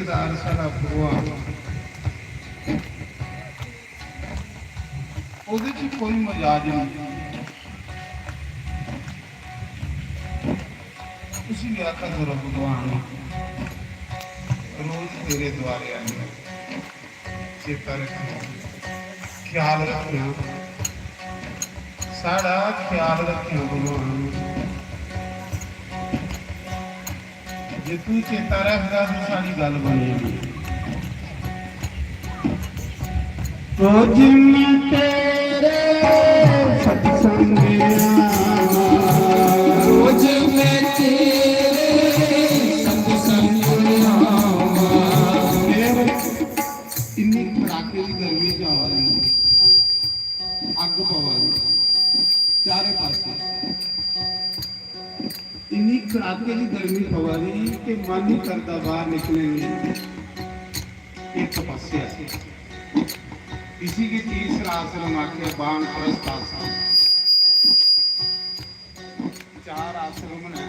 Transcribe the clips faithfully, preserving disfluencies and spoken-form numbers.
दार साढ़ा भगवान, ओह्दे च कोई मजाज नहीं। उसी भी आखा करो भगवान, रोज तेरे द्वारे आने, चेता रखियो, ख्याल रखियो, साढ़ा ख्याल रखियो भगवान। जे तू चेता रखदा ते सारी गल्ल बनी जानी। रोज मैं तेरे सत्संग में आवां। रोज मैं तेरे सत्संग में आवां। मेरे इन्नी कड़ाके दी गर्मी च आवा दे न, अग्ग पवा दी चारे पासे। इन्नी कड़ाके दी गर्मी पवा दी कि मन नहीं करदा बाहर निकलने दी। एक तपस्या है। इसी के तीसरा आश्रम आखे, बानप्रस्थ आश्रम। चार आश्रम ने,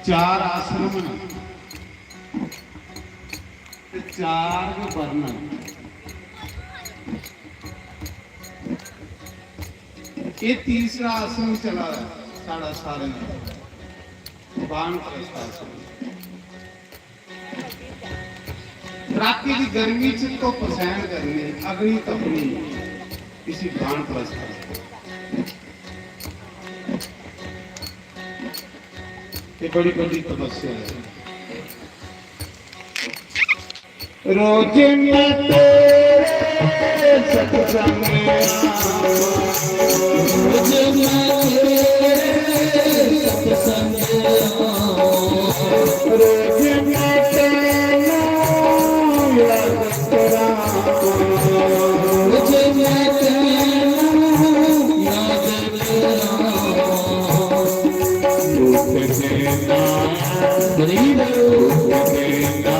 चार आश्रम ने, ते चार गै वर्ण न। ये तीसरा आश्रम चला दा साढ़ा सारें दा, बानप्रस्थ आश्रम। कड़ाके दी गर्मी च धुप्प सहन करनी, अग्नि तपनी, इसी बानप्रस्थ आश्रम। ये बड़ी बड़ी तपस्या है। रोज मैं तेरे सत्संग में आऊं। रोज मैं तेरे सत्संग में आऊं। रोज मैं तेरे याद करां। रोज मैं तेरे याद करां। रूप देना गरीब रूप देना।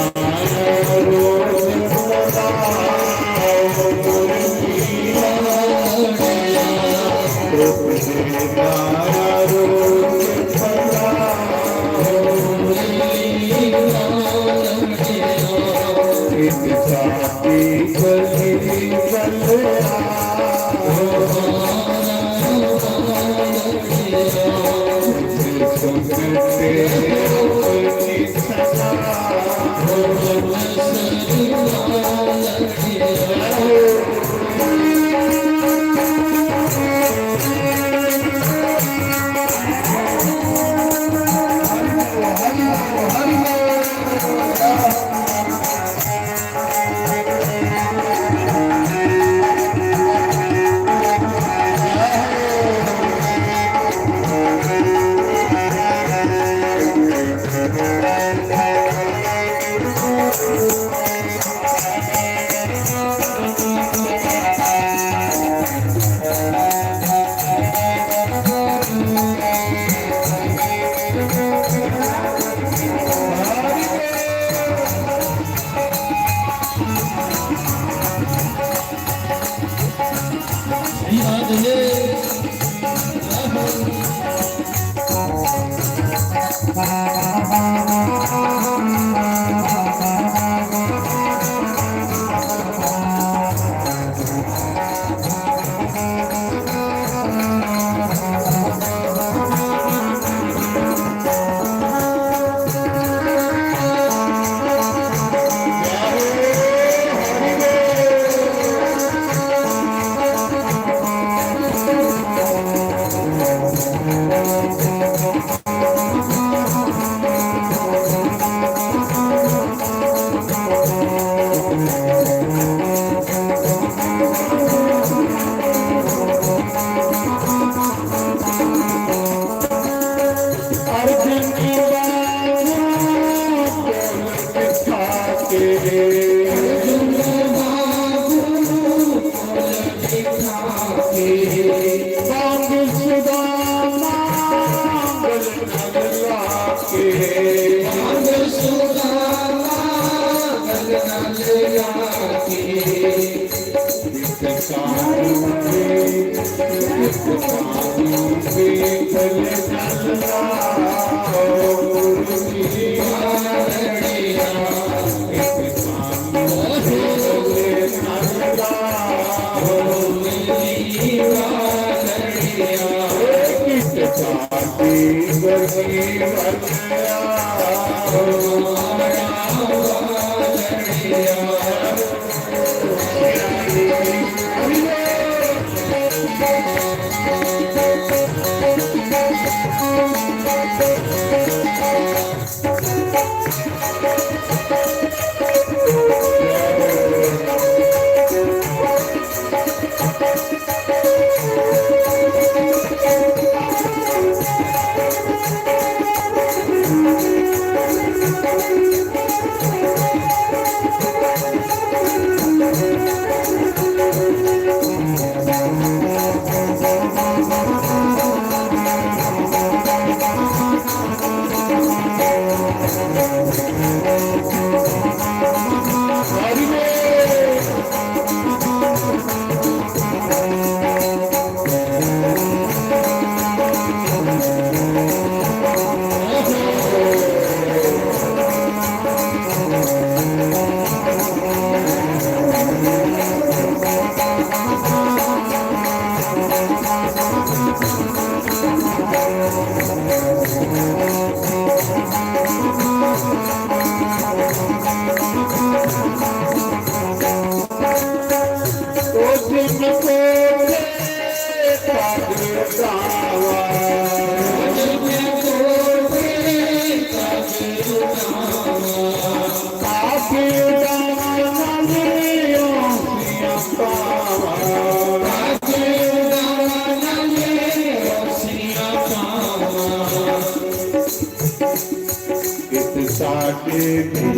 इत साडे भी,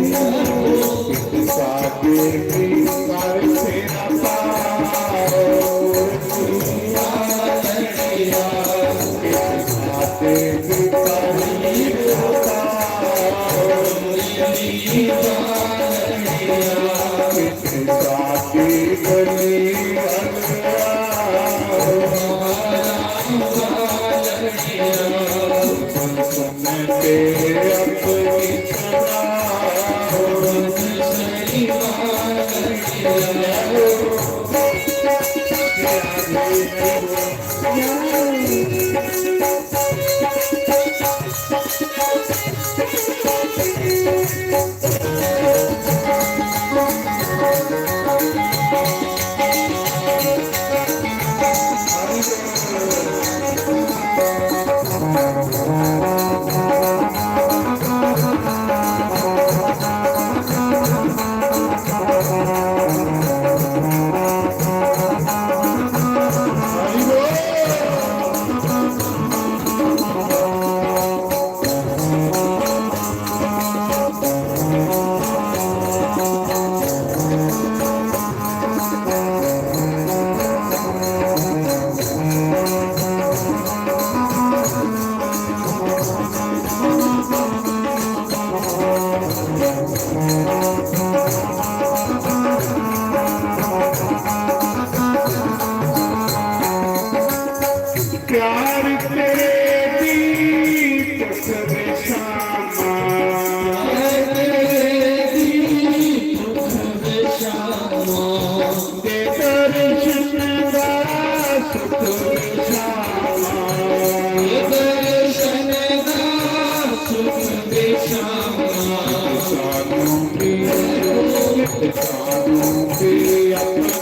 इत साडे भी कर सेना पार। इत साडे भी कर सेना पार। इत साडे गली वाला। प्यार तेरे दी तुझ विशामा, प्यार तेरे दी तुझ विशामा, दे दर्शन दा सुख विशामा, दे दर्शन दा सुख विशामा। सानू भी, सानू भी अपना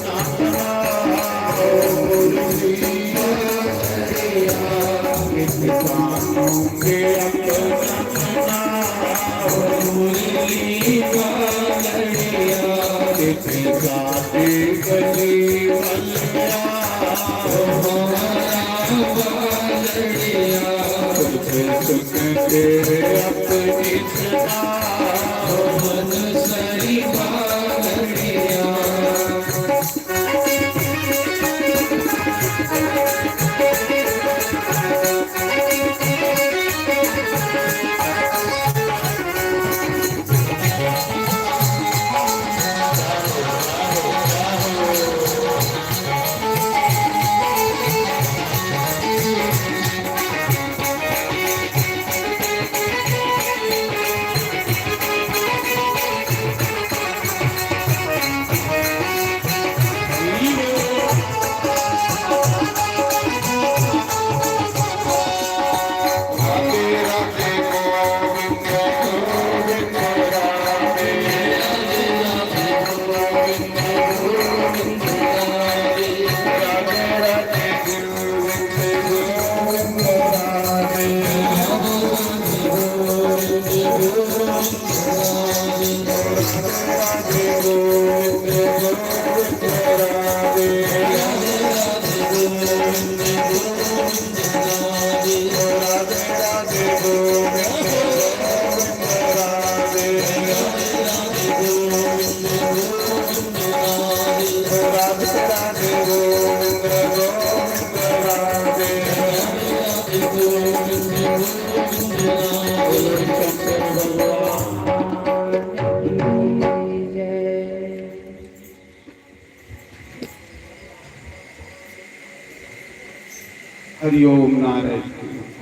हरिओम नारायण,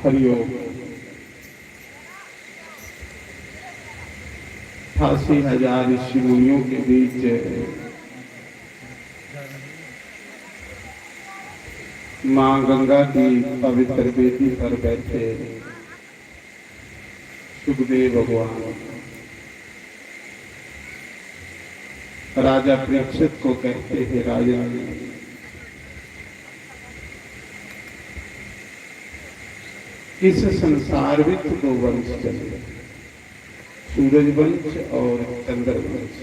हरिओम। अठासी हजार ऋषि मुनियों के बीच माँ गंगा की पवित्र वेदी पर बैठे सुखदेव भगवान राजा परीक्षित को कहते हैं, राजा, इस संसार में दो वंश चले, सूरज वंश और चंद्र वंश।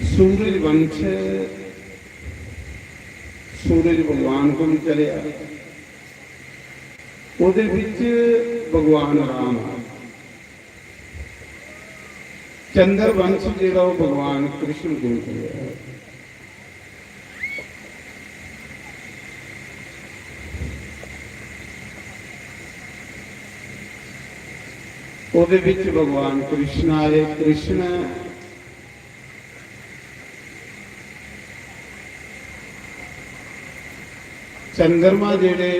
सूरज वंश सूरज भगवान कोल चलेआ, ओह्दे बिच भगवान राम, चंद्र वंश जेह्ड़ा ओह् भगवान कृष्ण कोल चलेआ। ओह्दे बिच भगवान कृष्ण आए। कृष्ण चंद्रमा जेह्ड़े,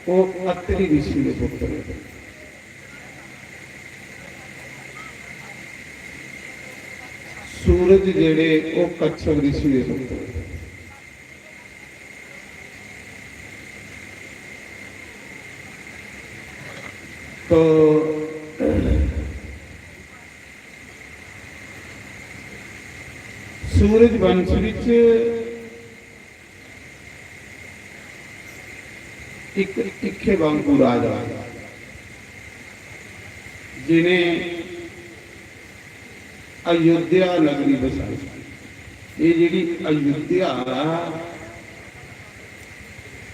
ओह् अत्रि ऋषि दे पुत्र हे। सूरज जेह्ड़े, ओह् कच्छप ऋषि दे पुत्र हे। तो सूरज वंश विच इक इक्खे वांगू राजा, जिनें अयोध्या नगरी बसाई। ये जेह्ड़ी अयोध्या,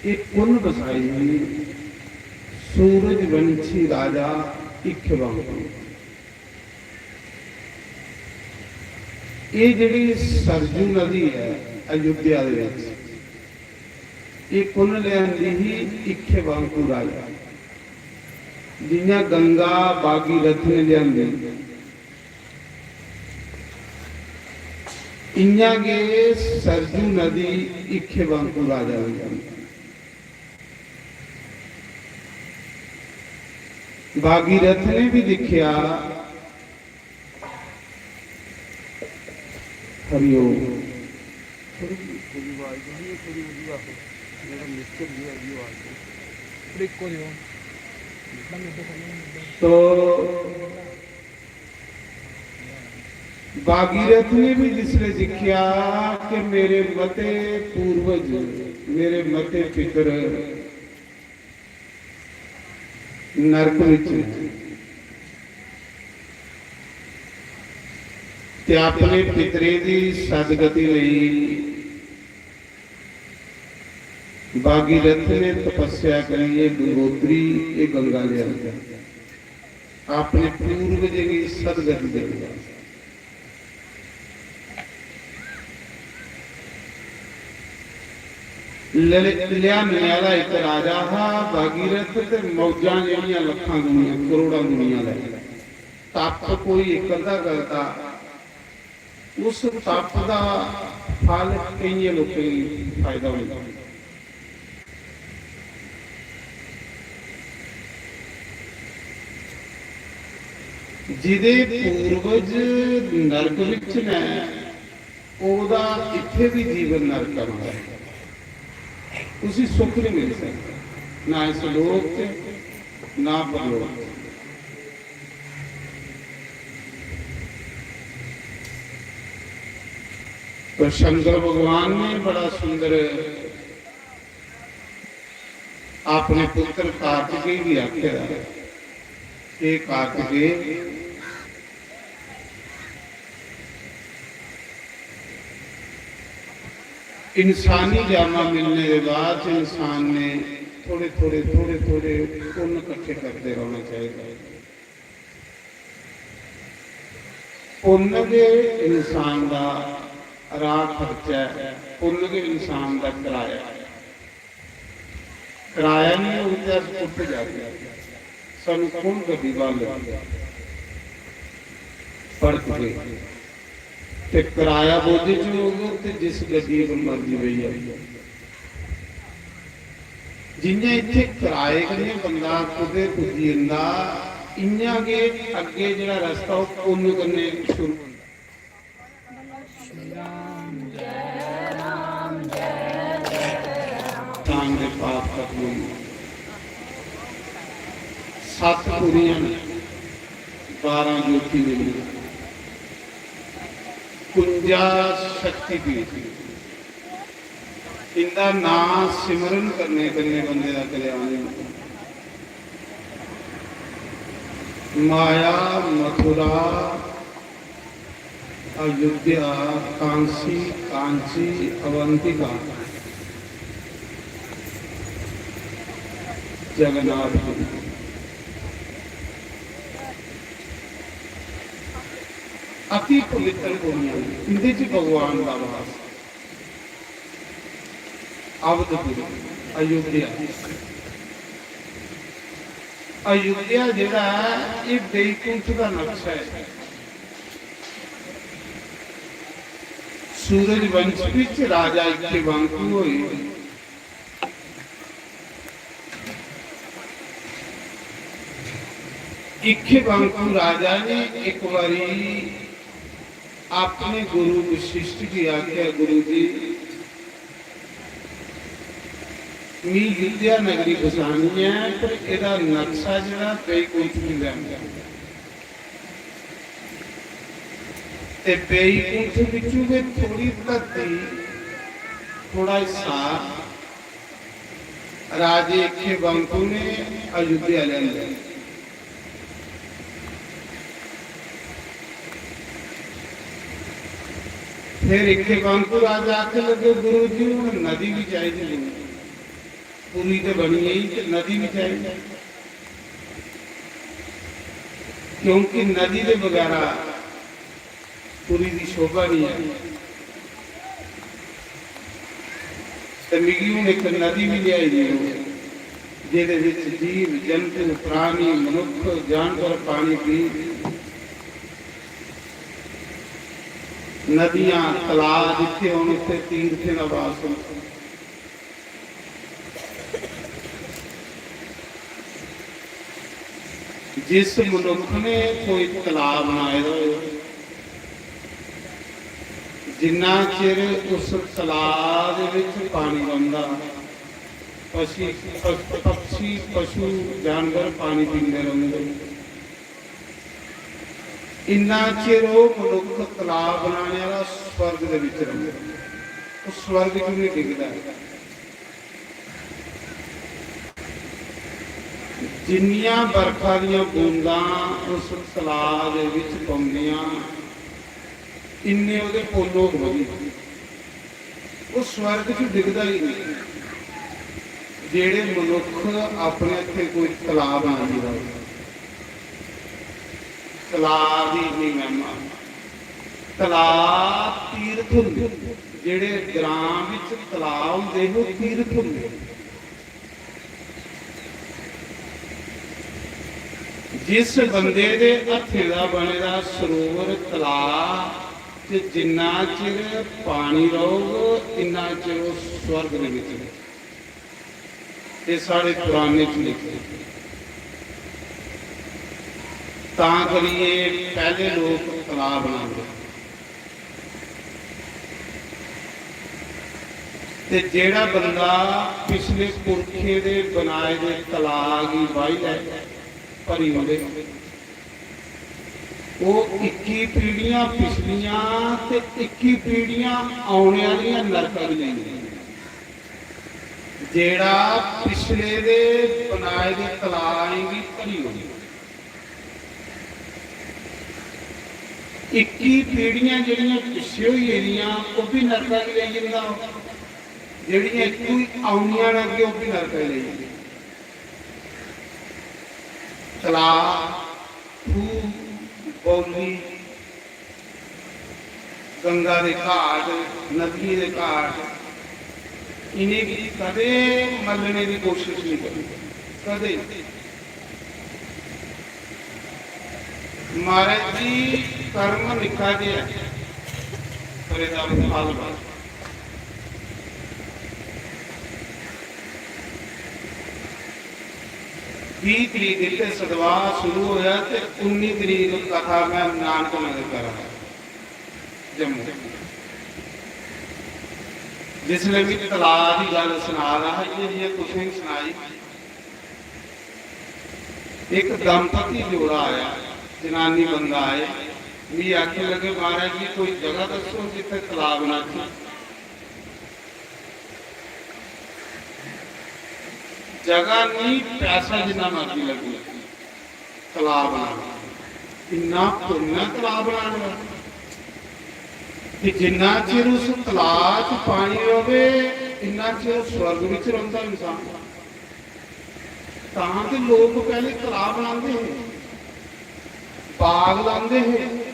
ये कुन बसाई? सूरजवंशी राजा इक्खे वांगू। एह् जेह्ड़ी सरजू नदी ऐ अयोध्या दे विच, एह् कु'न लेआंदी ही? इक्खे वांगू राजा। जि'यां गंगा भागीरथ ने लेआंदी, इ'यां गै सरजू नदी इक्खे वांगू राजा ने लेआंदी। भागीरथ ने भी दिक्खेआ। हरिओम। थोड़ी, थोड़ी आवाज नहीं है, थोड़ी ऊंची आखो। मेरा मिक्सचर जो है, ये आवाज है। थोड़ी इक्को दियो। तो भागीरथ ने भी जिसले दिक्खेआ कि मेरे मते पूर्वज, मेरे मते पितर नरक विच न ते अपने पितरें दी सदगति लेई भागीरथ ने तपस्या करियै गंगोत्री, एह् गंगा लेआंदी, अपने पूर्वजें गी सदगति देने वास्तै। लि-, लिआने आह्ला इक राजा हा भागीरथ, ते मौजां जेह्ड़ियां लक्खां गुणियां, करोड़ां गुणियां लै। तप कोई इक अद्धा करदा, उस तप दा फल केइयें लोकें गी फायदा होंदा। जिदे पूर्वज नरक विच न, ओह्दा इत्थै बी जीवन नरक ऐ महाराज। उसी सुख नहीं मिल सकता, ना इस लोक च, ना परलोक च। तो शंकर भगवान ने बड़ा सुंदर अपने पुत्र कार्तिकेय गी आखे दा, हे कार्तिकेय, इंसानी जामा मिलने दे बाद च इंसान ने थोड़े थोड़े, थोड़े थोड़े पुन्न कट्ठे करदे रौहना चाहिए। पुन्न गै इंसान दा राह खर्चा ऐ, पुन्न गै इंसान दा कराया ऐ। कराया नहीं होग ते अस कुत्थै जागे? सानू कौन गड्डी बालग? पड़त गए। ते कराया बोझ च होग ते जिस गड्डी पर मर्जी बेही जाओ। जियां इत्थै कराए कन्नै बंदा कुतै पुज्जी जंदा, इयां गै अग्गें जेह्ड़ा रस्ता ओह् पुन्न कन्नै शुरू होंदा। राम दे पाप खत्म होई गे। सत्त पुरियां न, बारां ज्योतिर्लिंग, कुंजा शक्तिपीठ। इंदा नां सिमरन करने कन्नै बंदे दा कल्याण होंदा। माया, मथुरा, अयोध्या, कांसी, कांची, अवंतिका, जगन्नाथपुरी। अति पवित्र भूमियां न, इंदे च भगवान दा वास। अवधपुरी, अयोध्या। अयोध्या जेह्ड़ा ऐ, एह् बैकुंठ दा नक्शा ऐ। सूरज वंश बिच राजा इक्के बांकू होए। इक्के बांकू राजा ने इक बारी अपने गुरु वशिष्ठ गी आखेआ, "गुरु जी, मी विद्या नगरी बसानी ऐ, पर एह्दा नक्शा जेह्ड़ा बैकुंठ गी लैंदा ऐ।" ते बैकुंठ बिच्चू गै थोड़ी धरती, थोड़ा हिस्सा राजे इक्के बांकू ने अयोध्या लेआंदा। फिर इक्के बांकू राजा आखन लगे, "गुरु जी, हुन नदी भी चाहिदी, पुरी ते बनी गई ते नदी भी चाहिदी, क्योंकि नदी दे बगैरा पुरी दी शोभा नहीं है। ते मिगी हुन इक नदी भी लियाई देओ, जेह्दे विच जीव, जंतु, प्राणी, मनुक्ख, जानवर पानी पी।" नदियां, तलाऽ जित्थे होन, उत्थे तीर्थें दा वास होंदा। जिस मनुक्ख ने कोई तलाऽ बनाए दा होए, जिन्ना चिर उस तलाऽ दे विच पानी रौंह्दा, पशी-, पश-, पक्षी, पशु, जानवर पानी पींदे रौंह्दे, इन्ना चिर ओह् मनुक्ख तलाऽ बनाने आह्ला स्वर्ग दे विच रौंह्दा, ओह् स्वर्ग च निं डिगदा ऐ। जिन्नियां बरखा दियां बूंदां उस तलाऽ दे विच पौंदियां, इन्ने ओह्दे पुन्न होग बधी। ओह् स्वर्ग च डिगदा ही नहीं। जेह्ड़े मनुक्ख अपने हत्थें कोई तलाऽ बनाई दा होऐ, तलाऽ दी इन्नी महिमा। तलाऽ तीर्थ होंदे, जेह्ड़े ग्रां बिच तलाऽ होंदे हे, ओह् तीर्थ होंदे। जिस बंदे दे हत्थें दा बने दा सरोवर, तलाऽ च जिन्ना चिर पानी रौह्ग, इन्ना चिर ओह् स्वर्ग दे बिच रौह्ग। एह् साढ़े पुराने च लिखे। तां करियै पैह्ले लोक तलाऽ बनांदे। ते जेह्ड़ा बंदा पिछले पुरखें दे बनाए दे तलाऽ गी बाही लै, भरी ओड़े, ओह् इक्की पीढ़ियां पिछलियां ते इक्की पीढ़ियां औने आह्लियां नरका गी नेईं जंदियां। जेह्ड़ा पिछले दे बनाए दे तलाएं गी भरी ओड़े, इक्की पीढ़ियां जेह्ड़ियां पिच्छे होई गेदियां, ओह् बी नरका गी लेई जंदा, जेह्ड़ियां इत्थूं औनियां न अग्गें, ओह् बी नरका गी लेई जंदा। तलाऽ, खूह्, बौली, गंगा दे घाट, नदियें दे घाट, इ'नेंगी कदें मल्लने दी कोशश नहीं करनी, कदें। महाराज जी, कर्म निक्का जेहा ऐ, पर एह्दा फल बड़ा। बीह् तरीक इत्थै सतवाह् शुरू होआ ते उन्नी तरीक कथा में नानक नगर करा दा, जम्मू। जिसलै में तलाऽ दी गल्ल सना दा हा, इ'यां जि'यां तुसें गी सनाई, इक दंपति जोड़ा आया, जनानी बंदा आए, मिगी आखन लगे, "महाराज जी, कोई जगह दस्सो जित्थै तलाऽ बनाचै।" जगह नहीं, पैसा जिन्ना मर्जी लग्गी, तलाऽ बनाना। इन्ना पुन्न ऐ तलाऽ बनाने दा। ते जिन्ना चिर उस तलाऽ च पानी र'वै, इन्ना चिर स्वर्ग बिच रौंह्दा इंसान। तां ते लोक पैह्ले तलाऽ बनांदे हे, बाग लांदे हे।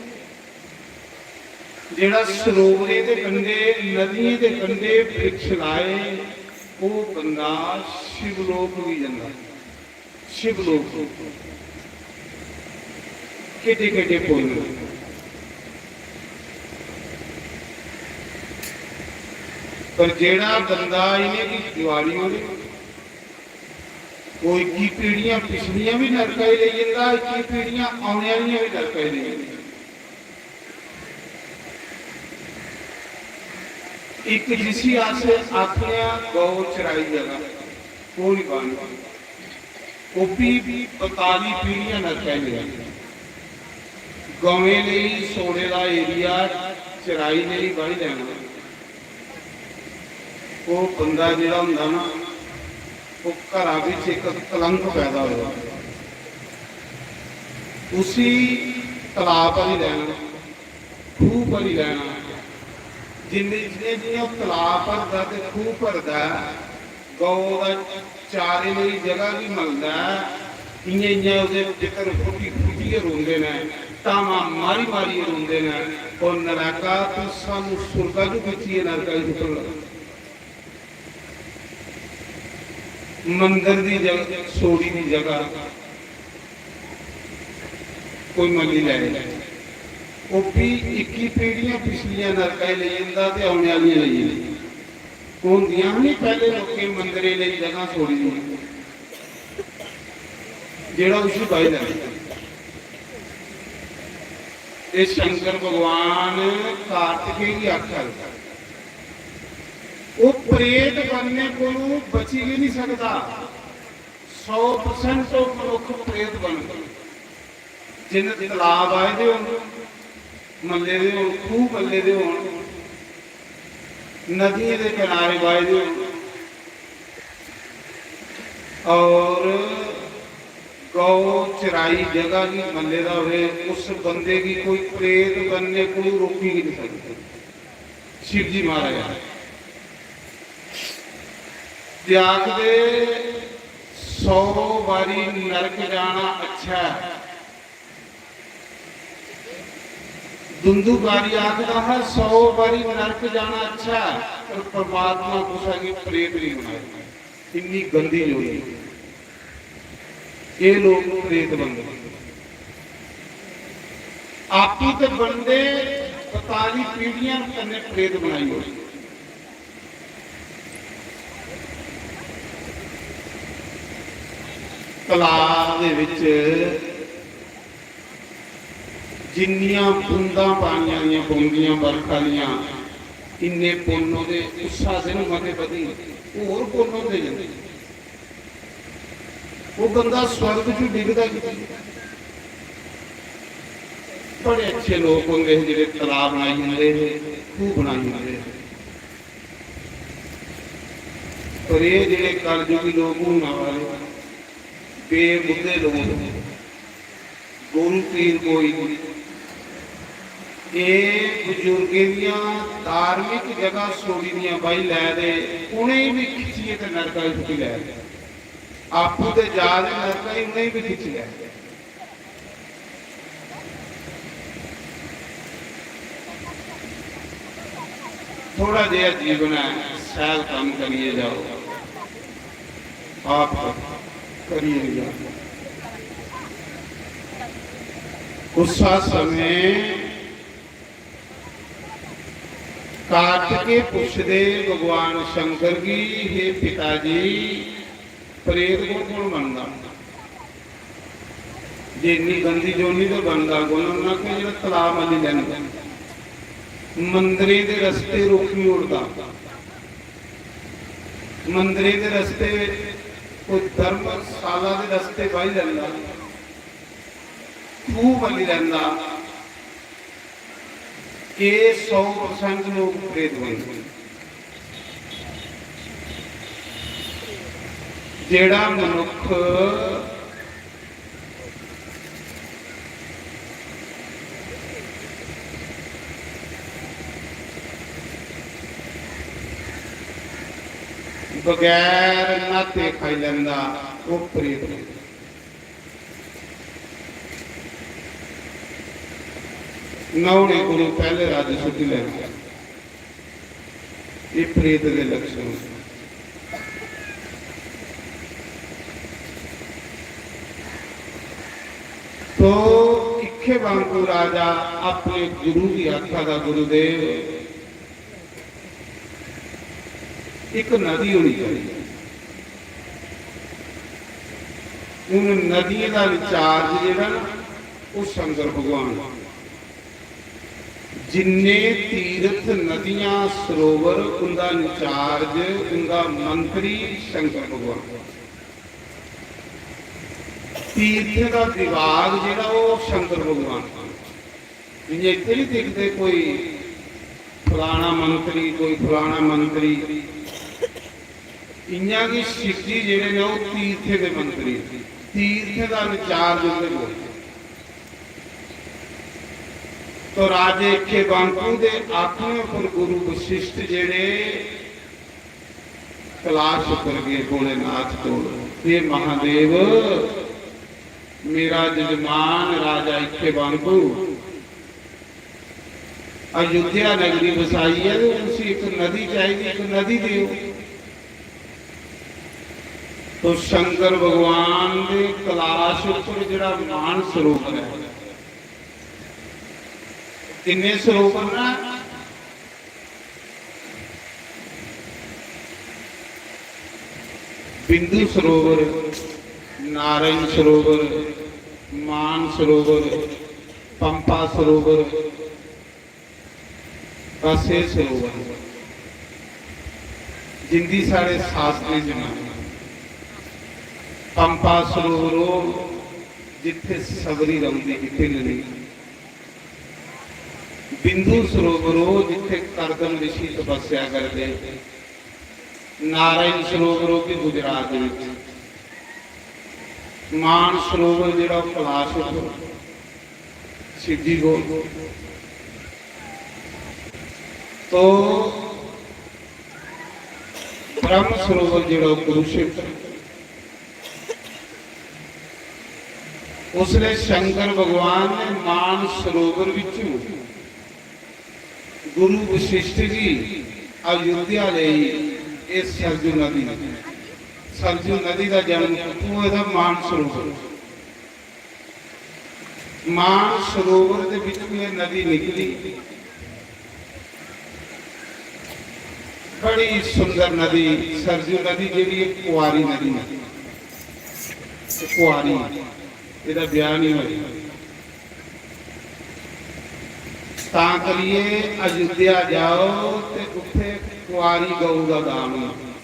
जेह्ड़ा सरोवरें दे कंढे, नदियें दे कंढे वृक्ष लाए, ओह् बंदा शिवलोक गी जंदा। शिवलोक, केड्डे केड्डे पुन्न। पर जेह्ड़ा बंदा इ'नेंगी जुआड़ी ओड़े, ओह् इक्की पीढ़ियां पिछलियां बी नरका गी लेई जंदा, इक्की पीढ़ियां औने आह्लियां बी नरका गी लेई जंदा। इक जिसी अस आखने आं गौ चराई जगह, ओह् निं बनदी। ओह् बी बताली पीढ़ियां नरकै च रेही। गवें लेई सोड़े दा एरिया चराई लेई बाही लैना। ओह् बंदा जेह्ड़ा होंदा ना, ओह् घरा बिच इक कलंक पैदा होआ। उसी तलाऽ भरी लैना, खूह् भरी लैना। जिन्ने, जि'यां, जि'यां तलाऽ भरदा ते खूह् भरदा ऐ, गौ दा चारे लेई जगह बी मंगदा ऐ, इ'यां, इ'यां ओह्दे पितर फुटी, फुटियै रोंदे न, धामां मारी, मारियै रोंदे न, "ओह् नलैका, तूं सानूं सुरगा चों खिच्चियै नरका च सुट्टन लगा।" मंदर दी जगह, सोड़ी दी जगह कोई मल्ली लै। ओह् भी इक्की पीढ़ियां पिछलियां नरका च लेई जंदा ते औने आह्लियां लेई जंदा। होंदियां हियां पैह्ले लोकें मंदरें लेई जगह सोड़ी दियां, जेह्ड़ा उसी बाही लैंदा। ते शंकर भगवान कार्तिकेय गी आखा दे, ओह् प्रेत बनने कोलू बची गै नहीं सकदा। सौ परसेंट ओह् मनुक्ख प्रेत बनदा। जिन्न तलाऽ बाहे दे होन, मल्ले दे होन, खूह् मल्ले दे होन, नदियें दे किनारे बाहे दे होन, और गौ चराई जगह गी मल्ले दा होवे, उस बंदे गी कोई प्रेत बनने कोलू रोकी गै नहीं सकदा। शिव जी महाराज आखदे। ते आखदे, "सौ बारी नरक जाना अच्छा ऐ।" दुंदुकारी आखदा हा, "सौ बारी नरक जाना अच्छा ऐ, पर परमात्मा कुसै गी प्रेत नहीं बनाया।" इन्नी गंदी जोड़ी। एह् लोक प्रेत बनदे। आपू ते बनदे, बताली पीढ़ियां कन्नै प्रेत बनाई ओड़दे। तलाऽ दे बिच जिन्नियां बूंदां पानियां दियां पौंदियां बरखा दियां, इन्ने पुन्न ओह्दे उस्सा दिन मते बधी, होर पुन्न होंदे जंदे। ओह् बंदा स्वर्ग च डिगदा की? बड़े अच्छे लोक होंदे हे, जेह्ड़े तलाऽ बनाई जंदे हे, खूह् बनाई जंदे हे। पर एह् जेह्ड़े कलयुगी लोक हून आवा दे, बेबुद्धे लोक, गुरु पीर कोई नहीं, एह् बजुर्गें दियां धार्मिक जगह छोड़ी दियां बाही लै दे, उ'नेंगी बी खिच्चियै ते नरका च सुट्टी लै दे। आपूं ते जा दे नरका च, उ'नेंगी बी खिच्ची लै दे। थोड़ा जेहा जीवन ऐ, सैल कम्म करियै जाओ, आप करियै जाओ। उस्सा समें काटके पुछदे भगवान शंकर गी, "हे पिता जी, प्रेत कु'न कु'न बनदा?" जे इन्नी गंदी जोनी ते बनदा कु'न? उ'न्नै आखेआ, "जेह्ड़ा तलाऽ मली लैंदा, मंदरें दे रस्ते रोकी ओड़दा, मंदरें दे रस्ते, कोई धर्मशाला दे रस्ते बाही लैंदा, खूह मली लैंदा।" एह् सौ परसेंट लोक प्रेत बनदे। जेह्ड़ा मनुक्ख बगैर न्हाते खाई लैंदा, ओह् प्रेत बनदा। न्हौने कोलों पैह्ले रज्ज सुट्टी लैना। एह् प्रेत दे लक्षण न। तो इक्खे बांगू राजा अपने गुरु गी आखा दा, "गुरुदेव, इक नदी होनी चाहिदी।" हून नदियें दा इंचार्ज जेह्ड़ा ना, ओह् शंकर भगवान। जिन्ने तीर्थ, नदियां, सरोवर, उंदा इंचार्ज, उंदा मंत्री शंकर भगवान। तीर्थें दा विभाग जेह्ड़ा, ओह् शंकर भगवान। जि'यां इत्थै निं दिखदे कोई फलाना मंत्री, कोई फलाना मंत्री, इ'यां गै शिव जी जेह्ड़े न, ओह् तीर्थें दे मंत्री, तीर्थें दा इंचार्ज उं'दे कोल। तो राजे इक्खे बांकू दे आखने पर गुरु वशिष्ठ जेह्ड़े कैलाश उप्पर गे भोलेनाथ कोल, "हे महादेव, मेरा जजमान राजा इक्खे बांकू अयोध्या नगरी बसाई ऐ, ते उसी इक नदी चाहिदी, इक नदी देओ।" तो शंकर भगवान दे कैलाश उप्पर जेह्ड़ा मान सरोवर ऐ, किन्ने सरोवर न? बिंदु सरोवर, नारायण सरोवर, मान सरोवर, पंपा सरोवर, बस एह् सरोवर न, जिंदी साढ़े शास्त्रें च नाम ऐ। पंपा सरोवर ओह् जित्थै सबरी रौंह्दी ही, भिल्लनी। बिंदु सरोवर ओह् जित्थै करदम रिशी तपस्या करदे। नारायण सरोवर ओह् बी गुजरात दे बिच। मान सरोवर जेह्ड़ा ओह् कैलाश उप्पर शिव जी कोल। तो ब्रह्म सरोवर जेह्ड़ा ओह् कुरुक्षेत्र। उसलै शंकर भगवान ने मान सरोवर बिच्चों गुरु वशिष्ठ गी अयोध्या लेई, एह् सरजू नदी, सरजू नदी दा जन्म कुत्थों होए दा? मान सरोवर। मान सरोवर दे बिच्चों एह् नदी निकली, बड़ी सुंदर नदी, सरजू नदी, जेह्ड़ी इक कुआरी नदी ऐ, इक कुआरी, एह्दा ब्याह् निं होए। तां करियै अयोध्या जाओ ते उत्थै कुआरी गौ दा दान होंदा,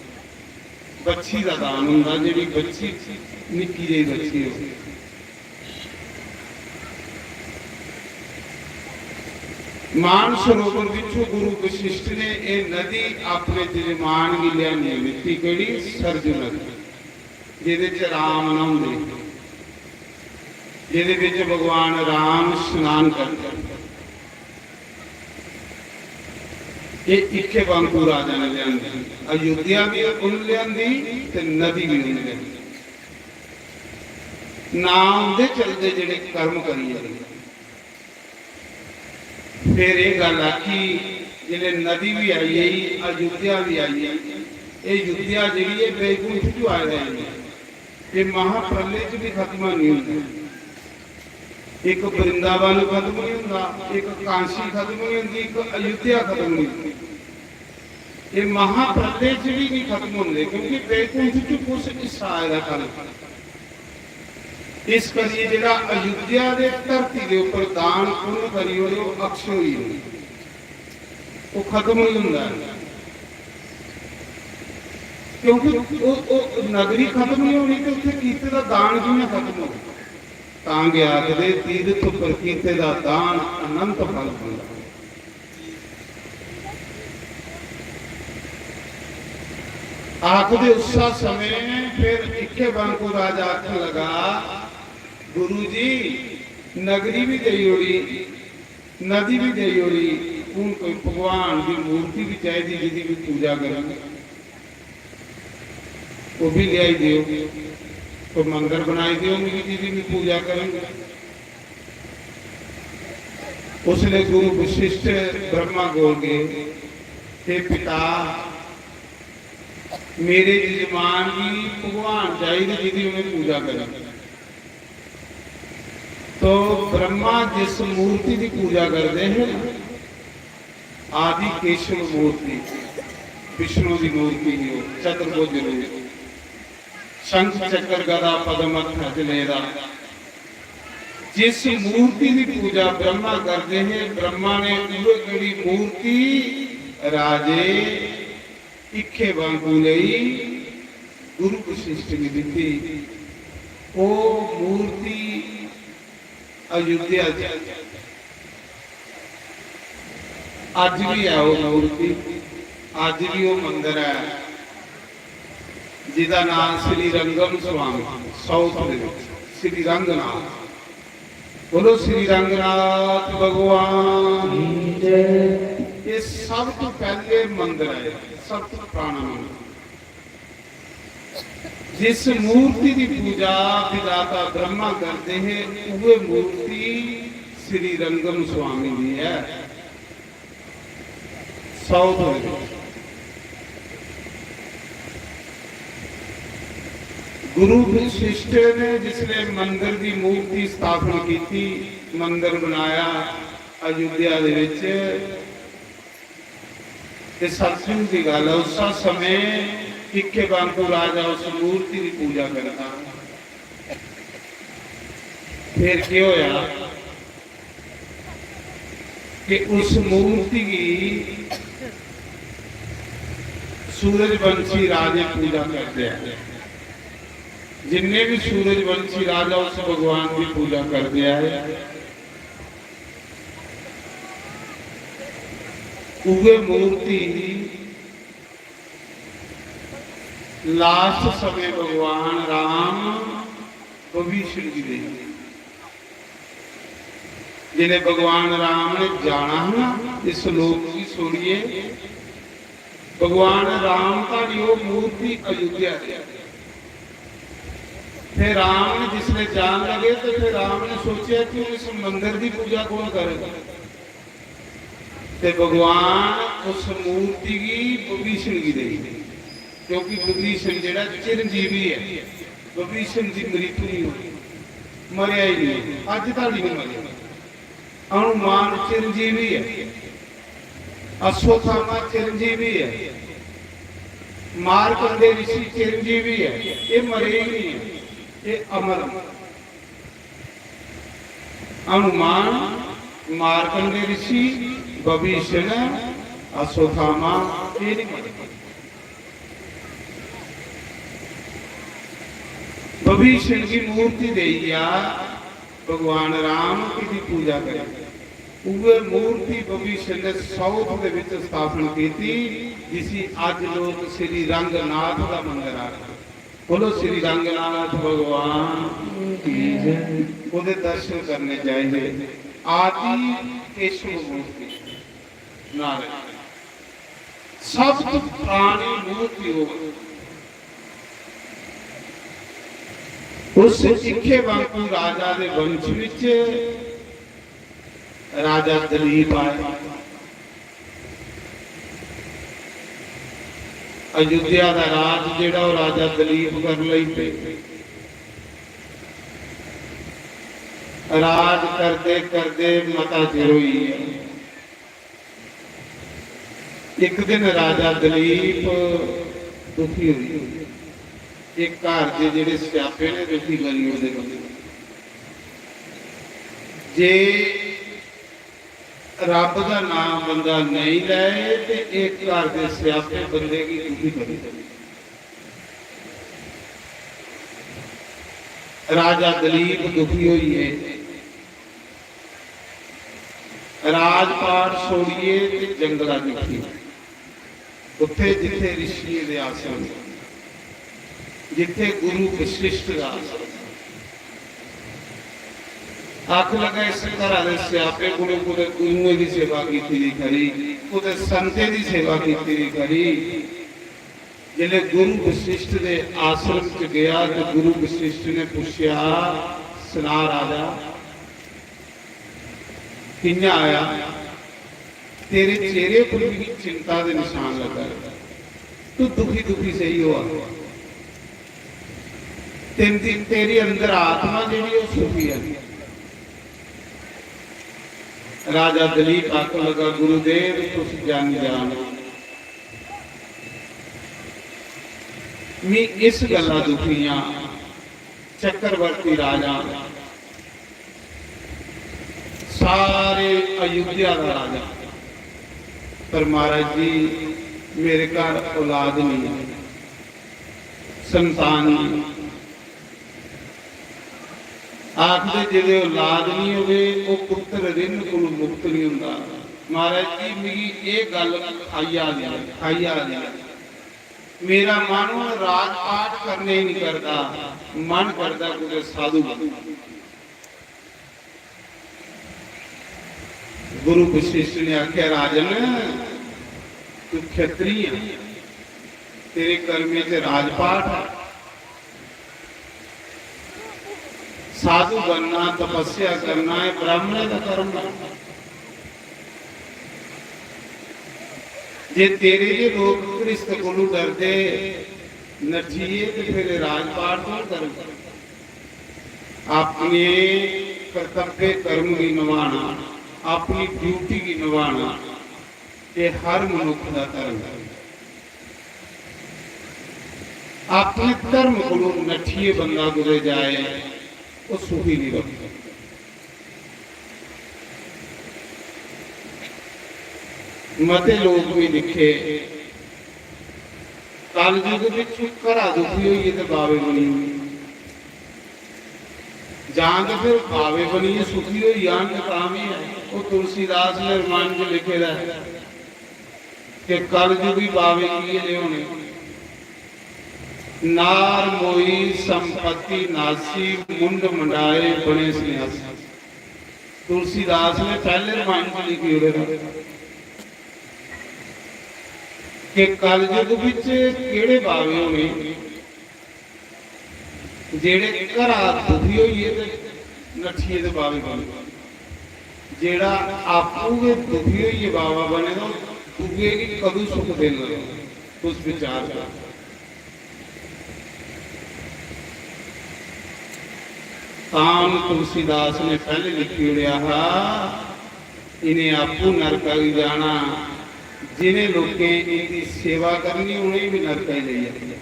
बच्छी दा दान होंदा, जेह्ड़ी बच्छी निक्की जेही बच्छी होऐ। मान सरोवर बिच्चों गुरु वशिष्ठ ने एह् नदी अपने जजमान गी लेआनी दित्ती, केह्ड़ी? सरजू नदी, जेह्दे च राम न्हौंदे, जेह्दे बिच भगवान राम स्नान करदे। एह् इक्के बांगू राजा ने लेआंदी, अयोध्या बी उन्न लेआंदी ते नदी बी उन्न लेआंदी। नां उं'दे चलदे जेह्ड़े कर्म करी जंदे। फिर एह् गल्ल आखी, जिसलै नदी बी आई गेई, अयोध्या बी आई गेई। एह् अयोध्या जेह्ड़ी ऐ, बैकुंठ चों आए दा ऐ। एह् महाप्रलय च बी खत्म निं होंदा। इक वृंदावन खत्म निं होंदा, इक काशी खत्म निं होंदी, इक अयोध्या खत्म निं होंदी। एह् महाप्रलय च बी निं खत्म होंदे, क्योंकि बैकुंठ च कुछ हिस्सा आए दा कल। इस करियै जेह्ड़ा अयोध्या दे धरती दे उप्पर दान पुन्न करी ओड़े, ओह् अक्षय होई जंदे, ओह् खत्म होई जंदा ऐ। क्योंकि ओह्, ओह् नगरी खत्म निं होनी ते उत्थै कीते दा दान कि'यां खत्म होग? तां गै आखदे, तीरथ उप्पर कीते दा दान अनंत फल दिंदा। आखदे उस्सा समें फिर इक्के बांगू राजा आखन लगा, "गुरु जी, नगरी बी देई ओड़ी, नदी बी देई ओड़ी, हून कोई भगवान दी मूर्ति बी चाहिदी, जिदी बी पूजा करन।" ओह् बी लेआई देओ, कोई मंदर बनाई देओ मिगी, जिदी में पूजा करङ। उसलै गुरु वशिष्ठ ब्रह्मा कोल गे, "हे पिता, मेरे यजमान गी भगवान चाहिदे, जिदी उ'नें पूजा करङ।" तो ब्रह्मा जिस मूर्ति दी पूजा करदे हे ना, आदि केशव मूर्ति, विष्णु दी मूर्ति ही ओह्, चतुर्भुज रूप, शंख चक्र गदा पद्म हत्थ च लेदा। जिस मूर्ति दी पूजा ब्रह्मा करदे हे, ब्रह्मा ने उ'ऐ केह्ड़ी मूर्ति राजे इक्खे बांगू लेई गुरु वशिष्ठ गी दित्ती। ओह् मूर्ति अयोध्या च अज्ज बी ऐ, ओह् मूर्ति अज्ज बी ओह् मंदर ऐ, जिदा नाम श्री रंगम स्वामी, साउथ दे विच श्री रंगनाथ। बोलो श्री रंगनाथ भगवान की जय। ये सब तो पहले मंदिर है, सब तो पुराना मंदिर। जिस मूर्ति की पूजा विधाता ब्रह्मा करते हैं, वह मूर्ति श्री रंगम स्वामी की है। साउथ दे विच गुरु वशिष्ठ ने जिसले मंदिर की मूर्ति स्थापना की थी, मंदिर बनाया अयोध्या दे विच, ते सतयुग की गल है, उस समय इक्के बांगू राजा उस मूर्ति की पूजा करता। फिर क्या होया? कि उस मूर्ति की सूरजवंशी राजे पूजा करते हैं। जिन्ने भी सूरजवंशी राजा उस भगवान की पूजा करते हैं, उहे मूर्ति लास्ट समय भगवान राम विभीषण की देंगे। जिसले भगवान राम ने जाना है ना इस लोक की छोड़िए, भगवान राम का जो मूर्ति अयोध्या दे, फिर राम ने जिसले जान लगे तो फिर राम ने सोचा कि इस मंदिर की पूजा कौन करेगा। ते भगवान उस मूर्ति की विभीषण की देई, क्योंकि विभीषण जेड़ा चिरंजीवी है, विभीषण की मृत्यु नहीं होई, मरेआ ही नहीं, अज तक नहीं मरेआ। हनुमान चिरंजीवी है, अश्वत्थामा चिरंजीवी है, मार्कंडे ऋषि चिरंजीवी है, ये मरे ही नहीं है, ये अमर है। हनुमान, मार्कंडे ऋषि, विभीषण, अश्वत्थामा, ये नहीं मरे। विभीषण की मूर्ति देइया भगवान राम की भी पूजा करे। उहे मूर्ति विभीषण ने साउथ दे विच स्थापन की थी, जिसी अज लोग श्री रंगनाथ का मंदिर आखदे। बोलो श्री रंगनाथ भगवान की जय। ओदे दर्शन करने चाहिए। आदि केशव मूर्ति नारायण। सब तो पुरानी मूर्ति होवे। उस इक्खे वांगू राजा दे वंश विच राजा दलीप आए। अयोध्या दा राज जेड़ा, वो राजा दलीप कर लई पे। राज करदे करदे मता चिर होई गेआ। एक दिन राजा दलीप दुखी होई। एक घर दे जेड़े स्यापे ने, दुखी करी ओड़दे बंदे। जे रब दा नाम बंदा नहीं लै ते एक घर दे स्यापे बंदे गी दुखी करी देंदे। राजा दलीप दुखी होइए, राजपाट छोड़िए ते जंगला च उठी। उत्थे जिथे ऋषियें दे आश्रम, जिथे गुरु वशिष्ठ दा आश्रम। आख लगा, इस घरा दे स्यापे कोलों कुते गुरुएं दी सेवा कीती दी खरी, कुते संतें दी सेवा कीती दी खरी। जिसले गुरु वशिष्ठ दे आश्रम च गया तो गुरु वशिष्ठ ने पूछया, "सना राजा, कियां आया? तेरे चेहरे पर भी चिंता दे निशान लगा है। तू दुखी दुखी सही हुआ। तेरी, तेरी अंदर आत्मा जेड़ी, वो सुखी है।" राजा दलीप आखन लगा, "गुरुदेव, तुस जन जान, मी इस गल्ला दुखी हां, चक्रवर्ती राजा, सारे अयोध्या दा राजा, पर महाराज जी, मेरे घर औलाद नहीं है, संतान नहीं।" आखदे, "जेह्दे औलाद नहीं होवे, ओह् पुत्र ऋण कोलू मुक्त नहीं होंदा।" महाराज जी, मिगी एह् गल्ल खाई आ दी ऐ, खाई आ दी ऐ। मेरा मन हून राजपाट करने ही नहीं करदा, मन करदा कुतै साधु बनूं। गुरु वशिष्ठ ने आख्या, "राजन, तू क्षत्रिय है, तेरे कर्मे च राजपाट है। साधु बनना, तपस्या करना, यह ब्राह्मणे का कर्म है। जे तेरे जे लोग गृहस्थ कोलू डरदे, नठिए, ते फिर राजपाट कौन करेगा?" अपने कर्तव्य कर्म गी निभाना, अपनी ड्यूटी गी निभाना, ये हर मनुख दा धर्म है। अपने धर्म कोलों नठिए बंदा कुतै जाए, ओह् सुखी नहीं रौंह्दा। मते लोक भी दिक्खे, कलयुग बिच घरा दुखी होइयै ते बावे बनी जंदे। जां ते फिर बावे बनियै सुखी होई जान ते तां बी ऐ। ओह् तुलसीदास ने रमायण च लिखे दा ऐ कि कलयुगी बावे किए ले होने, नार मोई संपत्ति नासी, मुंड मंडाए बने सन्यासी। तुलसीदास ने पहले रमायण च लिखी ओड़े दा कि कलयुग बिच केड़े बावे होने, जेड़े घरा दुखी होइए ते नठिए दे बावे बने। जेड़ा आपूं गै दुखी होइए बावा बने दा, ओह् दूए गी कदूं सुख देना? तुस विचार करो। तां तुलसीदास ने पहले लिखी ओड़ेआ हा, "इन्हें आपूं नरका गी जाना, जिन्हें लोकें इनकी सेवा करनी, उ'नेंगी भी नरका ही लेई जाना।"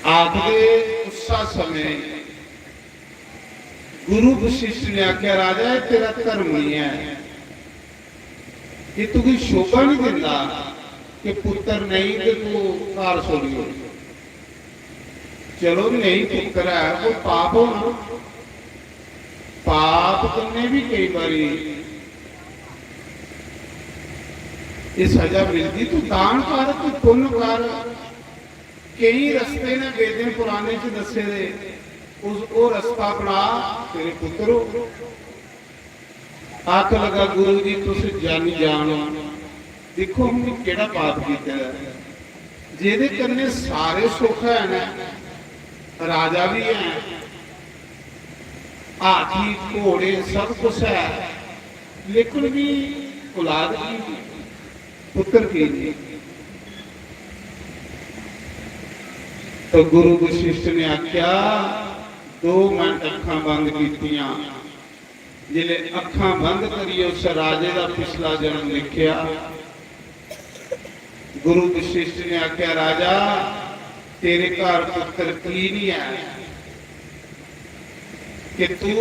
आखदे उस्सा समें गुरु वशिष्ठ ने आख्या, "राजा, एह् तेरा धर्म नहीं है, एह् तुगी शोभा नहीं दिंदा कि पुत्र नहीं ते तू घर छोड़ी ओड़।" चलो, नहीं पुत्र है, कोई पाप होना, पाप कन्नै भी केई बारी एह् सजा मिलदी। तू दान कर, तू पुन्न कर, केई रस्ते ने वेदें पुराने च दस्से दे। उस, ओह् रस्ता अपना तेरे पुत्तर हो। आख लगा, "गुरु जी, तुस जानी जानो, दिक्खो, हून केह्ड़ा पाप कीते दा ऐ, जेह्दे कन्नै सारे सुख हैन, राजा बी है, हाथी, घोड़े, सब कुछ है, लेकिन भी औलाद की, पुत्र की नहीं।" तो गुरु वशिष्ठ ने आख्या, दो मिनट अखां बंद कीतियां, जिसले अखां बंद करियै उस राजे का पिछला जन्म लिखिया, गुरु वशिष्ठ ने आख्या, "राजा, तेरे घर पुत्र की नहीं है कि तू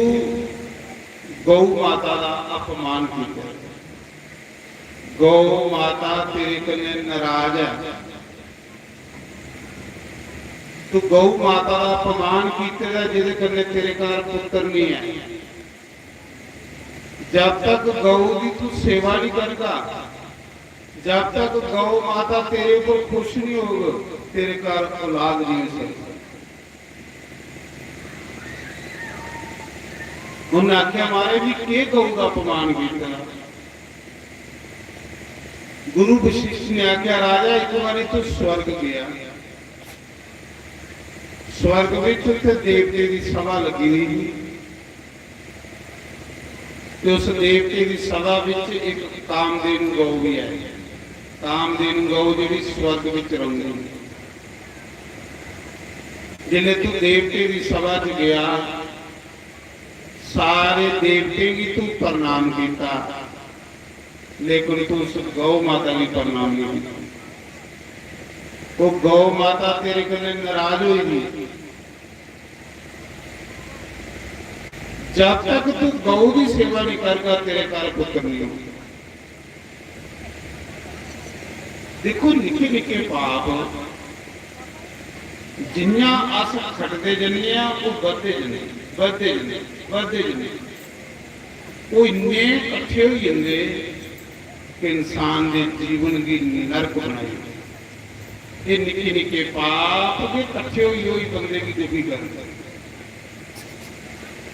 गौ माता का अपमान किया? गौ माता तेरे कन्नै नाराज है, तू गौ माता का अपमान किए दा, जिसदे कन्नै तेरे घर पुत्र नहीं है।" जब तक गौ की तू सेवा नहीं करगा, जब तक गौ माता तेरे ऊपर खुश नहीं होग, तेरे घर औलाद नहीं हो सकती। उन्हें आख्या, "महाराज जी, के गौ का अपमान किया?" गुरु वशिष्ठ ने आख्या, "राजा, एक बारी तू स्वर्ग गया, स्वर्ग विच उत्थे देवते की सभा लगी हुई थी, ते उस देवते की सभा विच एक कामधेनु गौ भी आई। कामधेनु गौ जिहड़ी स्वर्ग विच रौंदी है। जिसले तू देवते की सभा च गया, सारे देवते की तू प्रणाम किया, लेकिन तू उस गौ माता की प्रणाम नहीं किया। वो गौ माता तेरे कन्नै नाराज हुई थी। जब तक तू गौ की सेवा नहीं करगा, तेरे घर पुत्र नहीं होगा।" देखो, निक्के निक्के पाप जिन्ना अस खटदे जन्ने आं, ओह् बधदे जन्ने, बधदे जन्ने, बधदे जन्ने। ओह् इन्ने कट्ठे होई जंदे कि इंसान दे जीवन गी नरक बनाई ओड़दे। एह् निक्के निक्के पाप गै कट्ठे होई होई बंदे गी दुखी करदे।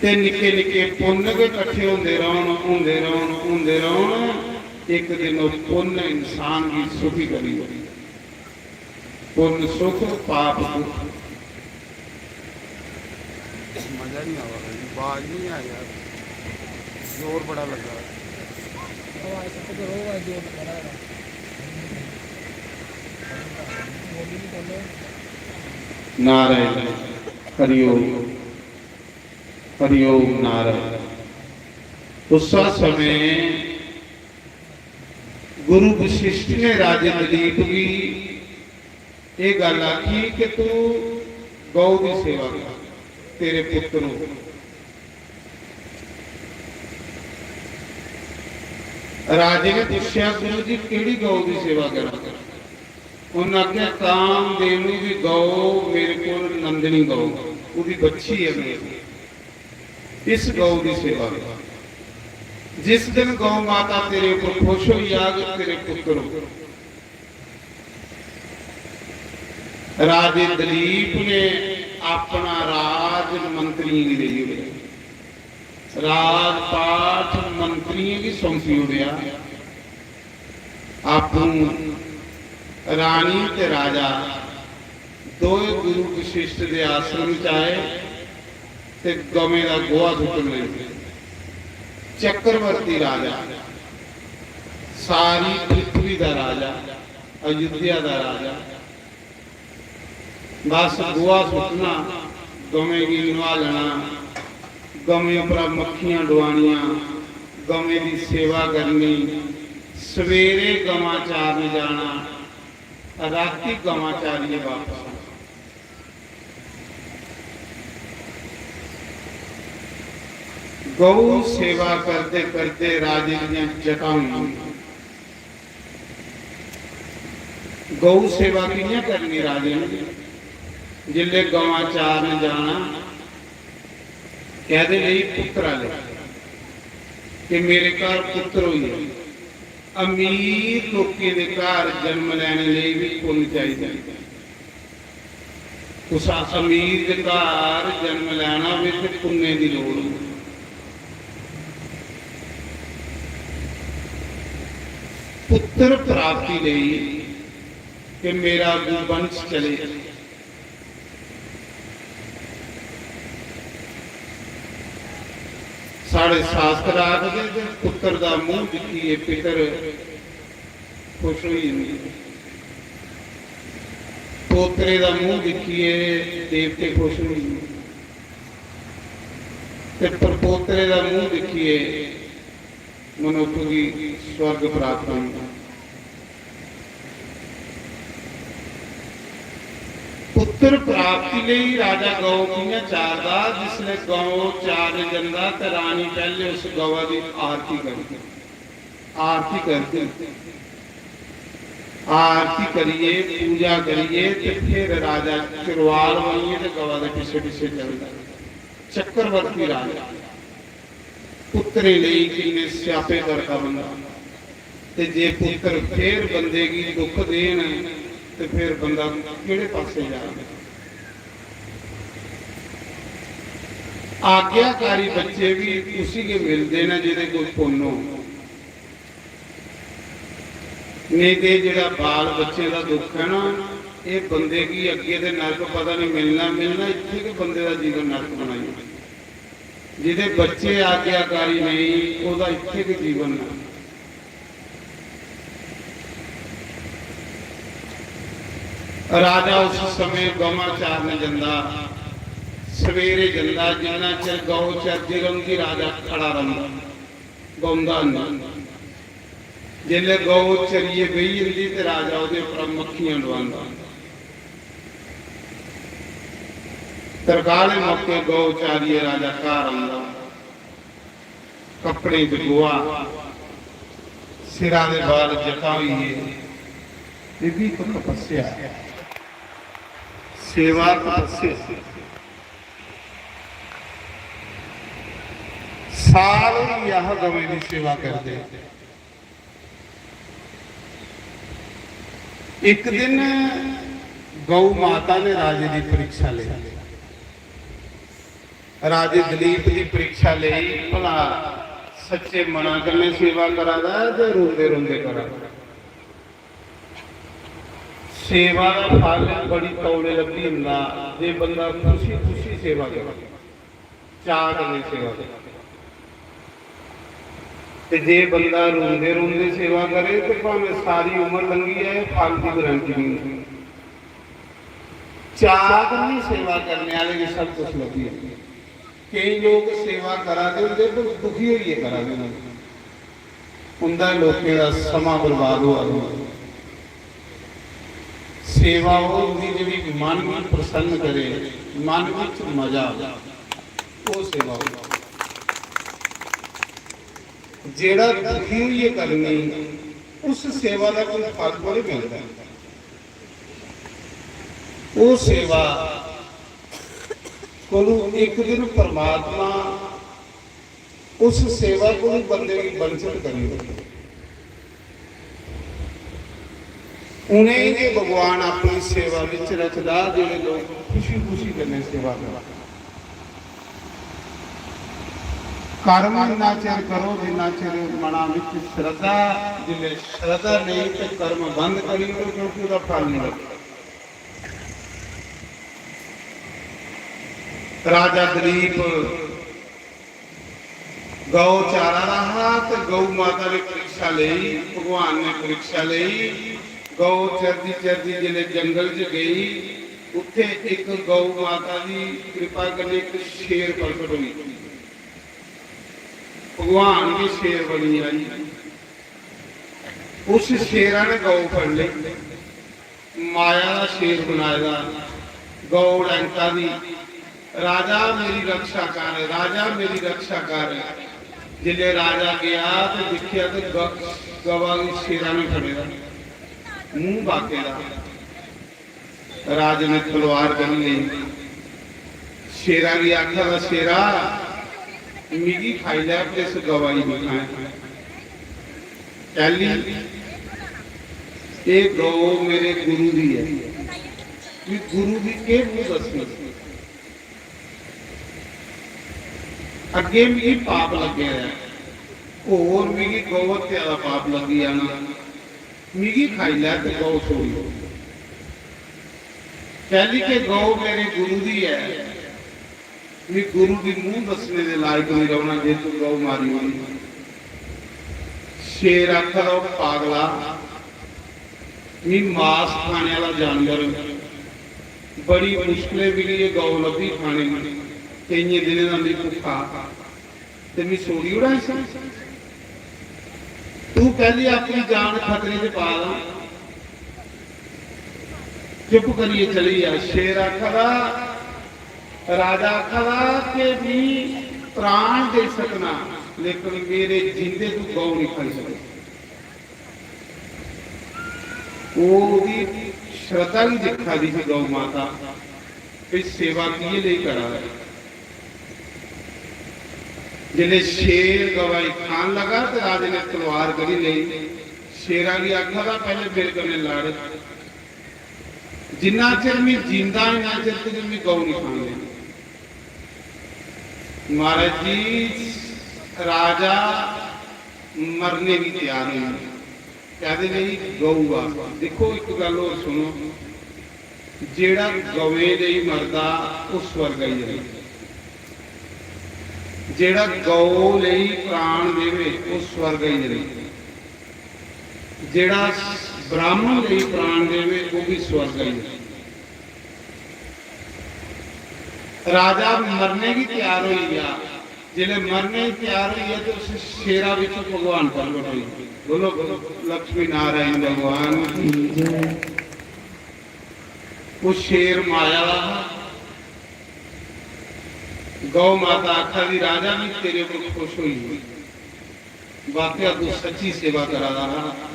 ते निक्के निक्के पुन्न गै कट्ठे होंदे रौह्न, होंदे रौह्न, होंदे रौह्न, इक दिन ओह् पुन्न इंसान गी सुखी करी ओड़दे। पुन्न सुख, पाप दुख। मजा नहीं आवा रहा जी, आवाज नहीं आ रहा, जोर बड़ा लगा। आवाज सख्त करो, आवाज जोर लगा रहा। बोली नहीं बोलो। नारायण, हरिओम, हरिओम नारायण। उस समय गुरु वशिष्ठ ने राजे दिलीप की ये गल आखी कि तू गौ की सेवा कर, तेरे पुत्र हो। राजे ने पूछा, "गुरु जी, केड़ी गौ की सेवा करा?" उन्हें आख्या, "कामधेनु की गौ, मेरे को नंदिनी गौ, ओदी बच्ची है मेरे को, इस गौ की सेवा कर। जिस दिन गौ माता तेरे ऊपर खुश हो जाग, तेरे पुत्र हो।" राजे दिलीप ने अपना राज मंत्रियों की दे दिया। राजपाठ मंत्रियों की सौंपी ओड़िया। आपू रानी ते राजा दोए गुरु वशिष्ठ दे आश्रम च आए ते गवें दा गोहा सुट्टन लगे। चक्रवर्ती राजा, सारी पृथ्वी दा राजा, अयोध्या दा राजा, बस गोहा सुट्टना, गवें गी नुहालना, गवें उप्परा मक्खियां डुआनियां, गवें दी सेवा करनी, सवेरे गवां चारन जाना, राती गवां चारियै वापस आना। गौ सेवा करदे करदे राजे दियां जटां होई गेइयां। गौ सेवा कि'यां करनी राजे ने? जिसलै गवां चारन जाना, कैह्दे लेई? पुत्तरा लेई, कि मेरे घर पुत्तर होई जाए। अमीर लोकें दे घर जन्म लैने लेई बी पुन्न चाहिदा। कुसा अमीर दे घर जन्म लैना होवे ते पुन्ने दी लोड़ होंदी। पुत्र प्राप्ति लेई कि मेरा अगू वंश चले। साढ़े शास्त्र आखदे जे पुत्र दा मूंह दिक्खियै पितर खुश होई जंदे, पोतरे दा मूंह दिक्खियै देवते खुश होई जंदे, ते परपोतरे दा मूंह दिक्खियै मनुक्ख गी स्वर्ग प्राप्त होंदा। पुत्र प्राप्ति लेई राजा गौ कि'यां चारदा? जिसलै गौ चारन जंदा ते रानी पैह्ले उस गवा दी आरती करदी, आरती करदी, आरती करियै, पूजा करियै ते फिर राजा चरवाल बनियै ते गवा दे पिच्छे पिच्छे चलदा। चक्रवर्ती राजा पुत्तरें लेई किन्ने स्यापे करदा बंदा। ते जे पुत्तर फिर बंदे गी दुख देन ते फिर बंदा केह्ड़े पासे जा? आज्ञाकारी बच्चे भी उसी गै मिलदे न जेह्दे कोल पुन्न हो। नेईं ते जेह्ड़ा बाल बच्चें दा दुख ऐ ना, एह् बंदे गी अग्गें ते नरक पता नहीं मिलना, मिलना इत्थै गै बंदे दा जीवन नरक बनाई ओड़ना। जेह्दे बच्चे आज्ञाकारी नेईं, ओह्दा इत्थै गै जीवन नरक। राजा उस समें गवां चारन जंदा, सवेरे जंदा, जिन्ना चिर गौ चरदी रौंह्दी, राजा खड़ा रौंह्दा, बौंह्दा नेईं। जेल्लै गौ चरियै बेही जंदी ते राजा ओह्दे उप्परा मक्खियां डुआंदा। तरकालें मौके गौ चारियै राजा घर औंदा। कपड़ें च गोहा, सिरा दे बाल जटा होई गे। एह् बी इक तपस्या ऐ। सेवा तपस्या। साल होई गेआ हा गवें दी सेवा करदे। इक दिन गौ माता ने राजे दी परीक्षा लेई। राजे दलीप दी परीक्षा लेई, भला सच्चे मना कन्नै सेवा करा दा ऐ जां रोंदे रोंदे करा दा? सेवा दा फल बड़ी तौले लब्भी जंदा जे बंदा खुशी खुशी सेवा करे, चाऽ कन्नै सेवा करे। ते जे बंदा रोंदे रोंदे सेवा करे ते भामें सारी उम्र लंघी जाए, फल दी गारंटी नहीं होंदी। चाऽ कन्नै सेवा करने आह्ले गी सब कुछ लब्भी जंदा। केई लोक सेवा करा दे होंदे पर दुखी होइयै करा दे होंदे, उं'दा लोकें दा समां बर्बाद होआ दा होंदा। सेवा ओह् होंदी जेह्ड़ी मन गी प्रसन्न करे, मन बिच मजा आवे, ओह् सेवा होंदी। जेह्ड़ा दुखी होइयै करनी, उस सेवा दा कोई फल थोड़े मिलदा। ओह् सेवा कोलू इक दिन परमात्मा उस सेवा कोलू बंदे गी वंचित करी ओड़दा। उ'नेंगी भगवान अपनी सेवा बिच रखदा, जेह्ड़े लोक खुशी खुशी कन्नै सेवा करदे। कर्म इन्ना चिर करो जिन्ना चिर मना बिच श्रद्धा, जिसलै श्रद्धा नेईं ते कर्म बंद करी ओड़ो, क्योंकि ओह्दा फल नहीं लगदा। राजा दलीप गौ चारा दा हा ते गौ माता ने परीक्षा लेई, भगवान ने परीक्षा लेई। गौ चरदी चरदी जिसलै जंगल च गई, उत्थे इक गौ माता दी कृपा कन्नै इक शेर प्रकट होई। भगवान दी शेर बनी आई। उस शेरा ने गौ फड़ लेई, माया दा शेर बनाए दा, गौ लैंका दी। "राजा मेरी रक्षा कर, राजा मेरी रक्षा कर।" जिसलै राजा गया ते दिक्खेआ ते ग-, गवा गी शेरा ने फड़े दा, मूंह बाके दा। राजे ने तलवार कड्ढी लेई। शेरा गी आखा दा, "शेरा, मिगी खाई लै, पर इस गवा गी निं खाएं।" कैली? "एह् गौ मेरे गुरु दी ऐ, कि गुरु दी केह् मूंह दस्सनी। अग्गें मिगी पाप लग्गे दा ऐ, होर मिगी गौ हत्या दा पाप लग्गी जाना, मिगी खाई लै ते गौ छोड़ी दो। कैली के गौ मेरे गुरु दी ऐ, मी गुरु दी मूंह दस्सने दे लायक नहीं रौहना जे तू गौ मारी ओड़ी। शेर आखा दा, "ओ पागला, मी मास खाने वाला जानवर, बड़ी मुश्कलें मिगी ये गौ लब्भी खाने गी, केइयें दिनें दा मी भुक्खा, ते मी छोड़ी ओड़ा इसी। तू कैली अपनी जान खतरे च पा दा, चुप करियै चली जा।" शेर आखा दा, राजा आखा दा कि मी प्राण देई सकना, लेकिन मेरे जींदे तू गौ नहीं खाई सकना। ओह्दी श्रद्धा गी दिक्खा दी ही गौ माता, भी सेवा किए लेई करा दा ऐ। जिसलै शेर गवा गी खान लगा ते राजे ने तलवार कड्ढी लेई। शेरा गी आखा दा, "पैह्ले मेरे कन्नै लड़, जिन्ना चिर में जींदा इन्ना चिर तुझे में गौ नहीं खान देनी।" महाराज जी, राजा मरने गी त्यार होई, कहदे नहीं गौ वास्तै। देखो, एक गल होर सुनो, जेड़ा गवें लेई मरदा, ओह स्वर्ग आई जंदा। जेड़ा गौ लेई प्राण देवे, ओह स्वर्ग आई जंदा। जेड़ा ब्राह्मण लेई प्राण देवे, ओह भी स्वर्ग आई जंदा। राजा मरने गी त्यार होई गया। जिसलै मरने गी त्यार होई गया, तो उस शेरा बिच भगवान प्रगट होई गए। बोलो, बोलो, लक्ष्मी नारायण भगवान की जय। वो शेर माया दा हा। गौ माता आखा दी, "राजा भी तेरे को खुश होई, वाकया तू सच्ची सेवा करा दा हा,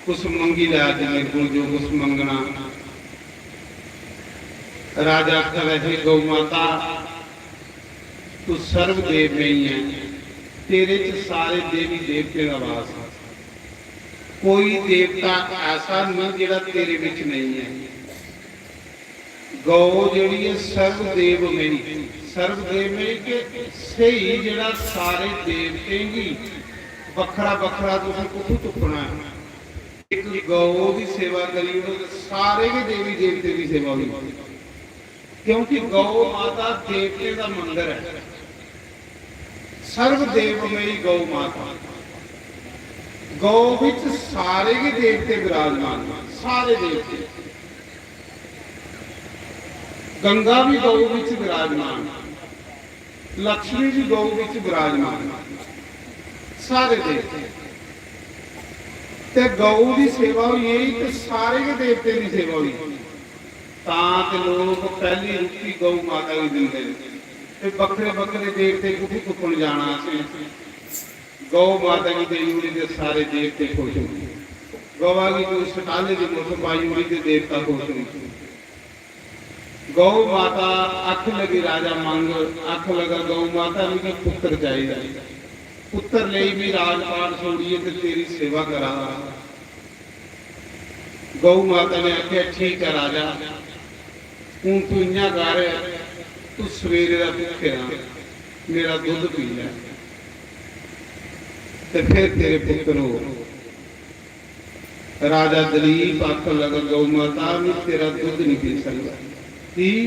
कुछ मंगी लै अज्ज मेरे को, जो कुछ मंगना।" राजा आखा दा, "हे गौ माता, तू सर्वदेवमयी है, तेरे च सारे देवी देवतें दा वास है, कोई देवता ऐसा नहीं जेड़ा तेरे बिच नहीं है।" गौ जेह्ड़ी ऐ सर्वदेवमयी, सर्वदेवमयी के स्हेई जेह्ड़ा सारे देवतें गी बक्खरा बक्खरा तुसें कुत्थूं तुप्पना ऐ। इक गौ दी सेवा करी ओड़ो ते सारे गै देवी देवतें दी सेवा होई जंदी। क्योंकि गौ माता देवतें दा मंदर ऐ। सर्वदेवमयी गौ माता। गौ विच सारे गै देवते विराजमान न, सारे देवते। गंगा भी गौ विच विराजमान, लक्ष्मी भी गौ विच विराजमान, सारे देवते। ते गौ दी सेवा होई गेई ते सारे गै देवते दी सेवा होई गेई। तां ते लोक पैह्ली रुट्टी गौ माता गी दिंदे न। ते बक्खरे बक्खरे देवते कुत्थै तुप्पन जाना असें? गौ माता गी देई ओड़ी ते सारे देवते खुश होई गे। गवा गी कोई सटाले दी मुट्ठ पाई ओड़ी ते देवता खुश होई गे। गौ माता आखन लगी, "राजा मंग।" आखन लगा, "गौ माता, मिगी पुत्र चाहिदा। पुत्र लेई मी राजपाट छोड़ियै ते तेरी सेवा करा दा।" गौ माता ने आखेआ, "ठीक ऐ राजा, हून तू इ'यां कर, तू सवेरे दा भुक्खे दा, मेरा दुद्ध पी लै, ते फिर तेरे पुत्तर हो।" राजा दलीप आखन लगा, "गौ माता, मैं तेरा दुद्ध नहीं पी सकता।" की?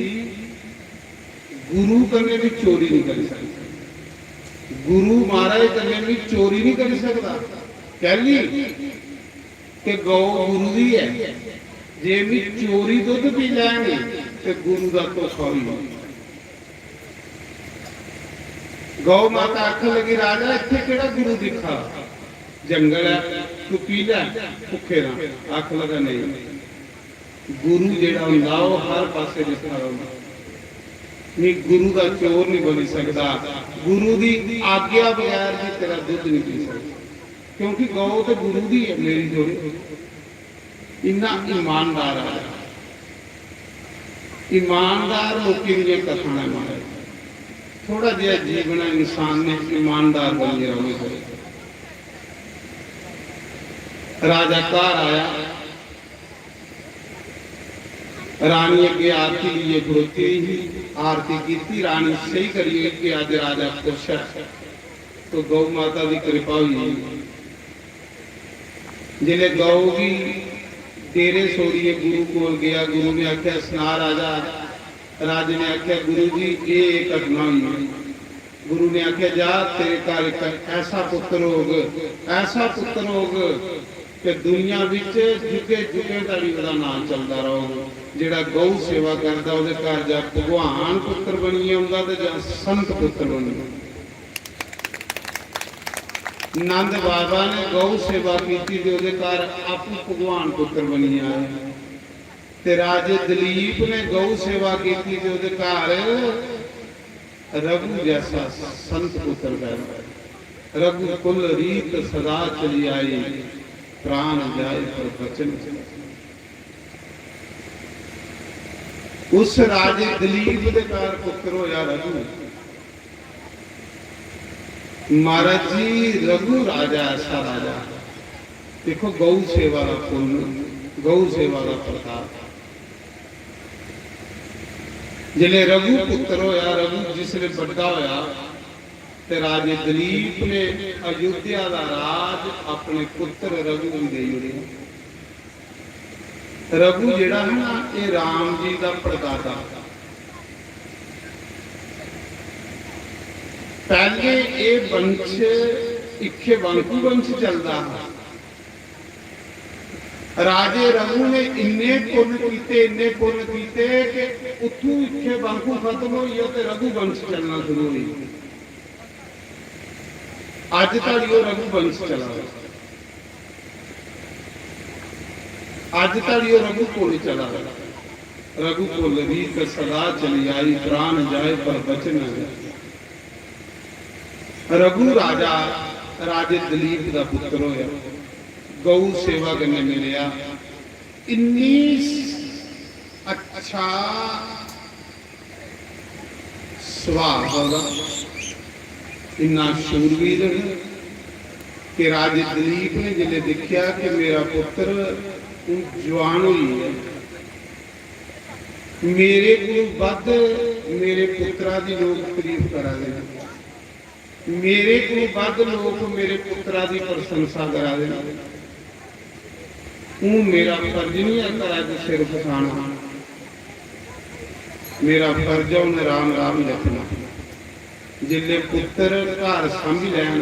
गुरु कन्नै भी चोरी नहीं करी सकता। गुरु महाराज कन्नै भी चोरी नहीं करी सकता। कैली? ते गौ गुरु दी ऐ। जे मी चोरी दुद्ध पी लैन ते गुरु दा धोखा होई जाना। गौ माता आखन लगी, "राजा, इत्थे केड़ा गुरु दिक्खा? जंगल ऐ, तू पी लै, भुक्खे रह।" आखन लगा, "नहीं, गुरु जेड़ा होंदा, ओह हर पासे दिक्खा रौंहदा। मी गुरु दा चोर नहीं बनी सकदा, गुरु दी आज्ञा बगैर भी तेरा दुद्ध नहीं पी सकदा, क्योंकि गौ ते गुरु दी है, मेरी थोड़ी।" इन्ना ईमानदार है। ईमानदार लोकें दियां कथां न महाराज। थोड़ा जेहा जीवन है, इंसान ने ईमानदार बनियै रौहना चाहिए। राजा घर आया, रानी अग्गें आरती लेइयै खड़ोती दी ही। आरती कीती, रानी स्हेई करी होई कि अज्ज राजा खुश ऐ। तो गौ माता दी कृपा होई। जिसलै गौ गी डेरे छोड़ियै गुरु कोल गेआ, गुरु ने आखेआ, "सना राजा।" राजे ने आखेआ, "गुरु जी, एह्, एह् घटना होई है।" गुरु ने आखेआ, "जा, तेरे घर इक ऐसा पुत्र होग, ऐसा पुत्र होग कि दुनिया बिच जुगे जुगे धड़ी ओह्दा नांऽ चलदा रौह्ग। जेह्ड़ा गौ सेवा करदा, ओह्दे घर जां भगवान पुत्र बनियै औंदा ते जां संत पुत्र बनियै।" नंद बाबा ने गौ सेवा कीती ते ओह्दे घर आपूं भगवान पुत्र बनियै आए। ते राजे दिलीप ने गौ सेवा कीती ते ओह्दे घर रघु जैसा संत पुत्र पैदा होया। "रघुकुल रीत सदा चली आई, प्राण जाए पर बचन।" उस राजे दिलीप दे घर पुत्र होया रघु। महाराज जी, रघु राजा ऐसा राजा, देखो, गौ सेवा का पुण्य, गौ सेवा का प्रताप। जिसले रघु पुत्र होया, रघु जिसले बड्डा होया, ते राजे दिलीप ने अयोध्या का राज अपने पुत्र रघु गी देई ओड़ेआ। रघु जेह्ड़ा है ना, ये राम जी का परदादा। पहले ये वंश इक्के बांकू वंश चलदा हा। राजे रघु ने इन्ने पुन्न कीते, इन्ने पुन्न कीते कि उत्थू इक्के बांकू खत्म होई गेआ ते रघु वंश चलना शुरू होई गेआ। अज्ज धड़ी ओह् रघुवंश चला दा, अज्ज धड़ी ओह् रघुकुल चला दा। "रघुकुल रीत सदा चली आई, प्राण जाए पर बचन न।" रघु राजा, राजे दिलीप दा पुत्र होया, गौ सेवा कन्नै मिलेआ। इन्नी अच्छा सुभाऽ हा ओह्दा, इन्ना शूरवीर हा कि राजे दिलीप ने जिसलै दिक्खेआ कि मेरा पुत्र हून जुआन होई गेआ, मेरे कोलू बद्ध मेरे पुत्तरा दी लोक तरीफ करा दे न, मेरे कोलू बद्ध लोक मेरे पुत्तरा दी प्रशंसा करा दे न। हून मेरा फर्ज निं ऐ घरा च सिर फसाना, मेरा फर्ज ऐ उ'नें राम राम जपना। जिसलै पुत्तर घर सांभी लैन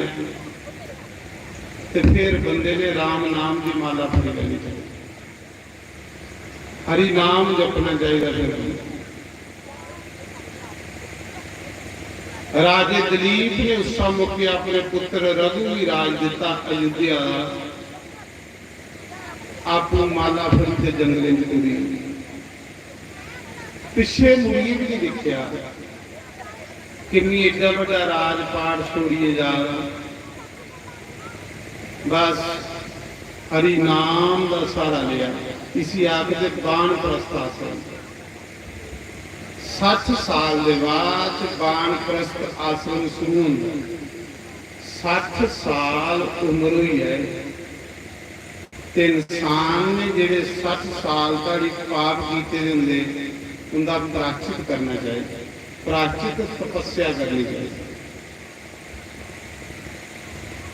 ते फिर बंदे ने राम नाम दी माला फड़ी लैनी चाहिदी। हरि नाम जपना चाहिदा फिर। राजे दिलीप ने उस मौके अपने पुत्र रघु गी राज दिता अयोध्या दा। आपू माला फड़ी ते जंगलें च टुरी। पिच्छे मुड़ियै भी नहीं दिखेआ। किन्नी एड्डा बड्डा राजपाट छोड़ियै जा रहा। बस हरि नाम दा सहारा लिया। इसी आखदे बाण प्रस्थ आश्रम। सट्ठ साल दे बाद बाण प्रस्थ आश्रम शुरू होंदा। सट्ठ साल उम्र होई है ते इंसान ने जेह्ड़े सट्ठ साल धड़ी पाप कीते दे होंदे, उंदा प्रायश्चित करना चाहिए। प्रायश्चित तपस्या करनी चाहिए।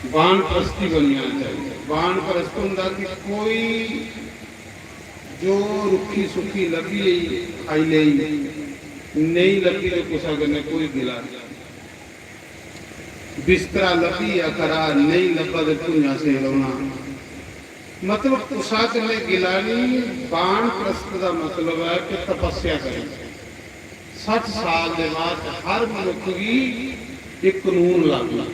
बाणप्रस्थी बनी जाना चाहिए। बाणप्रस्थ होंदा कि कोई जो रुक्खी सुक्खी लब्भी गेई, खाई लेई, नेईं लब्भी ते कुसै कन्नै कोई गिला नहीं। बिस्तरा लब्भी गेआ खरा, नेईं लब्भा ते भुंञां सेई रौह्ना। मतलब कुसै कन्नै गिला नहीं। बाणप्रस्थ दा मतलब ऐ कि तपस्या करी। सट्ठ साल दे बाद हर मनुक्ख गी इक कानून लागू।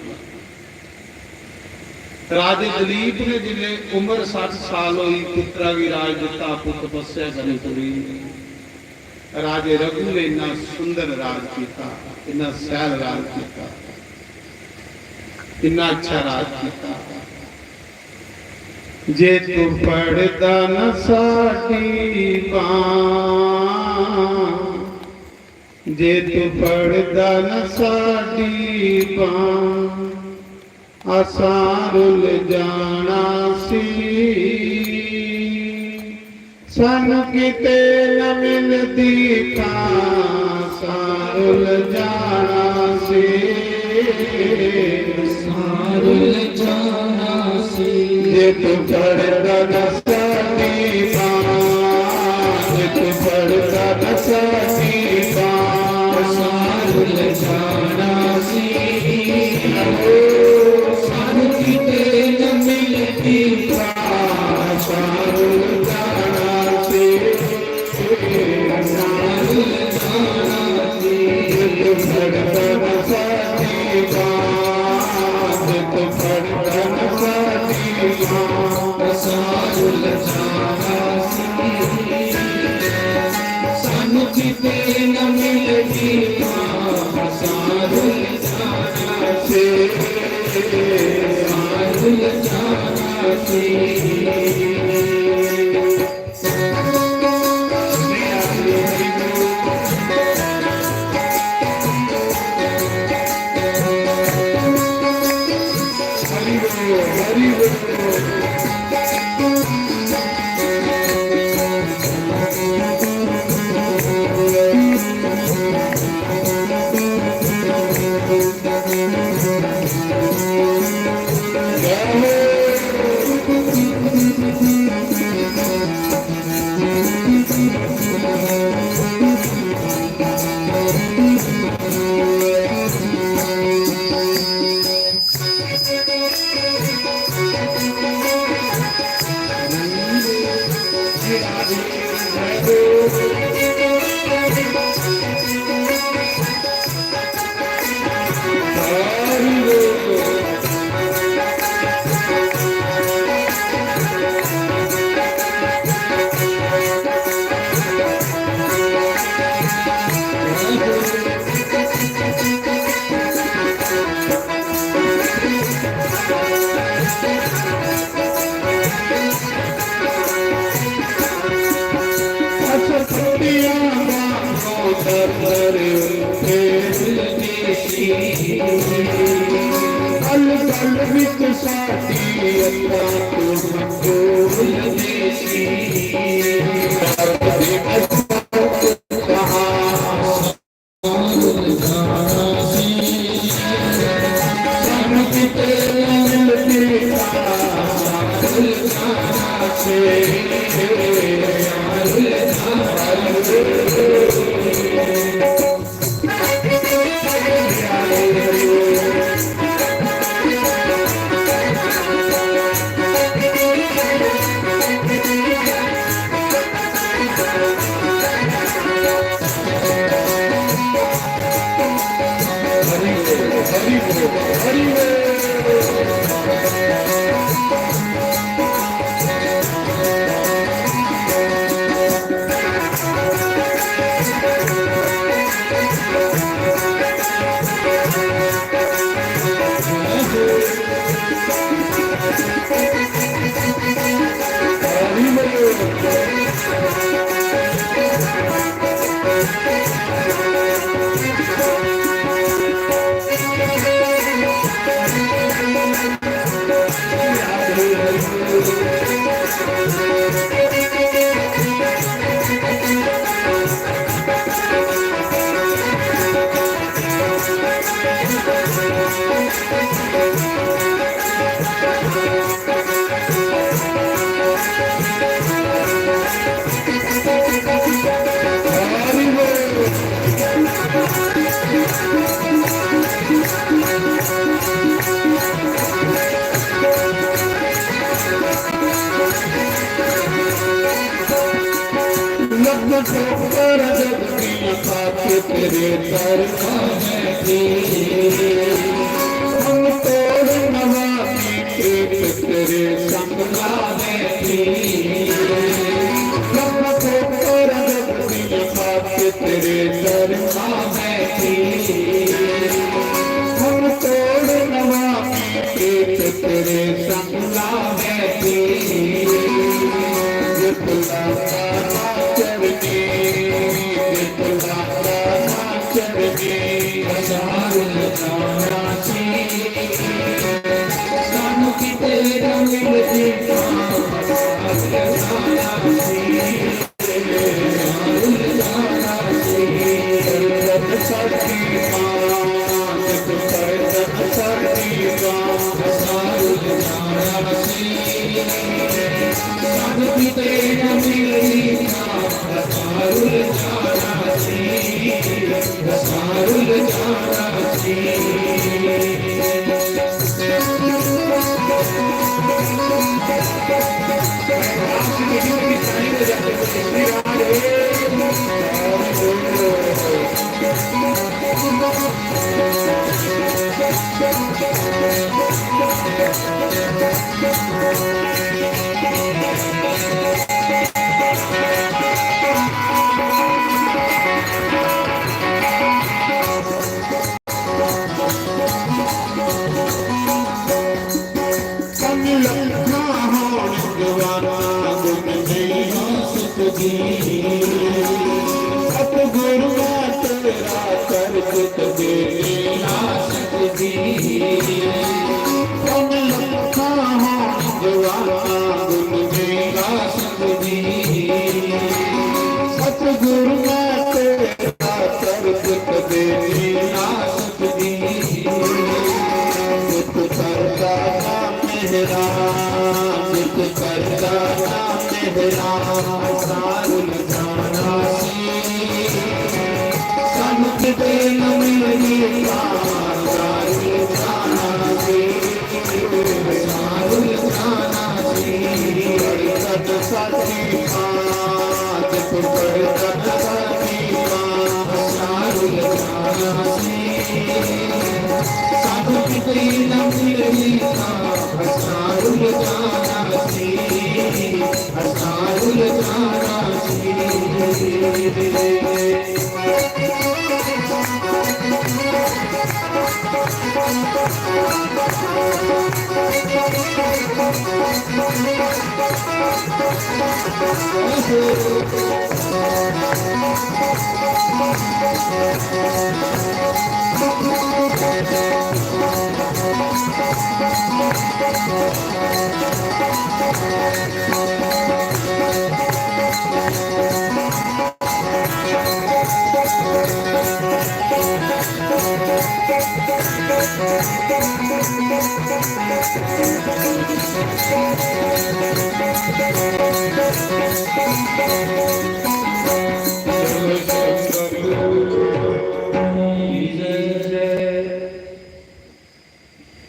राजे दिलीप ने जिसलै उम्र सट्ठ साल होई, पुत्तरा गी राज दिता, आपूं तपस्या करनी पौड़ी। राजे रघु ने इन्ना सुंदर राज किया, इन्ना सैल राज किया, इन्ना अच्छा राज किया। जे तू पढ़दा न साडी बां, जे तू पढ़दा न साडी बां, असां रुल जाना सी। सानू किते न मिलदी थां, सारुल जाना सी। सारुल जाना सी। जे तू पढ़दा न साडी बां, जे तू पढ़दा न साडी बां, सारुल जाना सी। ओ सानू किते न मिलदी थां, सारुल जाना सी। सारुल जाना सी। जे तू पढ़दा न साडी बां, जे तू पढ़दा न साडी बां, सारुल जाना सी। सानू किते न मिलदी थां, सारुल जाना सी। सारुल जाना सी। गल गल विच साडी अक्खां तू मंजूर देसी। लख ठोकर जब भी खाके तेरे दर का है। हम तोड़ नवा की प्रीत तेरे संग का है। लख ठोकर जब भी खाके तेरे दर का है। हम तोड़ नवा की प्रीत तेरे संग का है। ये बुलावा चढ़ के, ये बुलावा चढ़ के, सारुल जाना सी। सानू किते रंग लगे, सारुल जाना सी।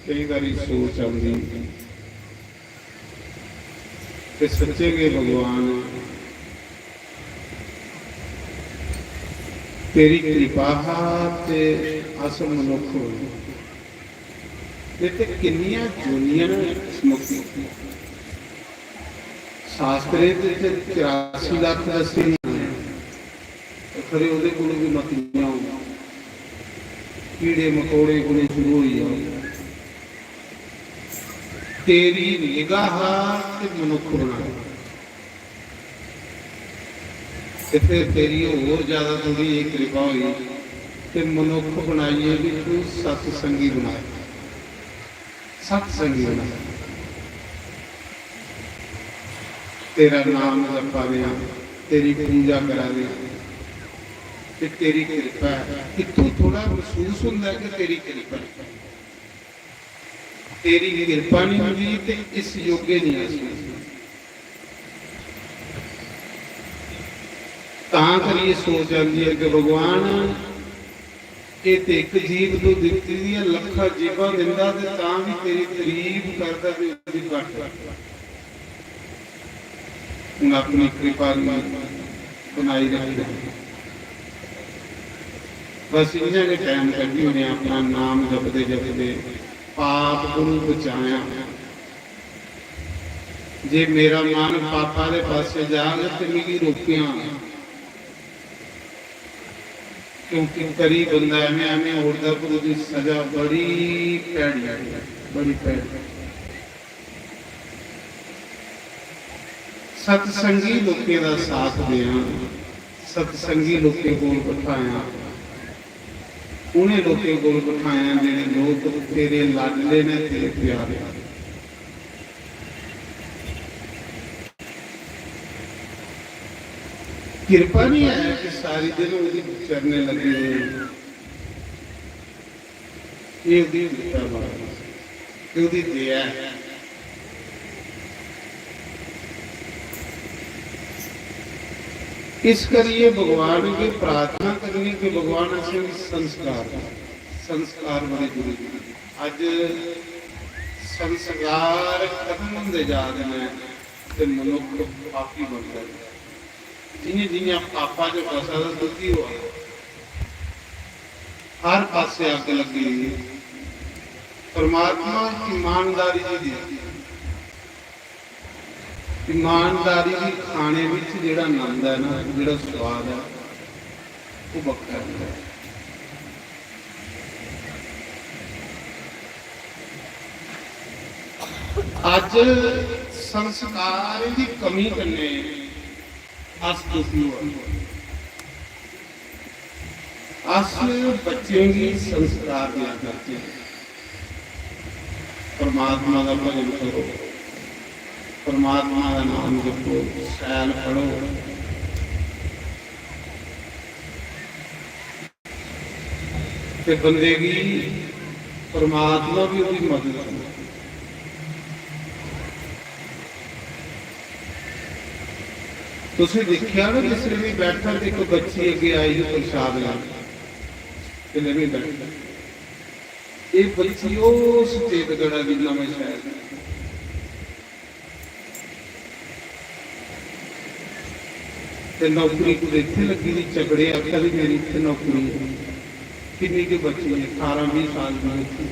केई बारी सोच औंदी कि सच्चे गै भगवान तेरी कृपा हा ते अस मनुक्ख होए। ते, ते किन्नियां जोनियां न इस मौके। शास्त्रें च ते चरासी लक्ख दस्से न, ते खरे ओह्दे कोलों बी मतियां होन, कीड़े मकोड़े कोले शुरू होई जाओ। तेरी निगाह ते मनुक्ख बनाए। ते फिर तेरी होर ज्यादा थोड़ी जेही कृपा होई ते मनुक्ख बनाइयै बी तू सत्संगी बनाए, सत्संगी बनाए। तेरा नाम जपा दे आं, तेरी पूजा करा दे आं, ते तेरी कृपा ऐ। इत्थूं थोड़ा मसूस होंदा ऐ कि तेरी कृपा ऐ। तेरी किरपा नहीं होंदी ते इस योग्य नहीं अस। तां करियै सोच आंदी है कि भगवान, ये ते एक जीव तू दित्ती दी है, लक्खां जीवां दिंदा ते तां भी तेरी तारीफ करदा भी ओह्दी घट। हून अपनी कृपा गी बनाई रखना। बस इ'यां गै टाइम कड्ढी ओड़ेआ, अपना नाम जपदे जपदे पाप कोलू बचाया। जे मेरा मन पापा दे पासे जाग ते मिगी रोकेआं, क्योंकि करी बंदा एवें एवें उड़दा, पर ओह्दी सजा बड़ी भैड़ी, बड़ी भैड़ी। सतसंगी लोकें दा साथ देआं, सतसंगी लोकें कोल बठायां, उ'नें लोकें कोल बठायां जेह्ड़े लोक तेरे लाडले न, तेरे प्यारे। किरपा नहीं है कि सारी दिन ओह्दी चरणे लग्गे होए। एह् ओह्दी किरपा ऐ महाराज, एह् ओह्दी दया ऐ। इस करियै भगवान गी प्रार्थना करनी कि भगवान असेंगी संस्कार दे, संस्कार बड़े जरूरी न। अज्ज संस्कार खत्म होंदे जा दे न ते मनुक्ख पापी बनदा जा। जियां जियां पापा च फसा दा दुखी होआ, हर पासे अग्ग लग्गी दी। परमात्मा ईमानदारी दी, ईमानदारी दी खाने विच जेह्ड़ा आनंद ऐ ना, जेह्ड़ा स्वाद ऐ, ओह् बक्खरा ऐ। अज्ज संस्कारें दी कमी कन्नै अस दुखी होआ ने। अस बच्चें गी संस्कार देआ करचै। परमात्मा दा भजन करो, परमात्मा दा नाम जपो, शैल पढ़ो। ते बंदे गी परमात्मा भी ओह्दी मदद करदा। तुसें दिक्खेआ ना, जिसलै में बैठा ते इक बच्ची अग्गें आई ही प्रसाद लैन, जिसलै में बैठा, एह् बच्ची उस चेतगढ़ा दी, नमें शैह्र दी। ते नौकरी कुतै इत्थै लग्गी दी, चकड़े आखा दे मेरी इत्थै नौकरी ऐ। किन्नी गै बच्ची ऐ, ठारां बीह् साल दी बच्ची।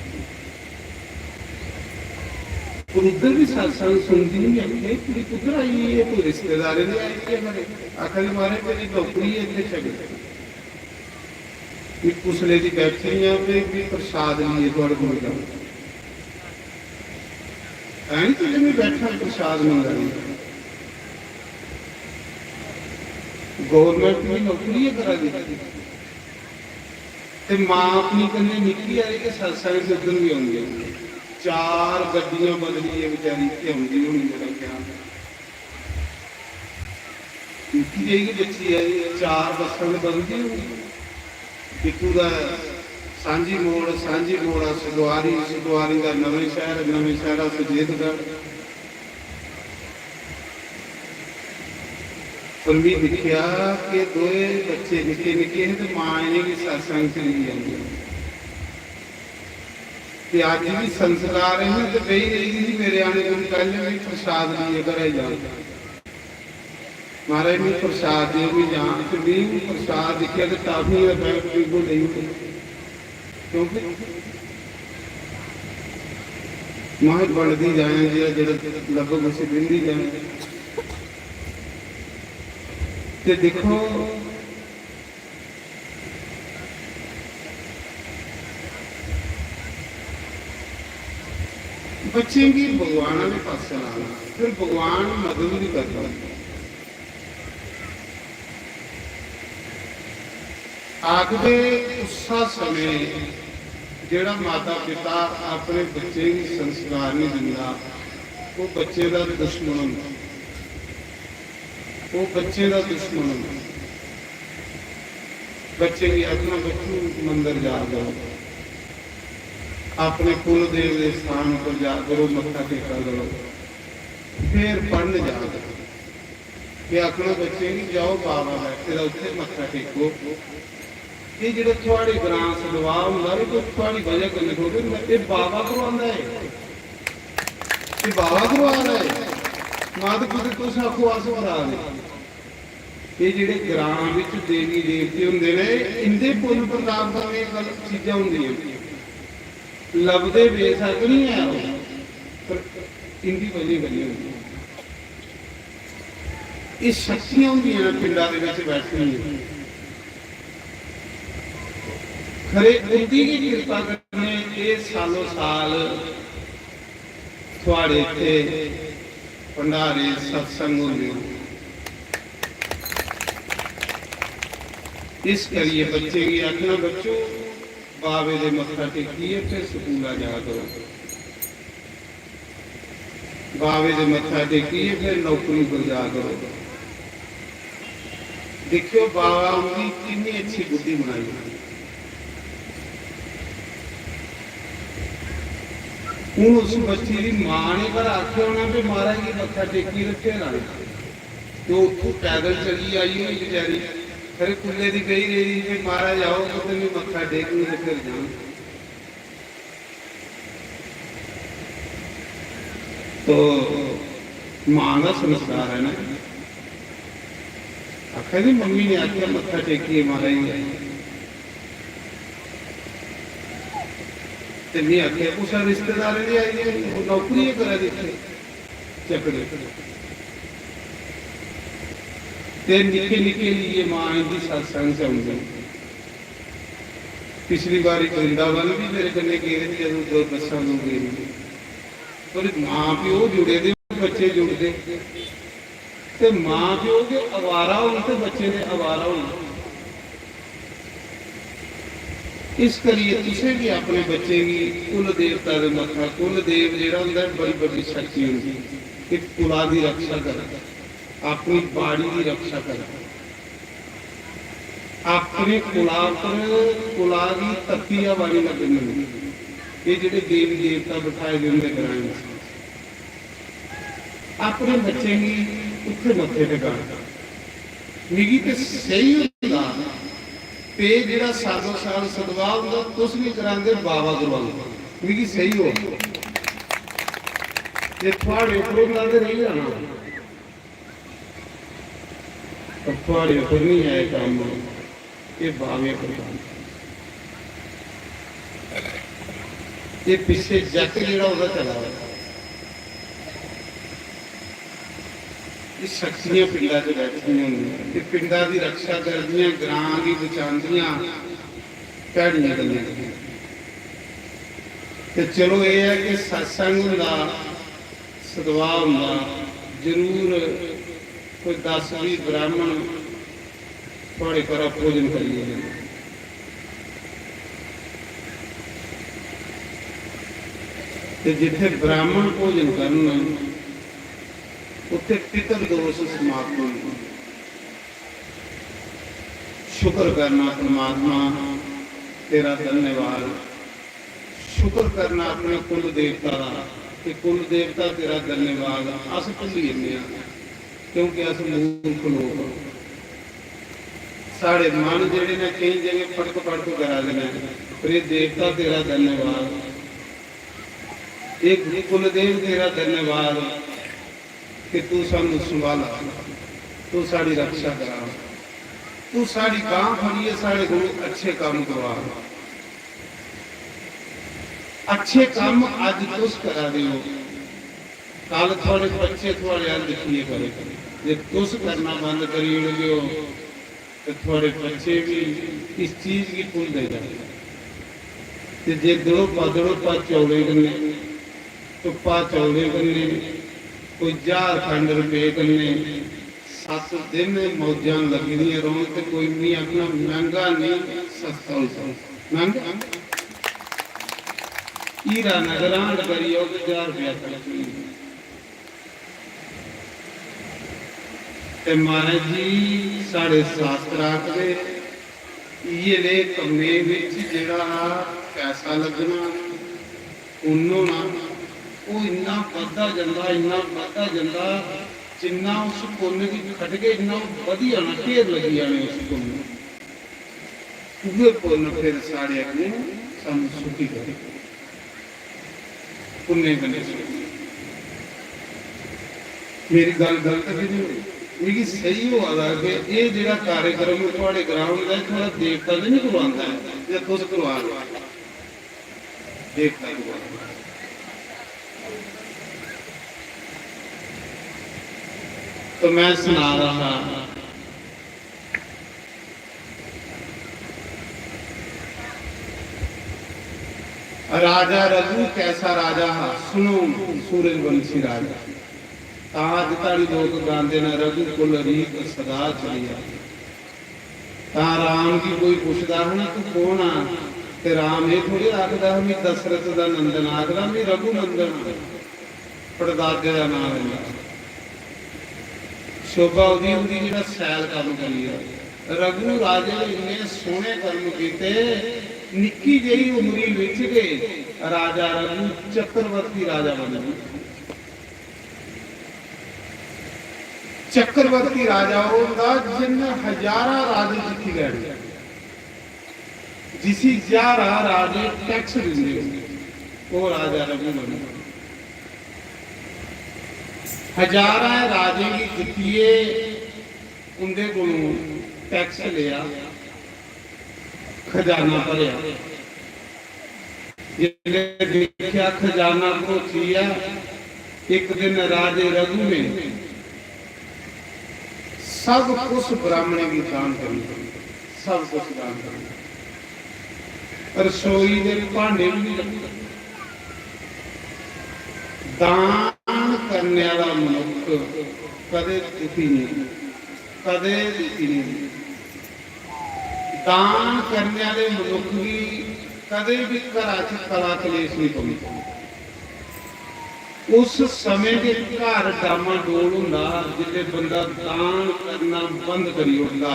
पर उद्धर बी सत्संग सुनदी, में आखेआ, "एह् कुड़ी कुद्धर आई? एह् कोई रिश्तेदारें दे आई दी ऐ?" मेरे आखा दी, "महाराज, मेरी नौकरी ऐ इत्थै चकड़े।" मैं कुसलै दी बैठी आं ते मैं प्रसाद लेइयै थुआढ़े कोल जां। ऐ नी तुझे मैं बैठा प्रसाद मंगा दी। गौरमेंट दी नौकरी ऐ करा दी। ते मां अपनी कन्नै निक्की हारी गै सत्संग च उद्धर बी औंदी ऐ। चार गड्डियां बदलियै बेचारी इत्थै औंदी होनी, मेरा ख्याल ऐ। निक्की जेही गै बच्ची ऐ, चार बस्सां ते बदलदी होनी। इत्थूं दा सांझी मोड़, सांझी मोड़ दा सतवारी, सतवारी दा नमें शैह्र, नमें शैह्रा सुचेतगढ़। पर मी दिक्खेआ कि दोए बच्चे निक्के निक्के हे ते मां इ'नेंगी सत्संग च लेई जंदी। ते अज्ज बी संस्कार है ना, ते बेही रेही दी, मेरे आने कोला पैह्लें बी प्रसाद लेइयै घरै जाओ। महाराज, मी प्रसाद देओ, मी जान। ते मी बी प्रसाद दिक्खेआ ते टाफियां दा पैकेट पीगो लेई ओड़े। क्योंकि महां, बंडदी जायां, जेह्ड़ा, जेह्ड़ा लब्भग उसी दिंदी जायां। ते दिक्खो, बच्चें गी भगवान आह्ले पासै लाना, फिर भगवान मदद बी करदा। आखदे, उस्सा समें जेह्ड़ा माता पिता अपने बच्चें गी संस्कार नहीं दिंदा, ओह् बच्चे दा दुश्मन होंदा। ओह् बच्चे दा दुश्मन होंदा। बच्चे गी आखना, "बच्चू, मंदर जा करो, अपने कुल देव दे स्थान उप्पर जा करो, मत्था टेका करो, फिर पढ़न जा करो।" ते आखना बच्चे गी, "जाओ, बाबा बैठे दा, उत्थे मत्था टेको।" एह् जेह्ड़ा थुआढ़े ग्रां सदवाह होंदा, एह् कोई थुआढ़ी बजह कन्नै थोह्ड़े होंदा, एह् बाबा करवांदा ऐ। एह् बाबा करवा दा ऐ। मत कुतै तुस आखो अस करा दे। एह् जेह्ड़े ग्रां बिच देवी देवते होंदे ने, इंदे पुन्न प्रताप कन्नै एह् गलत चीजां होंदियां। लभदे बेशक्क निं ऐ ओह्, पर इंदी बजह कन्नै होंदी। एह् शक्तियां होंदियां न पिंडा दे बिच बैठी दियां। खरे उंदी गै किरपा कन्नै एह् सालों साल थुआढ़े इत्थै भंडारे, सत्संग होंदे न। इस करियै बच्चें गी आखना, "बच्चो, बावे दे मत्था टेकियै फिर स्कूला जा करो।" बावे दे मत्था टेकियै फिर नौकरी पर जा करो। दिक्खेओ, बावा उंदी किन्नी अच्छी बुद्धि बनाई। हून उस बच्ची दी मां ने पर आखेआ होना कि महाराज गी मत्था टेकी ते फिर आना। ते उत्थूं पैदल चली आई होनी बेचारी, खरे कुल्ले दी बेही रेही दी, "महाराज आओ, ते मैं मत्था टेकूं ते फिर जाऊं।" तो मां दा संस्कार है ना। आखा दी मम्मी ने आखेआ मत्था टेकियै मारा ही आई। ते में आखेआ कुसै रिश्तेदारें दी आई दी होनी, ओह् नौकरी गै करा दी इत्थै चक्करे। ते निक्के निक्के लेइयै मां इंदी सत्संग च औंदी। पिछली बारी वृंदावन बी मेरे कन्नै गेदे हे, जदूं दो बस्सां लोक गेदे। पर मां प्यो जुड़े दे, बच्चे जुड़दे। ते मां प्यो गै आवारा होन ते बच्चे दे आवारा होन। इस करियै तुसें बी अपने बच्चें गी कुल देवता दे मत्था, कुल देव जेह्ड़ा होंदा ऐ, बड़ी बड्डी शक्ति होंदी। इक कुला दी रक्षा करै, अपनी बाड़ी दी रक्षा करै, अपने कुला पर, कुला गी तत्ती हवा निं लग्गन दिंदी। एह् जेह्ड़े देवी देवता बठाए दे होंदे ग्राएं च, अपने बच्चें गी उत्थै मत्थे टकाना। मिगी ते स्हेई होंदा पे जेह्ड़ा सालो साल सदवा होंदा, तुस बी करांदे, बाबा करवांदे। मिगी स्हेई हो जे थुआड़े उप्पर होंदा ते रेही जाना। पर थुआड़े उप्पर निं आए कम्म, एह् बाबे उप्पर कम्म। एह् पिच्छे जग जेह्ड़ा ओह्दा चला दा, एह् शक्तियां पिंडा च बैठी दियां होंदियां, एह् पिंडा दी रक्षा करदियां, ग्रां गी बचांदियां, भैड़ियां गल्लां करदियां। ते चलो एह् ऐ कि सत्संग होंदा, सदवा होंदा, जरूर कोई दस बीह् ब्राह्मण थुआड़े घरा भोजन करियै जंदे। ते जित्थै ब्राह्मण भोजन करन, उत्थै पितृदोष समाप्त होंदे। शुक्र करना परमात्मा, तेरा धन्यवाद। शुक्र करना अपने कुल देवता दा, ते कुल देवता तेरा धन्यवाद। अस भुल्ली जन्ने आं, क्योंकि अस मूर्ख लोक आं। साढ़े मन जेह्ड़े ने केईं जगह फड़क फड़क करा दे ने, पर एह् देवता तेरा धन्यवाद, एह् कुलदेव तेरा धन्यवाद कि तू सानू संभाला, तू साढ़ी रक्षा करा, तू साढ़ी बांह फड़ियै साढ़े कोल अच्छे कम्म करवा। अच्छे कम्म अज्ज तुस करा दे हो, कल थुआड़े बच्चे थुआड़े अल दिक्खियै करे। जे तुस करना बंद करी ओड़गे ओ, ते थुआड़े बच्चे बी इस चीज गी भुलदे जाङन। ते जे दड़ोपा, दड़ोपा चौलें कन्नै, धुप्पा चौलें कन्नै, कोई ज्हार खंड रपेऽ कन्नै, सत्त दिन मौजां लग्गी दियां रौह्न ते कोई, मी आखना, मैंह्गा नेईं, सस्ता होई सकदा। मैंह्गा? हीरा नगर हांड करी आओ ते ज्हार रपेआ खर्च होई जाना। ते महाराज जी, साढ़े शास्त्र आखदे, इ'यै नेह् कम्में बिच जेह्ड़ा पैसा लग्गना, पुन्न होना, ओह् इन्ना बधदा जंदा, इन्ना बधदा जंदा, जिन्ना उस पुन्न गी खटगे, इन्ना ओह् बधी जाना, ढेर लग्गी जाने उस पुन्न। उ'ऐ पुन्न फिर साढ़े अग्गें सानूं सुखी करै। पुन्नें कन्नै सुखी। मेरी गल्ल गलत ते निं होई? मिगी स्हेई होआ दा कि एह् जेह्ड़ा कार्यक्रम थुआढ़े ग्रां होंदा ऐ, थुआढ़ा देवता ते निं करवांदा ऐ, जां तुस करवा दे? देवता करवा दे। तो मैं सना रहा हा, राजा रघु कैसा राजा हा, सुनो सूरजवंशी राजा। तां अज्ज धोड़ी लोक गांदे न, "रघुकुल रीत सदा चली आई।" तां राम गी कोई पुछदा हा ना, "तू कौन आ?" ते राम एह् थोड़ी आखदा हा, "मैं दशरथ दा नंदन", आखदा, "मैं रघुनंदन आं।" पड़दादे दा नांऽ लैंदा। शोभा ओह्दी होंदी जेह्ड़ा शैल कम्म करियै। रघु राजे ने इन्ने सोह्ने कर्म कीते, निक्की जेही उमरी बिच गै राजा रघु चक्रवर्ती राजा बनी गेआ। चक्रवर्ती राजा ओह् होंदा जिन्न हजारां राजे जित्ती लैने। जिसी ज्हारां राजे टैक्स दिंदे, ओह् राजा रघु बने। हजारां राजें गी जित्तियै उंदे कोलों टैक्स लेआ, खजाना भरेआ। जिसलै दिक्खेआ खजाना भरोची गेआ, इक दिन राजे रघु ने सब कुछ ब्राह्मणें गी दान करी दित्ता, सब कुछ दान करी दित्ता। रसोई दे भांडे भी नहीं रखे। दान करने वाला मनुख कदे दुखी नहीं, कदे दुखी नहीं। दान करने वाले मनुख गी कदे भी घरा च कला कलेश नहीं पौंदा। उस समय के घर डामाडोल होंदा, जिसले बंदा दान करना बंद करी ओड़दा,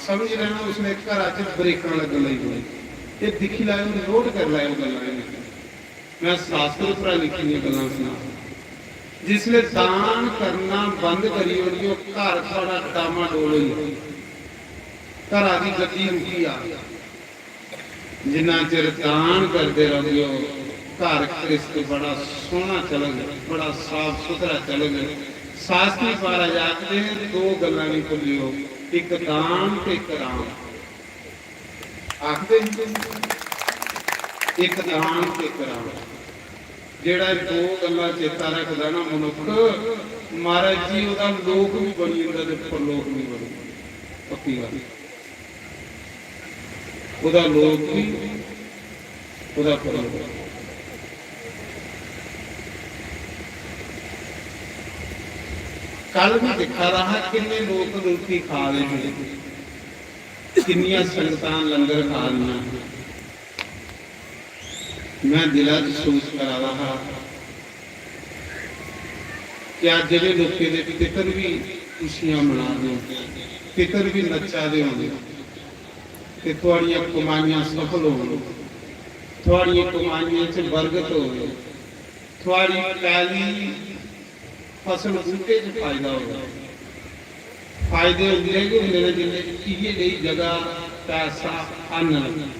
समझ लेना उसने घरा च ब्रेकां लगन लगी पौंदी। ये दिक्खी लैओ, नोट करी लैओ गल्लां इ'नें। मैं शास्त्र उप्परा लिखी दियां गल्लां सुना। जिसले दान करना बंद करी ओड़ियो, घर थुआड़ा डामाडोल होई जाए, घरा दी गड्डी रुकी आ। जिन्ना चिर दान करदे रौह्गेओ, घर घ्रिस्त बड़ा सोहना चलग, बड़ा साफ सुथरा चलग। शास्त्री महाराज आखदे, दो गल्लां नहीं भुल्लियो, इक दान ते इक राम। आखदे, इक दान ते इक राम। जेड़ा एह दो गल्लां चेता रखदा ना मनुख, महाराज जी, ओहदा लोक भी बनी जंदा ते परलोक भी बनी जंदा। पक्की गल्ल। ओहदा लोक भी, ओहदा परलोक। कल मैं दिक्खा दा हा, किन्ने लोक रुट्टी खा दे हे, किन्नियां संगतां लंगर खा रहियां। मैं दिला च सोच करा दा हा कि अज्ज जेह्ड़े लोकें दे पितर भी खुशियां मना दे होंदे, पितर भी नच्चा दे होंदे, ते थुआड़ियां कमाइयां सफल होन, थुआड़ियें कमाइयें च बरकत होवे, थुआड़ी पैली फसल बूटे च फायदा होवे। फायदे उंदे गै होंदे न जिंदे इ'यै जेही जगह पैसा आह्नन।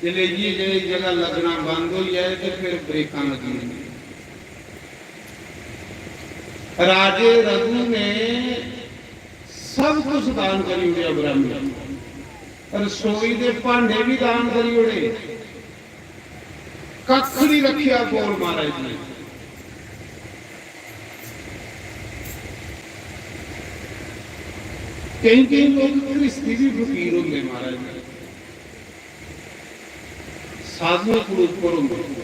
जिसलै इ'यै जेही जगह लग्गना बंद होई जाए ते फिर ब्रेकां लग्गी जंदियां। राजे रघु ने सब कुछ दान करी ओड़ेआ ब्राह्मण, रसोई दे भांडे भी दान करी ओड़े, कक्ख नहीं रखेआ कोल महाराज ने। केईं केईं लोक घ्रिस्ती भी फकीर होंदे महाराज ने। साधुएं कोल उप्पर होंदे।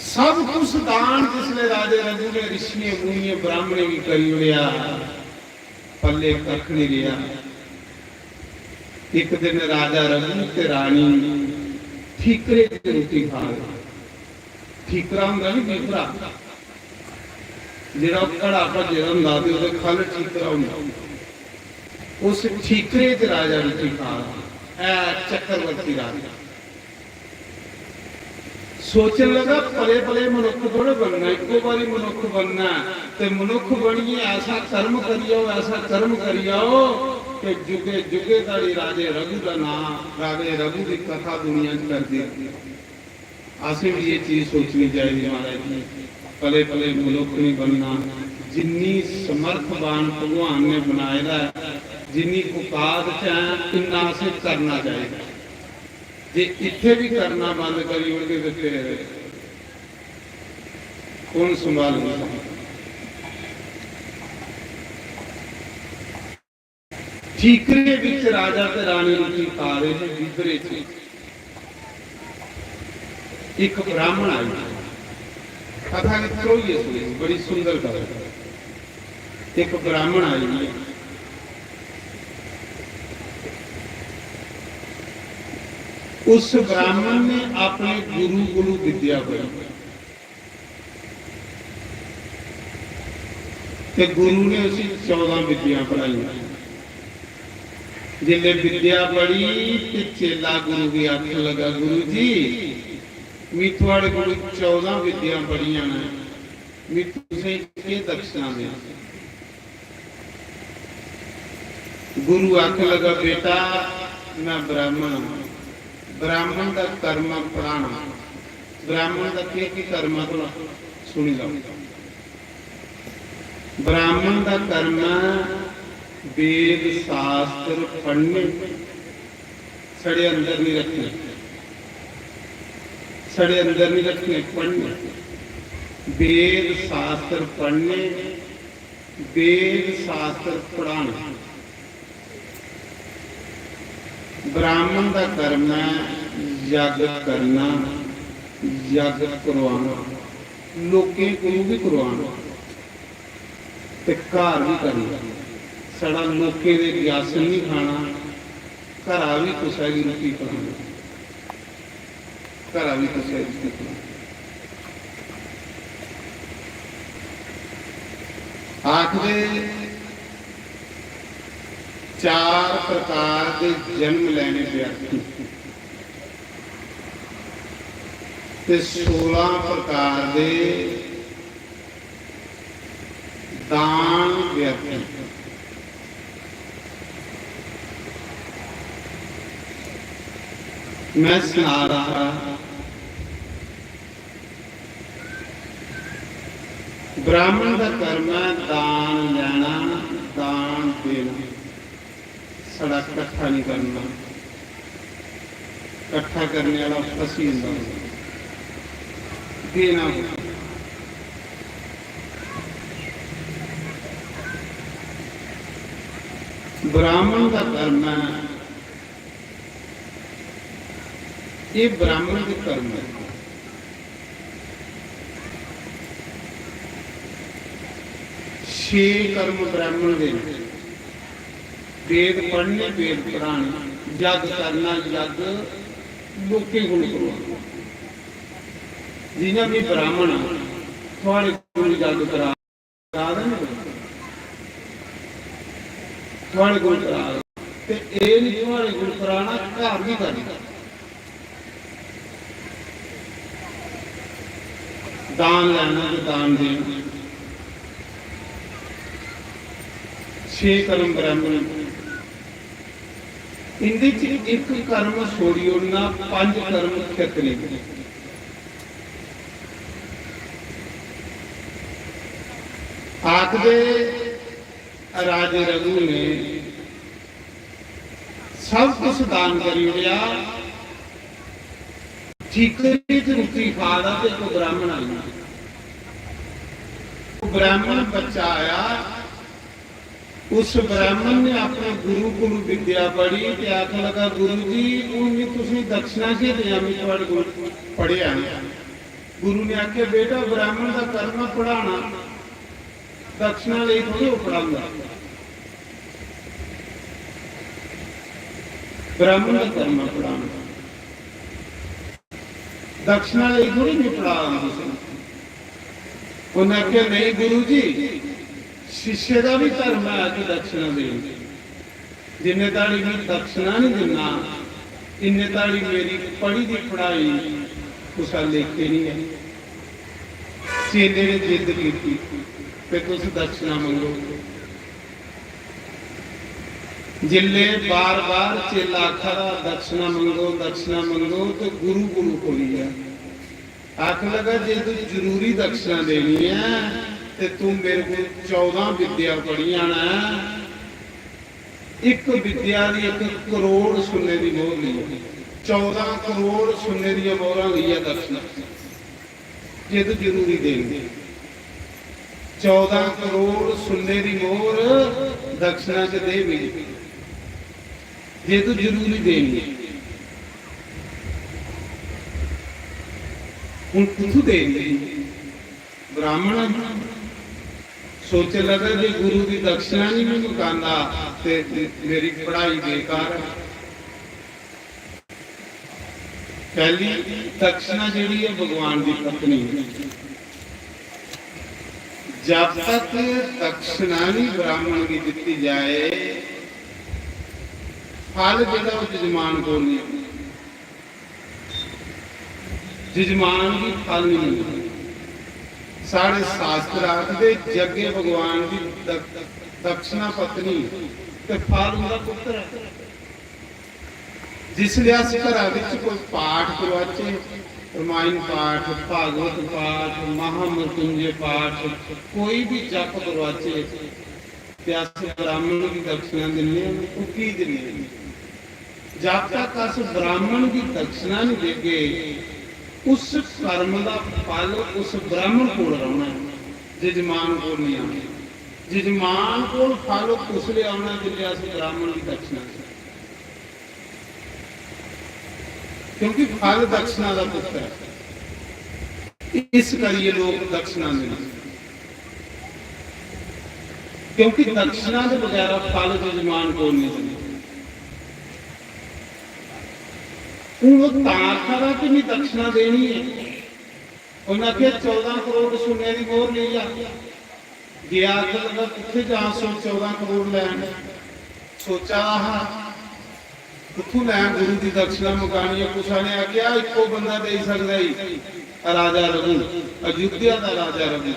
सब कुछ दान जिसले राजे रघु ने ऋषियें मुनियें ब्राह्मणें गी करी ओड़ेआ, पल्ले कक्ख नहीं रेहा। एक दिन राजा रघु ते रानी ठीकरे च रोटी खा रहे। ठीकरा होंदा नी, ठीकरा, जेड़ा घड़ा भज्जे दा होंदा ते ओह्दे ख'ल्ल ठीकरा होंदा। उस ठीकरे च राजा रुट्टी खा दा ऐ, चक्रवर्ती राजा। सोचन लगा, पले पले मनुक्ख थोड़े बनना, इक्को बारी मनुक्ख बनना ऐ। ते मनुक्ख बनियै ऐसा कर्म करी आओ, ऐसा कर्म करी आओ कि जुगे जुगे धोड़ी राजे रघु दा नां, राजे रघु दी कथा दुनिया च करदे। असें भी ये चीज सोचनी चाहिदी महाराज जी। पले पले मनुक्ख नहीं बनना। जिन्नी समर्थवान भगवान ने बनाए दा ऐ, जिन्नी औकात च ऐ, इन्ना असें करना चाहिदा। जे इत्थे भी करना बंद करी ओड़गे ते फिर कौन संभालना? ठीकरे विच राजा ते रानी रुट्टी खा रहे थे, बिदरे च एक ब्राह्मण आई। कथा गी ध्रोइयै सुनो, बड़ी सुंदर कथा। एक ब्राह्मण आई। उस ब्राह्मण ने अपने गुरु कोलू विद्या पढ़ी। ते गुरु ने उसी चौदां विद्यां पढ़ाइयां। जिसलै विद्या पढ़ी ते चेला गुरु गी आखन लगा, "गुरु जी, मी थुआड़े कोल चौदां विद्यां पढ़ियां न, मी तुसें केह् दक्षिणा देआं?" गुरु आखन लगा, "बेटा, मैं ब्राह्मण आं, ब्राह्मण दा कर्म ऐ पढ़ाना।" ब्राह्मण दा केह् केह् कर्म ऐ भला? सुनी लैओ। ब्राह्मण दा कर्म ऐ वेद शास्त्र पढ़ने, साढ़े अंदर नहीं रखने, साढ़े अंदर नहीं रखने, पढ़ने। वेद शास्त्र पढ़ने, वेद शास्त्र पढ़ाने। ब्राह्मण दा कर्म ऐ यज्ञ करना, यज्ञ करवाना, लोकें कोलू भी करवाना। ते घर बी करना। साढ़ा लोकें दे ग्यासन नहीं खाना, घरा बी कुसै गी रुट्टी खलानी, घरा बी कुसै गी रुट्टी खलानी। आखदे चार प्रकार दे जन्म लैने व्यर्थ ते सोलां प्रकार दे दान व्यर्थ। मैं सना रहा, ब्राह्मण दा कर्म है दान लेना, दान देना। साढ़ा कट्ठा नहीं करना, कट्ठा करने वाला फसी जंदा होंदा। देना होंदा। ब्राह्मण दा कर्म है, ये ब्राह्मण दे कर्म है। छे कर्म ब्राह्मण दे न। वेद पढ़ने, वेद पढ़ाने, यज्ञ करना, यज्ञ लोकें कोल करवाना। जियां भी ब्राह्मण आ, थुआड़े कोल यज्ञ करा, करा दे न, थुआड़े कोल करा दे। ते एह् निं थुआड़े कोल कराना, घर बी करना। दान लैना ते दान देना। छे कर्म ब्राह्मण। इंदे च इक कर्म छोड़ी ओड़ना, पंज कर्म क्षत्रिय। आखदे राजे रघु ने सब कुछ दान करी ओड़ेआ, ठीकरी च रुट्टी खा दा ते इक ब्राह्मण आई। ओह् ब्राह्मण बच्चा आया, उस ब्राह्मण ने अपने गुरु कोल विद्या पढ़ी ते आखन लगा, "गुरु जी, हून में तुसेंगी दक्षिणा केह् देआं, में थुआड़े कोल पढ़ेआ ऐ।" गुरु ने आखेआ, "बेटा, ब्राह्मण दा कर्म ऐ पढ़ाना, दक्षिणा लेई थोड़ी ओह् पढ़ांदा। ब्राह्मण दा कर्म ऐ पढ़ाना, दक्षिणा लेई थोड़ी में पढ़ा दा तुसेंगी।" उन्नै आखेआ, "नहीं गुरु जी, शिष्य दा भी धर्म ऐ कि दक्षिणा देनी। जिन्ने ताड़ी में दक्षिणा नहीं दिन्ना, इन्ने ताड़ी मेरी पढ़ी दी पढ़ाई कुसै लेखे नहीं है।" चेले ने जिद्द कीती, "ते तुस दक्षिणा मंगो।" जिल्ले बार-बार चेला आखा दा, "दक्षिणा मंगो, दक्षिणा मंगो," ते गुरु कोलू खोली गेआ। आखन लगा, "जे तू जरूरी दक्षिणा देनी ऐ, ते तू मेरे कोल चौदां विद्या पढ़ी आना ऐ।" इक विद्या दी इक करोड़ सुन्ने दी मोहर लेई, चौदां करोड़ सुन्ने दियां मोहरां लेइयै दक्षिणा। जे तू जरूरी देनी, चौदां करोड़ सुन्ने दी मोहर दक्षिणा च दे मिगी, जे तू जरूरी देनी। हून कुत्थू देनी? ब्राह्मण सोचन लगा, "जे गुरु दी दक्षिणा नहीं मैं मकांदा, ते मेरी पढ़ाई बेकार है।" पहली दक्षिणा जेह्ड़ी ऐ भगवान दी पत्नी, जब तक दक्षिणा नहीं ब्राह्मण गी दित्ती जाए, फल जेह्ड़ा ओह् जजमान कोल नहीं। जजमान गी फल नहीं मिलदा। साढ़े शास्त्र आखदे, "जग्गे भगवान दी द-, दक्षिणा पत्नी ते फल उंदा पुत्र है।" जिसलै अस घरा बिच कोई पाठ करवाचै, रामायण पाठ, भागवत पाठ, महामृत्युंजय पाठ, कोई भी जप करवाचै, ते अस ब्राह्मण गी दक्षिणा दिन्ने आं, ओह् की दिन्ने आं? जब तक अस ब्राह्मण गी दक्षिणा नहीं देगे, उस कर्म दा फल उस ब्राह्मण कोल रौह्ना ऐ, जजमान कोल नहीं आना। जजमान कोल फल उसलै औना जिसलै अस ब्राह्मण गी दक्षिणा देगे। क्योंकि फल दक्षिणा दा पुत्र है, इस करियै लोक दक्षिणा देना। क्योंकि दक्षिणा दे बगैरा फल जजमान कोल नहीं देना। हून ओह् तां आखा दा कि मैं दक्षिणा देनी है। उन्नै आखेआ, "चौदां करोड़ सुन्ने दी मोहर लेई आ।" गेआ, आखन लगा, "कुत्थै जां सौ चौदां करोड़ लैन?" सोचा दा हा, "कुत्थूं लैं गुरु दी दक्षिणा मकानी ऐ?" कुसै ने आखेआ, "इक्को बंदा देई सकदा ई, राजा रघु, अयोध्या दा राजा रघु।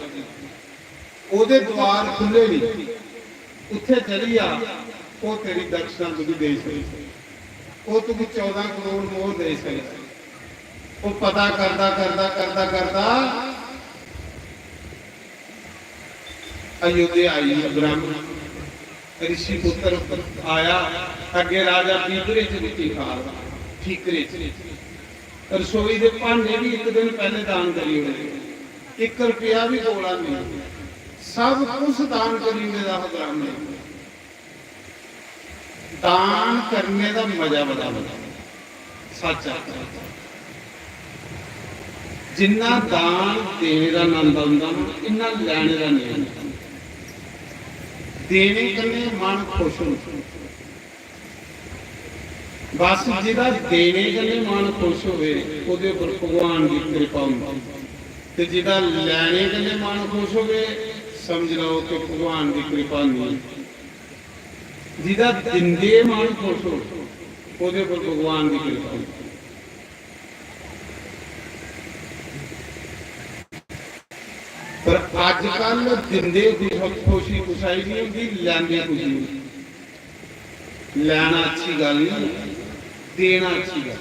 ओह्दे द्वार खु'ल्ले नी, उत्थै चली जा, ओह् तेरी दक्षिणा तुगी देई सकदा, ओह् तुगी चौदां करोड़ मोहर देई सकदा।" ओह् पता करदा, करदा, करदा, करदा अयोध्या आई, ब्राह्मण ऋषि पुत्र आया, अग्गे राजा पीपरे च रुट्टी खा दा, ठीकरे च। रसोई दे भांडे भी इक दिन पैह्ले दान करी ओड़े, इक रपेआ भी कोला नेईं, सब कुछ दान करी ओड़े दा हा ब्राह्मण। दान करने दा मजा बड़ा बड़ा, सच आखना। जिन्ना दान देने दा आनंद औंदा ना, इन्ना लैने दा नेईं औंदा। देने कन्नै मन खुश होंदा। बस जेह्दा देने कन्नै मन खुश होवे, ओह्दे उप्पर भगवान दी किरपा होंदी। ते जेह्दा लैने कन्नै मन खुश होवे, समझ लैओ कि भगवान दी किरपा नेईं। जिदा दिंदे मन खुश हो, ओह्दे पर भगवान दी किरपा होंदी। पर अजकल दिंदे खुश-, खुशी कुसै गी नहीं होंदी, लैंदे खुशी होंदी। लैना अच्छी गल्ल नहीं, देना अच्छी गल्ल।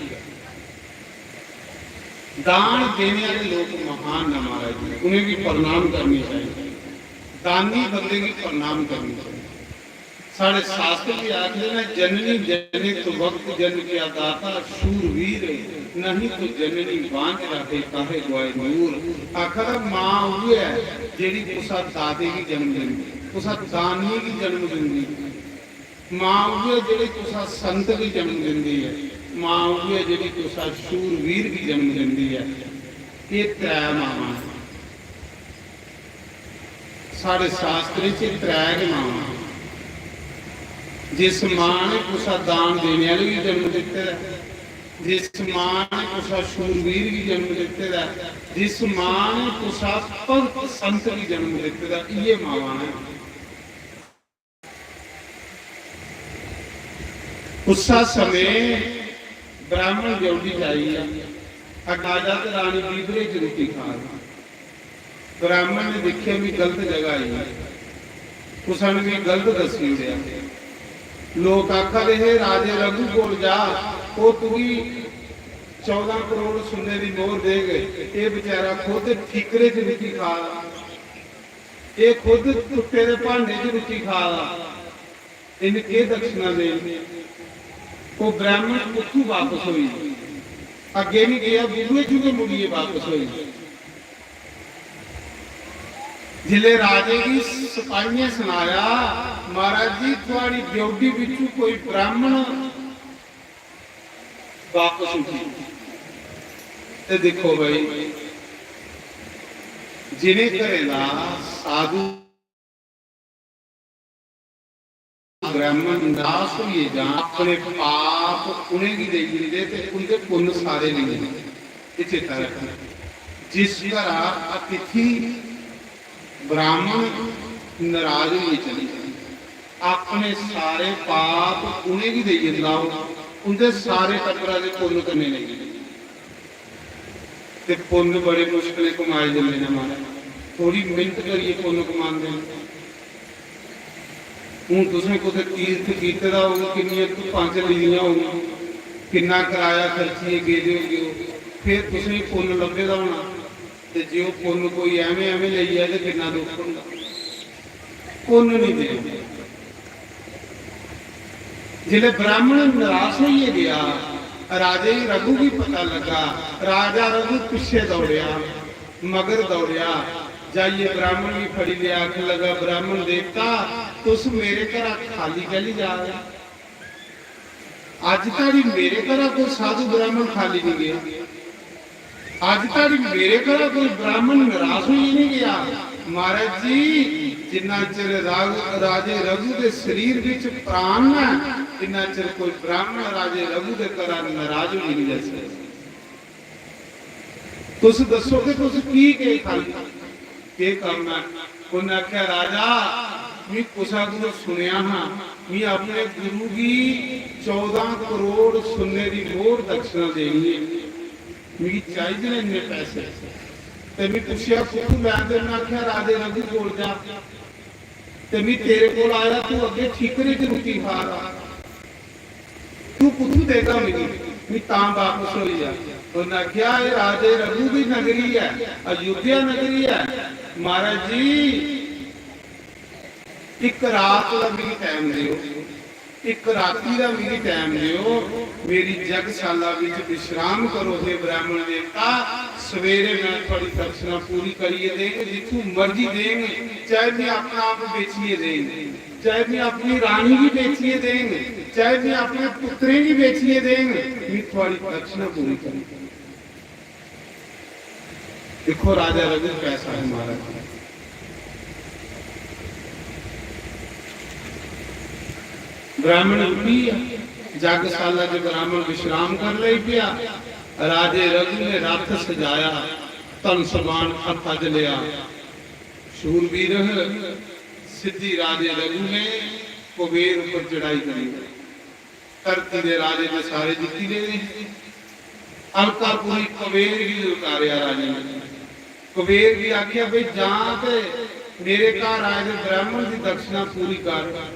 दान देने वाले लोग महान न महाराज जी, उन्हें भी प्रणाम करने चाहिए। दानी बंदे की प्रणाम करनी चाहिए। साढ़े शास्त्र भी आखदे न, "जननी जनित वक्त जन क्या दाता, शूरवीर नहीं तो जननी बांझ रहे, काहे ग्वाए नूर।" आखदा, मां उ'ऐ ऐ जेह्ड़ी कुसा दाते गी जन्म दिंदी, कुसा दानिये गी जन्म दिंदी। मां उ'ऐ जेह्ड़ी कुसा संत गी जन्म दिंदी ऐ, मां उ'ऐ जेह्ड़ी कुसा शूरवीर गी जन्म दिंदी ऐ। एह् त्रै मावां न। साढ़े शास्त्रें च त्रै गै मां। जिस मां ने कुसा दान देने आह्ले गी जन्म दित्ते दा ऐ, जिस मां ने कुसा शूरवीर गी जन्म दित्ते दा ऐ, जिस मां ने कुसा भगत संत गी जन्म दित्ते दा, इ'यै मावां न। उस्सा समें ब्राह्मण ड्योढ़ी च आई गेआ। अग्गें राजा ते रानी पीपरे च रुट्टी खा दे। ब्राह्मण ने दिक्खेआ, "मी गलत जगह आई गेआ, कुसै ने मी गलत दस्सी ओड़ेआ।" लोक आखा दे हे, "राजे रघु कोल जा, ओह् तुगी चौदां करोड़ सुन्ने दी मोहर देग।" एह् बेचारा खुद ठीकरे च रुट्टी खा दा। एह् खुद टुट्टे दे भांडे च रुट्टी खा दा, इन्न केह् दक्षिणा देनी? ओह् ब्राह्मण कुत्थू बापस होई? अग्गें निं गेआ, बूहे चूं गै मुड़ियै बापस होई। जिसलै राजे गी सपाहियें सनाया, "महाराज जी, थुआड़ी ड्योढ़ी बिच्चू कोई ब्राह्मण बापस उठी।" ते दिक्खो भाई, जिनें घरें दा साधु ब्राह्मण नाश होइए जान, अपने पाप उ'नेंगी देई दिंदे ते उं'दे पुन्न सारे लेई जंदे। एह् चेता रखना, जिस घरा अतिथि ब्राह्मण नाराज होइए चली जाए, अपने सारे पाप उ'नेंगी देई जंदा, ओह् उं'दे सारे टब्बरा दे पुन्न कन्नै लेई जंदा। ते पुन्न बड़े मुश्कलें कमाए जंदे न महाराज, थोड़ी मेहनत करियै पुन्न कमांदे न। हून तुसें कुतै तीर्थ कीते दा होग, किन्नियां धुप्पां झल्ली दियां होग, किन्ना कराया खर्चियै गेदे होगे ओ, फिर तुसें पुन्न लब्भे दा होना। ते जे ओह् पुन्न कोई ऐवें ऐवें लेई जाए ते किन्ना दुख होंदा। पुन्न निं देना। जिसलै ब्राह्मण निराश होइयै गेआ, राजे रघु गी पता लग्गा। राजा रघु पिच्छे दौड़ेआ, मगर दौड़ेआ, जाइयै ब्राह्मण गी फड़ी लेआ। आखन लगा, "ब्राह्मण देवता, तुस मेरे घरा खाली कैली जा रहे? अज्ज धोड़ी मेरे घरा कोई साधु ब्राह्मण खाली नहीं गया।" अज्ज धोड़ी मेरे घरा कोई ब्राह्मण निराश होई नहीं गया। महाराज जी, जिन्ना चिर राग-, राजे रघु दे शरीर विच प्राण न, इन्ना चिर कोई ब्राह्मण राजे रघु दे घरा नाराज होई नहीं जा सकदा। तुस दस्सो कि तुस की केह् खाली, केह् कम्म ऐ? उन्नै आखेआ, "राजा, मी कुसै कोला सुनेआ हा, मी अपने गुरु गी चौदां करोड़ सुन्ने दी मोहर दक्षिणा देनी ऐ।" मिगी चाहिदे न इन्ने पैसे। ते मी पुच्छेआ, "कुत्थूं लैंदे?" उ'नें आखेआ, "राजे रघु कोल जा। ते मी तेरे कोल आया, तू अग्गें ठीकरे च रुट्टी खा दा। तू कुत्थूं देगा मिगी? मी तां बापस होई जा।" उ'नें आखेआ, "एह् राजे रघु दी नगरी ऐ, अयोध्या नगरी ऐ। महाराज जी, इक रात दा मिगी टैम देओ।" इक राती दा मिगी टैम देओ, मेरी जगशाला विच विश्राम करो, हे ब्राह्मण देवता। सवेरे मैं थुआड़ी दक्षिणा पूरी करियै देंग, जित्थूं मर्जी देंग, चाहे मैं अपना आप बेचियै देंग, चाहे मैं अपनी रानी गी बेचियै देंग, चाहे मैं अपने पुत्तरें गी बेचियै देंग, मैं थुआड़ी दक्षिणा पूरी करी। दिक्खो, राजा रघु कैसा है महाराज। ब्राह्मण उठी गया, जगशाला च ब्राह्मण विश्राम कर लई पिया। राजे रघु ने रथ सजाया, धन समान हत्था च लिया। शूरवीर सिद्धि राजे रघु ने कुबेर ऊपर चढ़ाई करी। धरती दे राजे ते सारे जित्ती लेदे हे। अलकापुरी कुबेर गी ललकारेआ राजे ने। कुबेर गी आखेआ, "भई, जां ते मेरे घर आए दे ब्राह्मण दी दक्षिणा पूरी कर,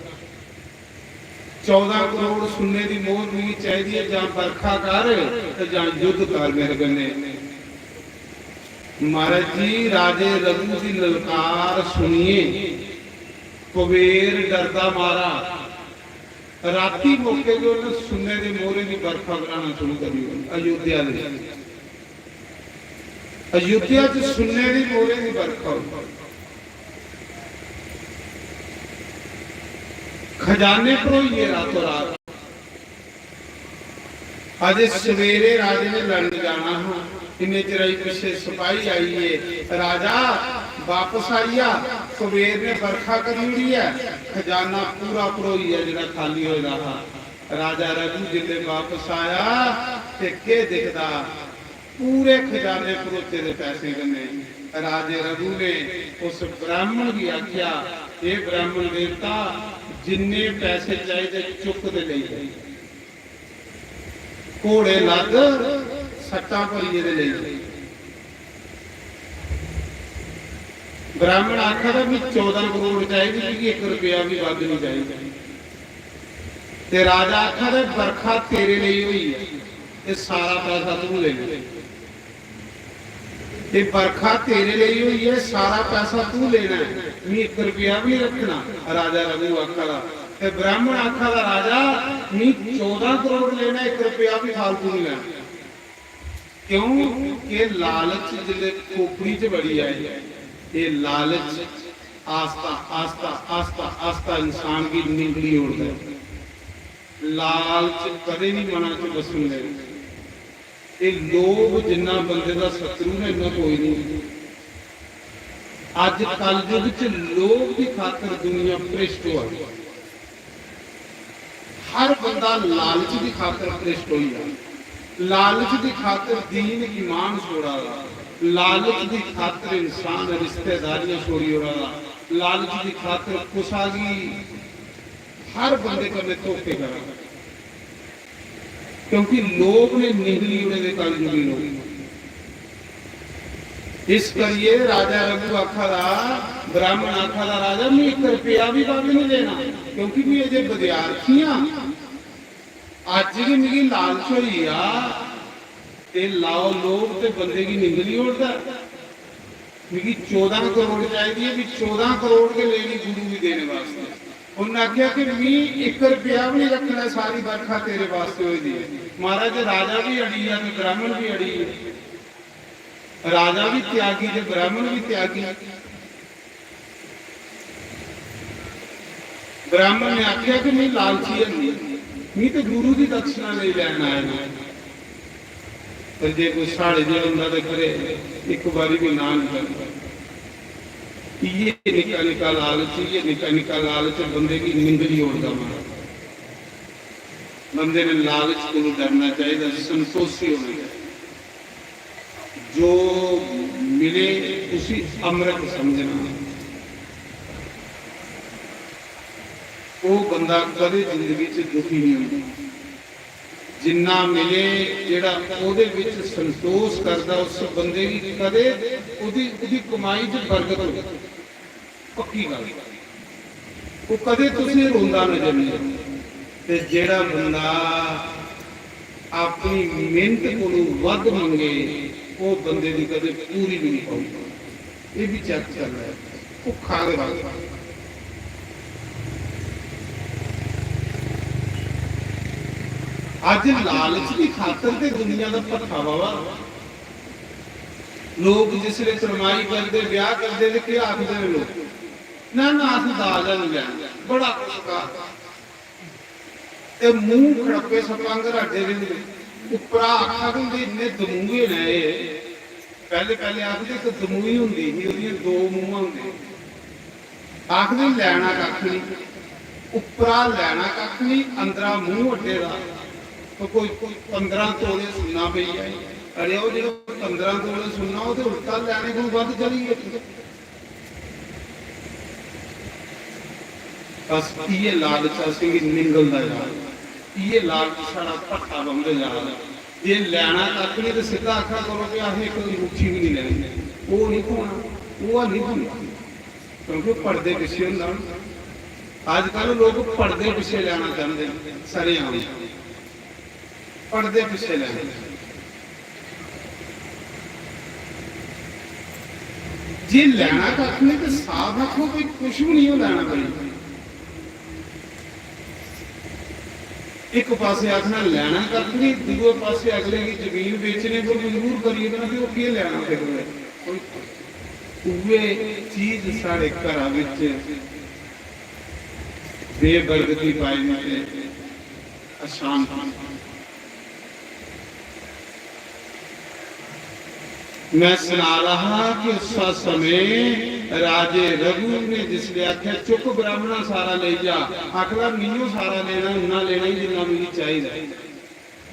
चौदां करोड़ सुन्ने दी मोहर मिगी चाहिदी ऐ, जां बरखा कर ते जां युद्ध कर मेरे कन्नै।" महाराज जी, राजे रघु दी ललकार सुनिए कुबेर डरदा मारा राती मौके जो ना सुन्ने दे मोहरे दी बरखा बनाना शुरू करी ओड़ी अयोध्या दे। अयोध्या च सुन्ने दी मोहरे दी बरखा होई। खजाने भरोई गे रातों रात। अजे सवेरे राजे ने लड़न जाना हा, इन्ने चिर आई पिच्छे सिपाही आई गे, राजा बापस आई गया, कुबेर ने बरखा करी ओड़ी है, खजाना पूरा भरोई है जेड़ा खाली होए दा हा। राजा रघु जिसले वापस आया ते केह् दिखदा, पूरे खजाने भरोचे दे पैसे कन्नै। राजे रघु ने उस ब्राह्मण गी आख्या, "हे ब्राह्मण देवता, जिन्ने पैसे चाहिदे चुक ते लेई जा, घोड़े लद, सट्टां भरियै ते लेई जा।" ब्राह्मण आखा दा, "मिगी चौदां करोड़ चाहिदी, मिगी इक रपेआ बी बद्ध नहीं चाहिदा।" ते राजा आखा दा, "बरखा तेरे लेई होई है, ये सारा पैसा तू लेना। ये बरखा तेरे लेई होई है, सारा पैसा तू लेना है, मैं एक रुपया भी नहीं रखना।" राजा रघु आखा दा, ते ब्राह्मण आखा दा, "राजा, मैं चौदां करोड़ लेना, एक रुपया भी फालतू नहीं लेना।" क्यों कि लालच जिसले खोपड़ी च बड़ी जाए, ये लालच आस्ता, आस्ता, आस्ता, आस्ता इंसान गी निंगली ओड़दा है। लालच कदें नहीं मना च बसन देना। ये लोभ जिन्ना बंदे दा शत्रु है, इन्ना कोई नहीं। अज कलयुग च लोभ की खातर दुनिया भ्रष्ट होआ दी। हर बंदा लालच की खातर भ्रष्ट होई जा। लालच की खातर दीन ईमान छोड़ा दा, लालच की खातर इंसान रिश्तेदारियां छोड़ी ओड़ा दा, लालच की खातर कुसा की हर बंदे कन्नै धोखे करा, क्योंकि लोभ ने निंगली उड़े दे कलयुगी लोग। इस करिए राजा रघु आखा दा, ब्राह्मण आखा दा, "राजा, मैं एक रुपया भी बद्ध नहीं देना, क्योंकि मैं अजे विद्यार्थी हां। अज गै मिगी लालच होई गेआ, ते लाओ लोभ ते बंदे गी निंगली ओड़दा। मिगी चौदां करोड़ चाहिदी है, भी चौदां करोड़ गै लेनी गुरु गी देने वास्ते।" उन्हें आख्या कि मी इक रुपया भी नहीं रखना, सारी बरखा तेरे वास्ते होई दी है। महाराज, राजा भी अड़ी है ते ब्राह्मण भी अड़ी है। राजा भी त्यागी ते ब्राह्मण भी त्यागी। ब्राह्मण ने आख्या कि मैं लालची है नहीं, मैं तो गुरु की दक्षिणा नहीं लैन आया ना। पर जे कोई साढ़े जे बंदा तो करे, एक बारी भी ना नहीं करता। ये निका निका लालच, ये निका निका लालच बंदे की निंगली ओढ़दा मारा। बंदे ने लालच को डरना चाहिए, संतोषी होना चाहिए। जो मिले उसी अमृत समझना। वो बंदा कदे जिंदगी च दुखी नहीं होता। जिन्ना मिले, जेड़ा ओदे विच संतोष करदा, उस बंदे की कदे ओदी, ओदी कमाई च बरकत होंदी। पक्की गल। वो कदे तुसें रोंदा नजर नहीं आंदा। ते जेड़ा बंदा अपनी मेहनत कोलों वध मंगे, वो बंदे दी कदे पूरी भी नहीं पाऊंगा। ये भी चेक करना है। भुक्खा के बाद अज लालच की खातर ते दुनिया का भत्था बाबा। लोग जिसले कमाई करते, ब्याह करते, ते क्या आखते हैं लोग? ना, ना, अस दाज नहीं लैना, बड़ा कुछ कहा। ते मुंह खड़प्पे सप्पां आंगर अड्डे दे होंदे। उप्परा आखा दे होंदे, इन्ने दमूहे न एह्। पैह्ले, पैह्ले आखदे इक दमूही होंदी ही, ओह्दियां दो मूंहां होंदियां। आखदे लैना कक्ख निं, उप्परा लैना कक्ख निं, अंदरा मूंह अड्डे दा। ते कोई, कोई पंदरां तोले सुन्ना पेई जाए। अड़ेआ, ओह् जेह्ड़ा पंदरां तोले सुन्ना, ओह् ते उल्टा लैने कोला बद्ध चली गेआ। बस इ'यै लालच असेंगी निंगलदा जा, इ'यै लालच साढ़ा भट्टा बंद जा। जे लैना कक्ख निं ते सिद्धा आखा करो कि असें इक अंगूठी बी निं लैनी, ओह् निं थ्होना, ओह् निं थ्होना, क्योंकि पड़दे पिच्छे होंदा ना। अजकल लोक पड़दे पिच्छे लैना चांह्दे न, सरेआम। पड़दे पिच्छे लैने। जे लैना कक्ख नहीं तो साफ आखो, कोई कुछ भी नहीं हो लैना भाई। एक पासे आखना लैना कक्ख नहीं, दूए पासे अगले की जमीन बेचने पर मजबूर करिए ना, फिर वो केह् लैना फिर? कोई उ'ऐ चीज साढ़े घरा विच बेबरकती पाई दी ते अशांति। मैं सना रहा कि उस समय राजे रघु ने जिसले आख्या, "चुक ब्राह्मणा, सारा लेई जा," आखदा, "मियो सारा लेना, उन्ना लेना ही जिन्ना मिगी चाहिदा।"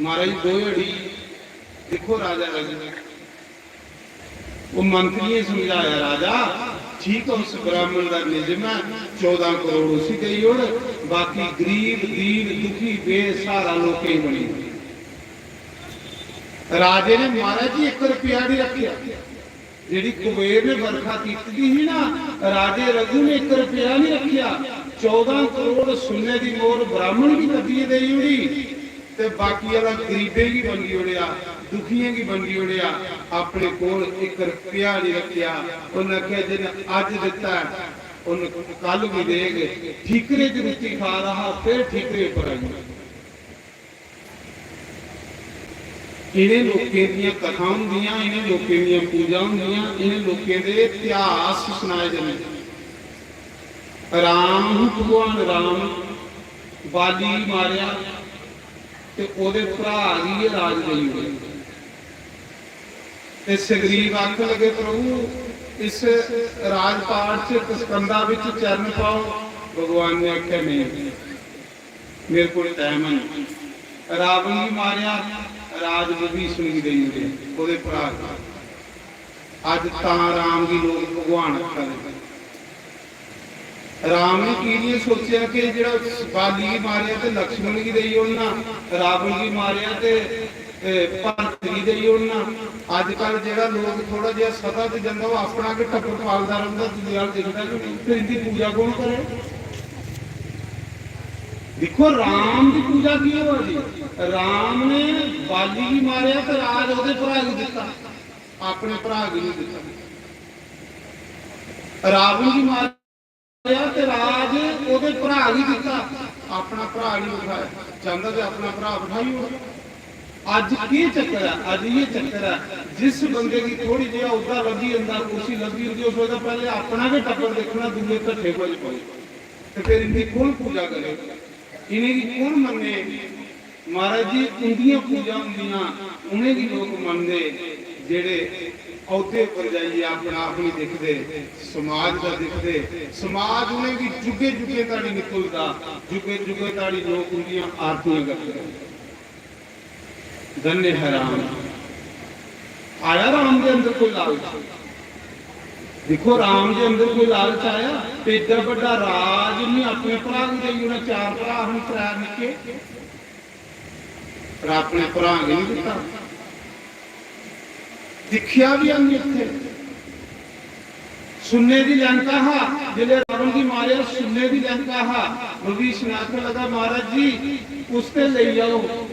महाराज, दो अड़ी दिक्खो राजा रघु। वो मंत्रियें समझाया, "राजा, ठीक है, उस ब्राह्मण का निजम है, चौदह करोड़ उसी देई ओड़, बाकी गरीब, दीन, दुखी, बेसहारा लोकें गी बंडी ओड़।" राजे ने, महाराज जी, एक रुपया नहीं रखा। जेड़ी कुबेर ने बरखा कीती ही ना, राजे रघु ने एक रुपया नहीं रखा। चौदह करोड़ सुन्ने की मोहर ब्राह्मण की कद्दिए देई ओड़ी। ते बाकी आह्ला गरीबें गी बंडी ओड़ेआ, दुखियें गी बंडी ओड़ेआ, अपने कोल इक रपेआ निं रक्खेआ। उन्नै आखेआ, "जिन्न अज्ज दित्ता ऐ, उन्न कल बी देग।" ठीकरे च रुट्टी खा दा हा, फिर ठीकरे पर आई। इ'नें लोकें दियां कथां होंदियां, इ'नें लोकें दियां पूजा होंदियां, इ'नें लोकें दे इतिहास सनाए जंदे। राम ही भगवान राम बाली गी मारेआ, ते ओह्दे भ्राऽ गी गै राज देई ओड़ेआ। ते सुग्रीव आखन लगे, "प्रभु, इस राजपाट च, किष्कंधा बिच चरण पाओ।" भगवान ने आखेआ, "नेईं, मेरे कोल टाइम है नहीं।" रावण गी मारेआ, राज विभीषण गी देई ओड़ेआ, ओह्दे भ्राऽ गी। अज्ज तां राम गी लोक भगवान आखा दे। राम ने की नहीं सोचेआ कि जेह्ड़ा बाली गी मारेआ ते लक्ष्मण गी देई ओड़ना, रावण गी मारेआ ते, ए, भरत गी देई ओड़ना? अजकल जेह्ड़ा लोक थोड़ा जेहा सता ते जंदा, ओह् अपना गै टब्बर पालदा रौंह्दा, दूए अ'ल्ल दिखदा गै नेईं। फिर इंदी पूजा कौन करे? दिक्खो, राम दी पूजा की होआ दी? राम ने बाली गी मारेआ ते राज ओह्दे भ्राऽ गी दित्ता, अपने भ्राऽ गी नहीं दित्ता। रावण गी मारेआ आया ते राज ओह्दे भ्राऽ गी दित्ता, अपना भ्राऽ निं बठाया। चांह्दा ते अपना भ्राऽ बठाई ओड़दा। अज्ज केह् चक्कर ऐ? अज्ज इ'यै चक्कर ऐ, जिस बंदे गी थोह्ड़ी जेहा औह्दा लब्भी जंदा, कुर्सी लब्भी जंदी, उस बेल्लै पैह्लें अपना गै टब्बर दिक्खना, दूए ढट्ठे भज पवे। ते फिर इंदी कौन पूजा करे? इ'नेंगी कौन मन्ने? महाराज जी, उंदियां पूजा होंदियां, उ'नेंगी लोक मनदे जेह्ड़े औह्दे उप्पर जाइयै अपना आप निं दिखदे, समाज दा दिखदे। समाज उ'नेंगी जुगे जुगे धोड़ी निं भुलदा, जुगे जुगे धोड़ी लोक उंदियां आरतियां करदे। धन्य है राम। आया राम दे अंदर कोई लालच? दिक्खो, राम दे अंदर कोई लालच आया? ते एड्डा बड्डा राज उन्हें अपने भ्राऽ गी देई ओड़ेआ, चार भ्राऽ हन, त्रै निक्के, पर अपने भ्राऽ गी निं दित्ता। दिक्खेआ बी ऐ निं उत्थै। सुन्ने दी लंका हा, जिसलै रावण गी मारेआ, सुन्ने दी लंका हा। विभीषण आखन लगा, "महाराज जी, कुछ ते लेई आओ,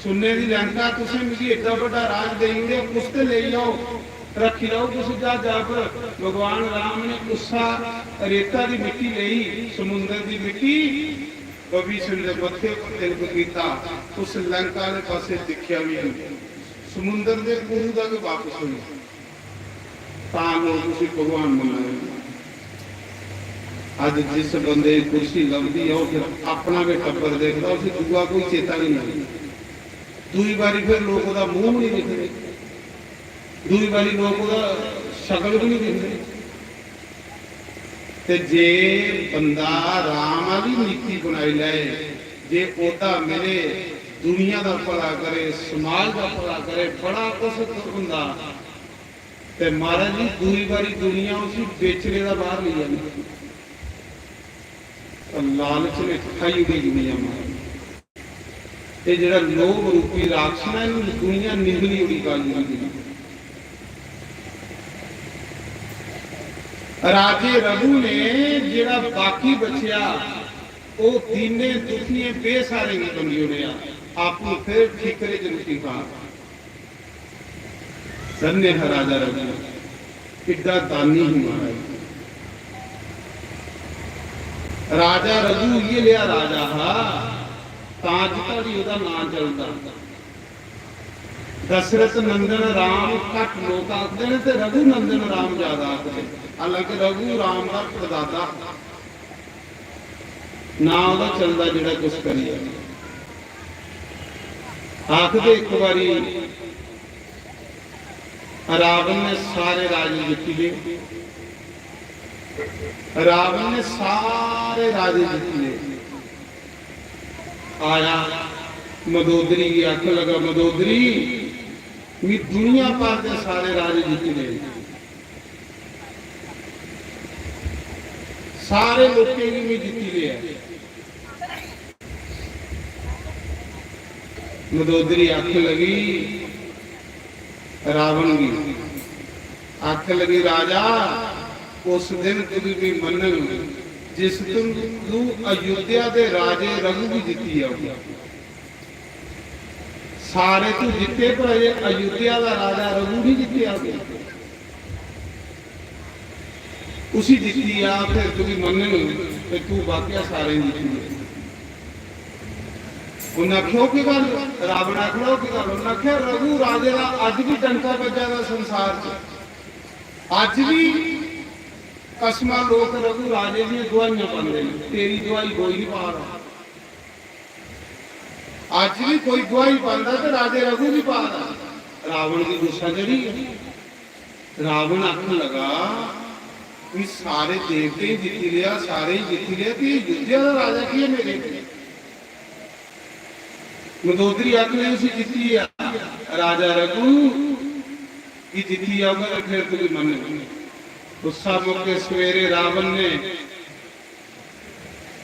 सुन्ने दी लंका, तुसें मिगी एड्डा बड्डा राज देई ओड़ेआ, कुछ ते लेई आओ, रक्खी लैओ कुछ ज्हाजा पर।" भगवान राम ने उस्सा रेता दी मिट्टी लेई, समुंदर दी मिट्टी, विभीषण दे मत्थे पर तिलक कीता। उस लंका आह्ले पासे दिक्खेआ बी निं। समुंदर दे उरू दा गै बापस होई। तां लोक उसी भगवान मन्ना दे। अज्ज जिस बंदे गी कुर्सी लभदी ऐ, ओह् फिर अपना गै टब्बर दिखदा, उसी दूआ कोई चेता गै नेईं। दूई बारी फिर लोक ओह्दा मूंह बी निं दिखदे, दूई बारी लोक ओह्दा शकल बी निं दिखदे। ते जे बंदा राम आह्ली नीति बनाई लै, जे ओह्दा मिले, दुनिया दा भला करे, समाज दा भला करे, बड़ा कुछ होंदा। ते महाराज जी, दूई बारी दुनिया उसी बेचने दा बाहर लेई जंदी। ते लालच ने खाई ओड़ी दुनिया महाराज। एह् जेह्ड़ा लोभ रूपी राक्षस ऐ, इन्हू दुनिया निगली ओड़ी, काली ओड़ी। राजे रघु ने जेह्ड़ा बाकी बचेआ, ओह् दीने दुखियें बेसहारें गी बंडी ओड़ेआ, आपूं फिर ठीकरे च रुट्टी खा। धन्य है राजा रघु, किड्डा दानी ही महाराज। राजा रघु इ'यै लेआ राजा हा, तां अज्ज धोड़ी ओह्दा नांऽ चलदा। दशरथ नंदन राम घट्ट लोक आखदे न ते रघु नंदन राम ज्यादा आखदे, हालांकि रघु राम दा परदादा हा। नांऽ ओह्दा चलदा जेह्ड़ा कुछ करियै। आखदे इक बारी रावण ने सारे राजे जित्ती ले, रावण ने सारे राजे जित्ती ले। आया मंदोदरी गी, आखन लगा, "मंदोदरी, मी दुनिया भर दे सारे राजे जित्ती ले, सारे लोकें गी मी जित्ती लेआ।" मंदोदरी आखन लगी रावण गी, आखन लगी, "राजा, उस दिन तुगी भी मन्नन जिस दिन तू अयोध्या दे राजे रघु गी जित्ती आऊगा।" सारे तू जित्ते, पर अजे अयोध्या दा राजा रघु नहीं जित्ते आवे। उसी जित्ती आ, फिर तुगी मन्नन कि तू वाकया सारे जित्ती आ। उन्हें आखेआ, "ओह् केह् गल्ल?" रावण आखदा, "ओह् केह् गल्ल?" उन्हें आखेआ, "रघु राजे दा अज्ज भी डंका बज्जा दा संसार च, अज्ज भी कसमां लोक रघु राजे दियां दुआइयां पांदे न, तेरी दुआई कोई नहीं पा रहा।" अज्ज भी कोई दुआई पांदा ते राजे रघु दी पा दा। रावण गी गुस्सा चढ़ी गेआ। रावण आखन लगा, "मी सारे देवतें गी जित्ती लेआ, सारे ही जित्ती लेआ, ते अयोध्या दा राजा की है मेरे?" मंदोदरी आखन लगी, "उसी जित्ती आ, राजा रघु गी जित्ती आऊगा ते फिर तुगी मन्नना।" गुस्सा मौके सवेरे रावण ने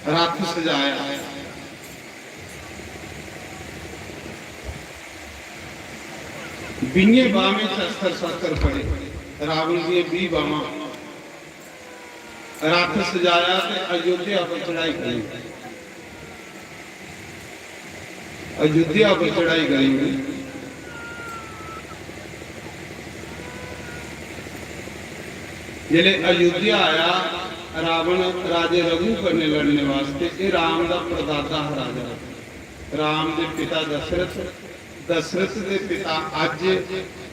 रथ सजाया। बीहें बाह्में च अस्त्र शस्त्र पड़े, रावण दियां बीह बाह्मां। रथ सजाया ते अयोध्या पर चढ़ाई करी। अयोध्या पर चढ़ाई करी। जिसलै अयोध्या आया, रावण राजे रघु कन्नै लड़ने वास्ते, एह् राम दा परदादा हा राजा। राम दे पिता दशरथ, दशरथ दे पिता अज्ज,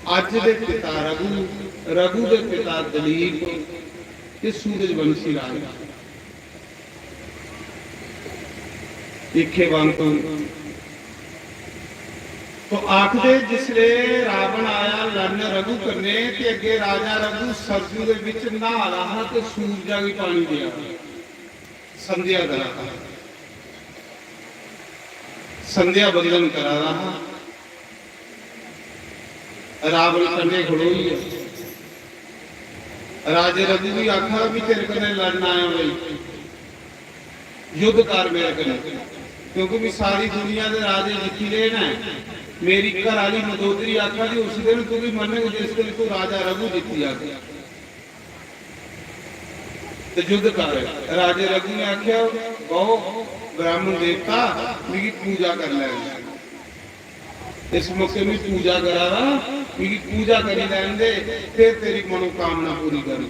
अज्ज दे पिता रघु, रघु दे पिता दिलीप, ते सूरजवंशी राज। इखे वांगू तो आखदे, जिसले रावण आया लड़न रघु कन्नै, ते अग्गे राजा रघु सरजू दे बिच न्हा दा हा ते सूरजा गी पानी देआ दा, संध्या करा दा, संध्या बंदन करा दा हा। रावण कंढे खड़ोई गेआ। राजे रघु गी आखा, "मैं तेरे कन्नै लड़न आया भाई, युद्ध कर मेरे कन्नै, क्योंकि मैं सारी दुनिया दे राजे जित्ती ले न। मेरी घर आह्ली मंदोदरी आखा दी, उस दिन तू भी मन्नेगा जिस दिन तू राजा रघु जित्ती आगे।" ते युद्ध कर। राजे रघु ने आख्या, "बहु ब्राह्मण देवता, मिगी पूजा कर लैन दे। इस मौके मैं पूजा करा दा, मिगी पूजा करी लैन दे, फिर तेरी मनोकामना पूरी करूं।"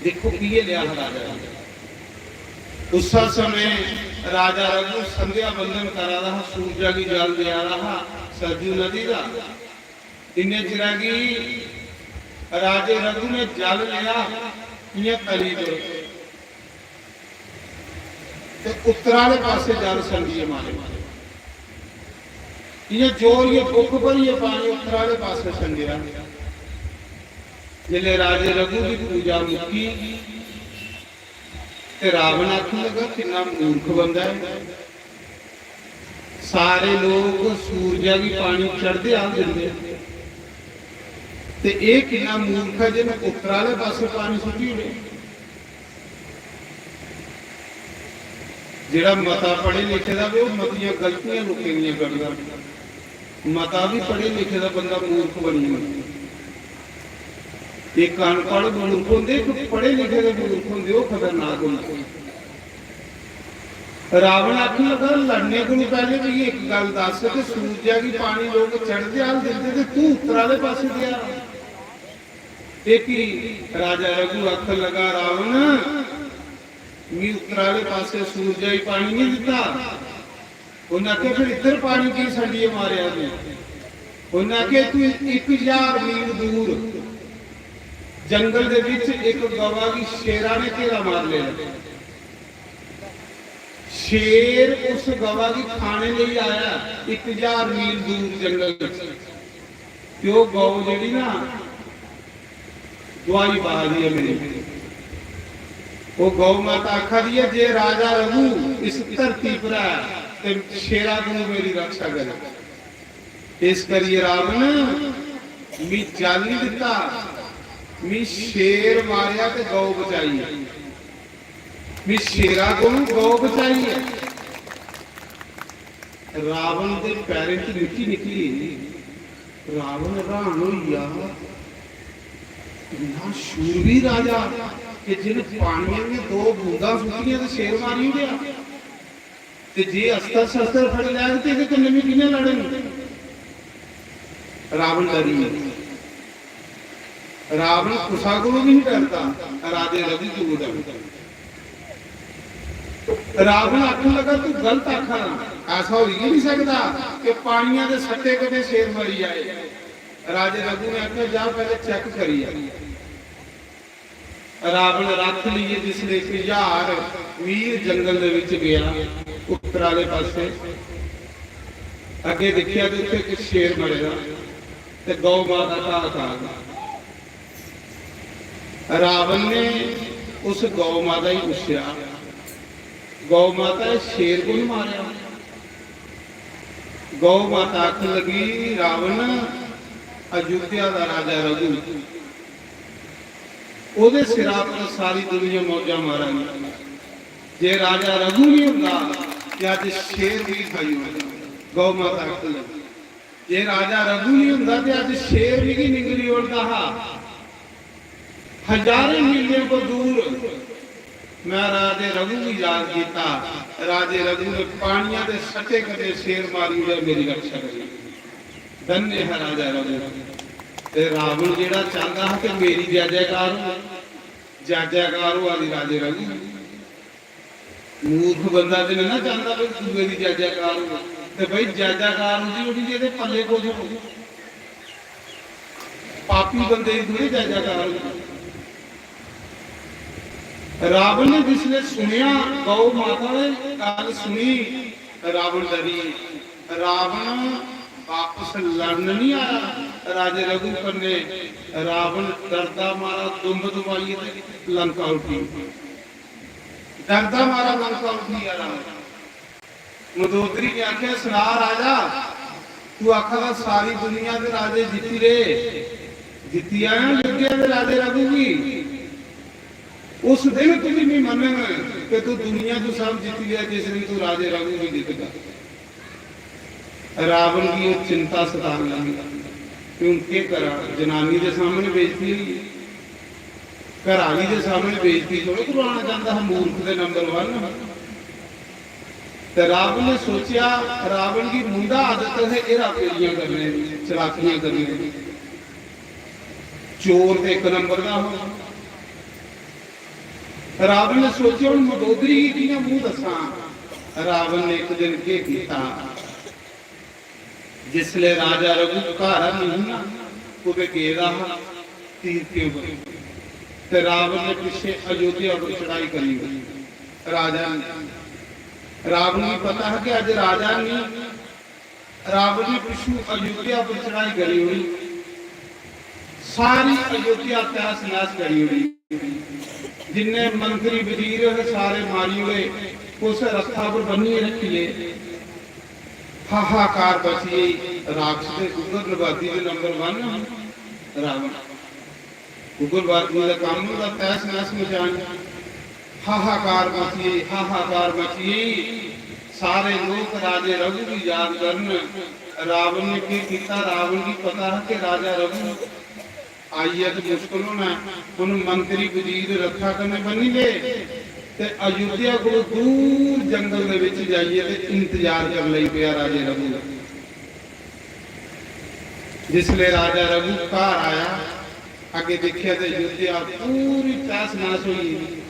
देखो, किए लिया हा राजा ने। उस समय राजा रघु संध्या बंदन करा दा हा, सूरजा गी जल देआ दा हा, सरजू नदी दा। इन्ने चिरा गी राजे रघु ने जल लेआ, इयां तली पर, ते उत्तर आह्ले पासे जल संडिये मारे। इयां जोरियै बुक भरियै पानी उत्तर आह्ले पासे संडेआ। जिसलै राजे रघु दी पूजा मुक्की, ते रावण आखन लगा, "किन्ना मूर्ख बंदा ऐ, सारे लोक सूरजा गी पानी चढ़दे आल दिंदे, ते एह् किन्ना मूर्ख ऐ जिन्नै उत्तर आह्ले पासै पानी सुट्टी ओड़े।" जेह्ड़ा मता पढ़े लिखे दा होवे, ओह् मतियां गलतियां लोकें दियां करदा। मता बी पढ़े लिखे दा बंदा मूर्ख बनी जंदा। इक अनपढ़ मूर्ख होंदे, इक पढ़े लिखे दे मूर्ख होंदे, ओह् खतरनाक होंदे। रावण आखन लगा, "लड़ने कोलू पैह्ले मिगी इक गल्ल दस्स कि सूरजा गी पानी लोक चढ़दे आल दिंदे ते तू उत्तर आह्ले पासै देआ।" ते फ्ही राजा रघु आखन लगा, "रावण, मी उत्तर आह्ले पासै सूरजा गी पानी निं दित्ता।" उन्नै आखेआ, "फिर इद्धर पानी की संडियै मारेआ तूं?" उन्नै आखेआ, "तूं इक ज्हार मील दूर जंगल दे बिच इक गवा गी शेरा ने घेरा मार लेआ। शेर उस गवा गी खाने लेई आया इक ज्हार मील दूर जंगल च। ते ओह् गौ जेह्ड़ी ना, दुआई पा दी ऐ मेरी।" ओह् गौ माता आखा दी ऐ, "जे राजा रघु इस धरती पर ऐ, ते शेरा कोलू मेरी रक्षा करे।" इस करियै रावण, मी जल निं दित्ता, मी शेर मारेआ ते गौ बचाई ऐ। मी शेरा कोलू गौ बचाई ऐ। रावण दे पैरें च मिट्टी निकली। रावण हैरान होई गेआ, इन्ना शूरवीर राजा कि जिन पानियै दियां दो बूंदां सुट्टियां ते शेर मारी ओड़ेआ। ते जे अस्तर शस्तर फड़ी लैग ते एह्दे कन्नै मी कि'यां लड़न? रावण डरी गेआ। रावण कुसा कोलू बी निं डरदा, राजे रघु कोलू डरदा। रावण आखन लगा, "तू गलत आखा ना, ऐसा होई गै निं सकदा कि पानियां दे सट्टे कन्नै शेर मरी जाए।" राजे रघु ने आखेआ, "जा पैह्ले चैक करी आ।" रावण रथ लेइयै जिसलै इक ज्हार मील जंगल दे बिच गेआ, उत्तर आह्ले पासै अग्गें दिक्खेआ ते उत्थै इक शेर मरे दा ते गौ माता घाऽ खा दी। रावण ने उस गौ माता गी पुच्छेआ, "गौ माता, एह् शेर कु'न मारेआ?" गौ माता आखन लगी, "रावण, अयोध्या दा राजा रघु, ओह्दे सिरा पर सारी दुनिया मौजां मारा दी। जे राजा रघु निं होंदा ते अज्ज शेर बी खाई ओड़दा।" गौ माता आखन लगी, "जे राजा रघु निं होंदा ते अज्ज शेर मिगी निंगली ओड़दा हा। हजारें मीलें को दूर मैं राजे रघु गी याद कीता, राजे रघु ने पानियां दे सट्टे कन्नै शेर मारी ओड़ेआ, मेरी रक्षा करी।" धन्य है राजा रघु। ते रावण जेह्ड़ा चांह्दा हा कि मेरी जय जयकार हो, जै जैकार होआ दी राजे रघु। मूर्ख बंदा ते नेईं ना चांह्दा भाई दूए दी जै जैकार होऐ। ते भाई जै जैकार उंदी होनी जेह्दे पल्ले कुछ होग। पापी बंदे दी थोड़ी जै जैकार होंदी। रावण ने जिसलै सुनेआ, गौ माता ने गल्ल सुनी, रावण डरी। रावण बापस लड़न नहीं आया राजे रघु कन्नै। रावण डरदा मारा दुम्ब दुमाइयै ते लंका उठी। डरदा मारा लंका उठी आया रावण। मंदोदरी ने आखेआ, "सना राजा, तू आखा दा सारी दुनिया दे राजे जित्ती ले, जित्ती आया अयोध्या दे राजे रघु गी। उस दिन तुझ मी मन्नङ कि तू दुनिया तू सब जित्ती लिया, जिस दिन तू राजे रघु गी जितगा।" रावण गी ओह् चिंता सतान लगी कि हून केह् करां, जनानी दे सामने बेइज्जती होई, घर आह्ली दे सामने बेइज्जती थोड़े करवाना चांह्दा हा, मूर्ख दे नंबर वन। ते रावण ने सोचेआ, रावण गी मुंडा आदत है हेरा फेरियां करने दी, चलाकियां करने दी। चोर ते इक नंबर दा हो। रावण ने सोचेआ, "हून मंदोदरी गी कि'यां मूंह दस्सां?" रावण ने इक दिन केह् कीता, जिसलै राजा रघु घर नेईं हा, कुतै गेदा हा तीर्थें पर, ते रावण ने पिच्छे अयोध्या पर चढ़ाई करी ओड़ी। राजा ने, रावण गी पता हा कि अज्ज राजा नेईं, रावण ने पिच्छू अयोध्या पर चढ़ाई करी ओड़ी, सारी अयोध्या तहस नहस करी ओड़ी। जिन्ने मंत्री वजीर हे, सारे मारी ओड़े, कुसै रस्ता पर बन्नियै रक्खी ले। हाहाकार मची गेई। राक्षस दे उग्रवादी दे नंबर वन रावण। उग्रवादी दा कम्म होंदा तहस नहस मचानी। हाहाकार मची गेई, हाहाकार मची गेई। सारे लोक राजे रघु गी याद करन। रावण ने केह् कीता? रावण गी पता हा कि राजा रघु आइयै ते मुश्कल होना। उन मंत्री वजीर रथा कन्नै बन्नी ले ते अयोध्या कोलों दूर जंगल दे विच जाइयै ते इंतजार कर लई पेआ राजे रघु दा। जिसले राजा रघु घर आया, अगे देखिया ते अयोध्या पूरी तहस नहस होई गेई।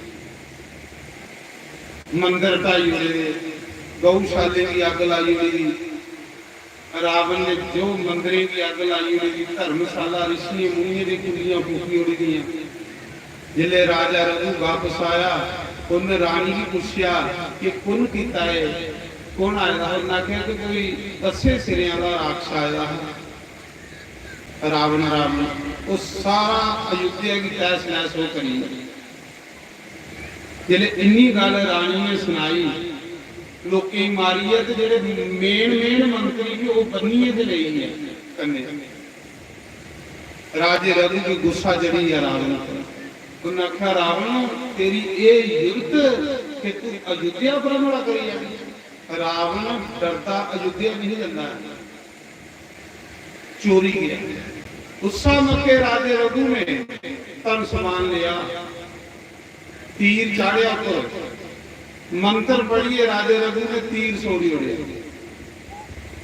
मंदर ढाई ओड़े दे, गौशाले गी अग्ग लाई ओड़ी दी। रावण ने जो मंदरें गी अग्ग लाई ओड़ी दी, धर्मशाला, ऋषियें मुनियें दी कुंडियां फूकी ओड़ी दियां। जिसले राजा रघु वापस आया, उन्हें रानी गी पूछेआ कि कुन कीता है, कुन आए दा हा? उन्हें आखेआ कि कोई दस्सें सिरें आह्ला राक्षस आए दा हा। रावण, रावण, ओह् सारा अयोध्या गी तहस नहस ओह् करी ओड़ेआ। जिसलै इन्नी गल्ल रानी ने सनाई, लोकें गी मारियै ते जेह्ड़े मेन मेन मंत्री बी ओह् बन्नियै ते लेई गे कन्नै। राजे रघु गी गुस्सा चढ़ी गेआ रावण पर। उन्नै आखेआ, "रावण, तेरी एह् युक्त कि तू अयोध्या पर हमला करी जागी?" रावण डरदा अयोध्या नहीं जंदा है, चोरी गया। गुस्सा मक्के राजे रघु ने धन समान लिया, तीर चाढ़िया उप्पर, मंत्र पढ़िए राजे रघु ने तीर सोड़ी ओड़े।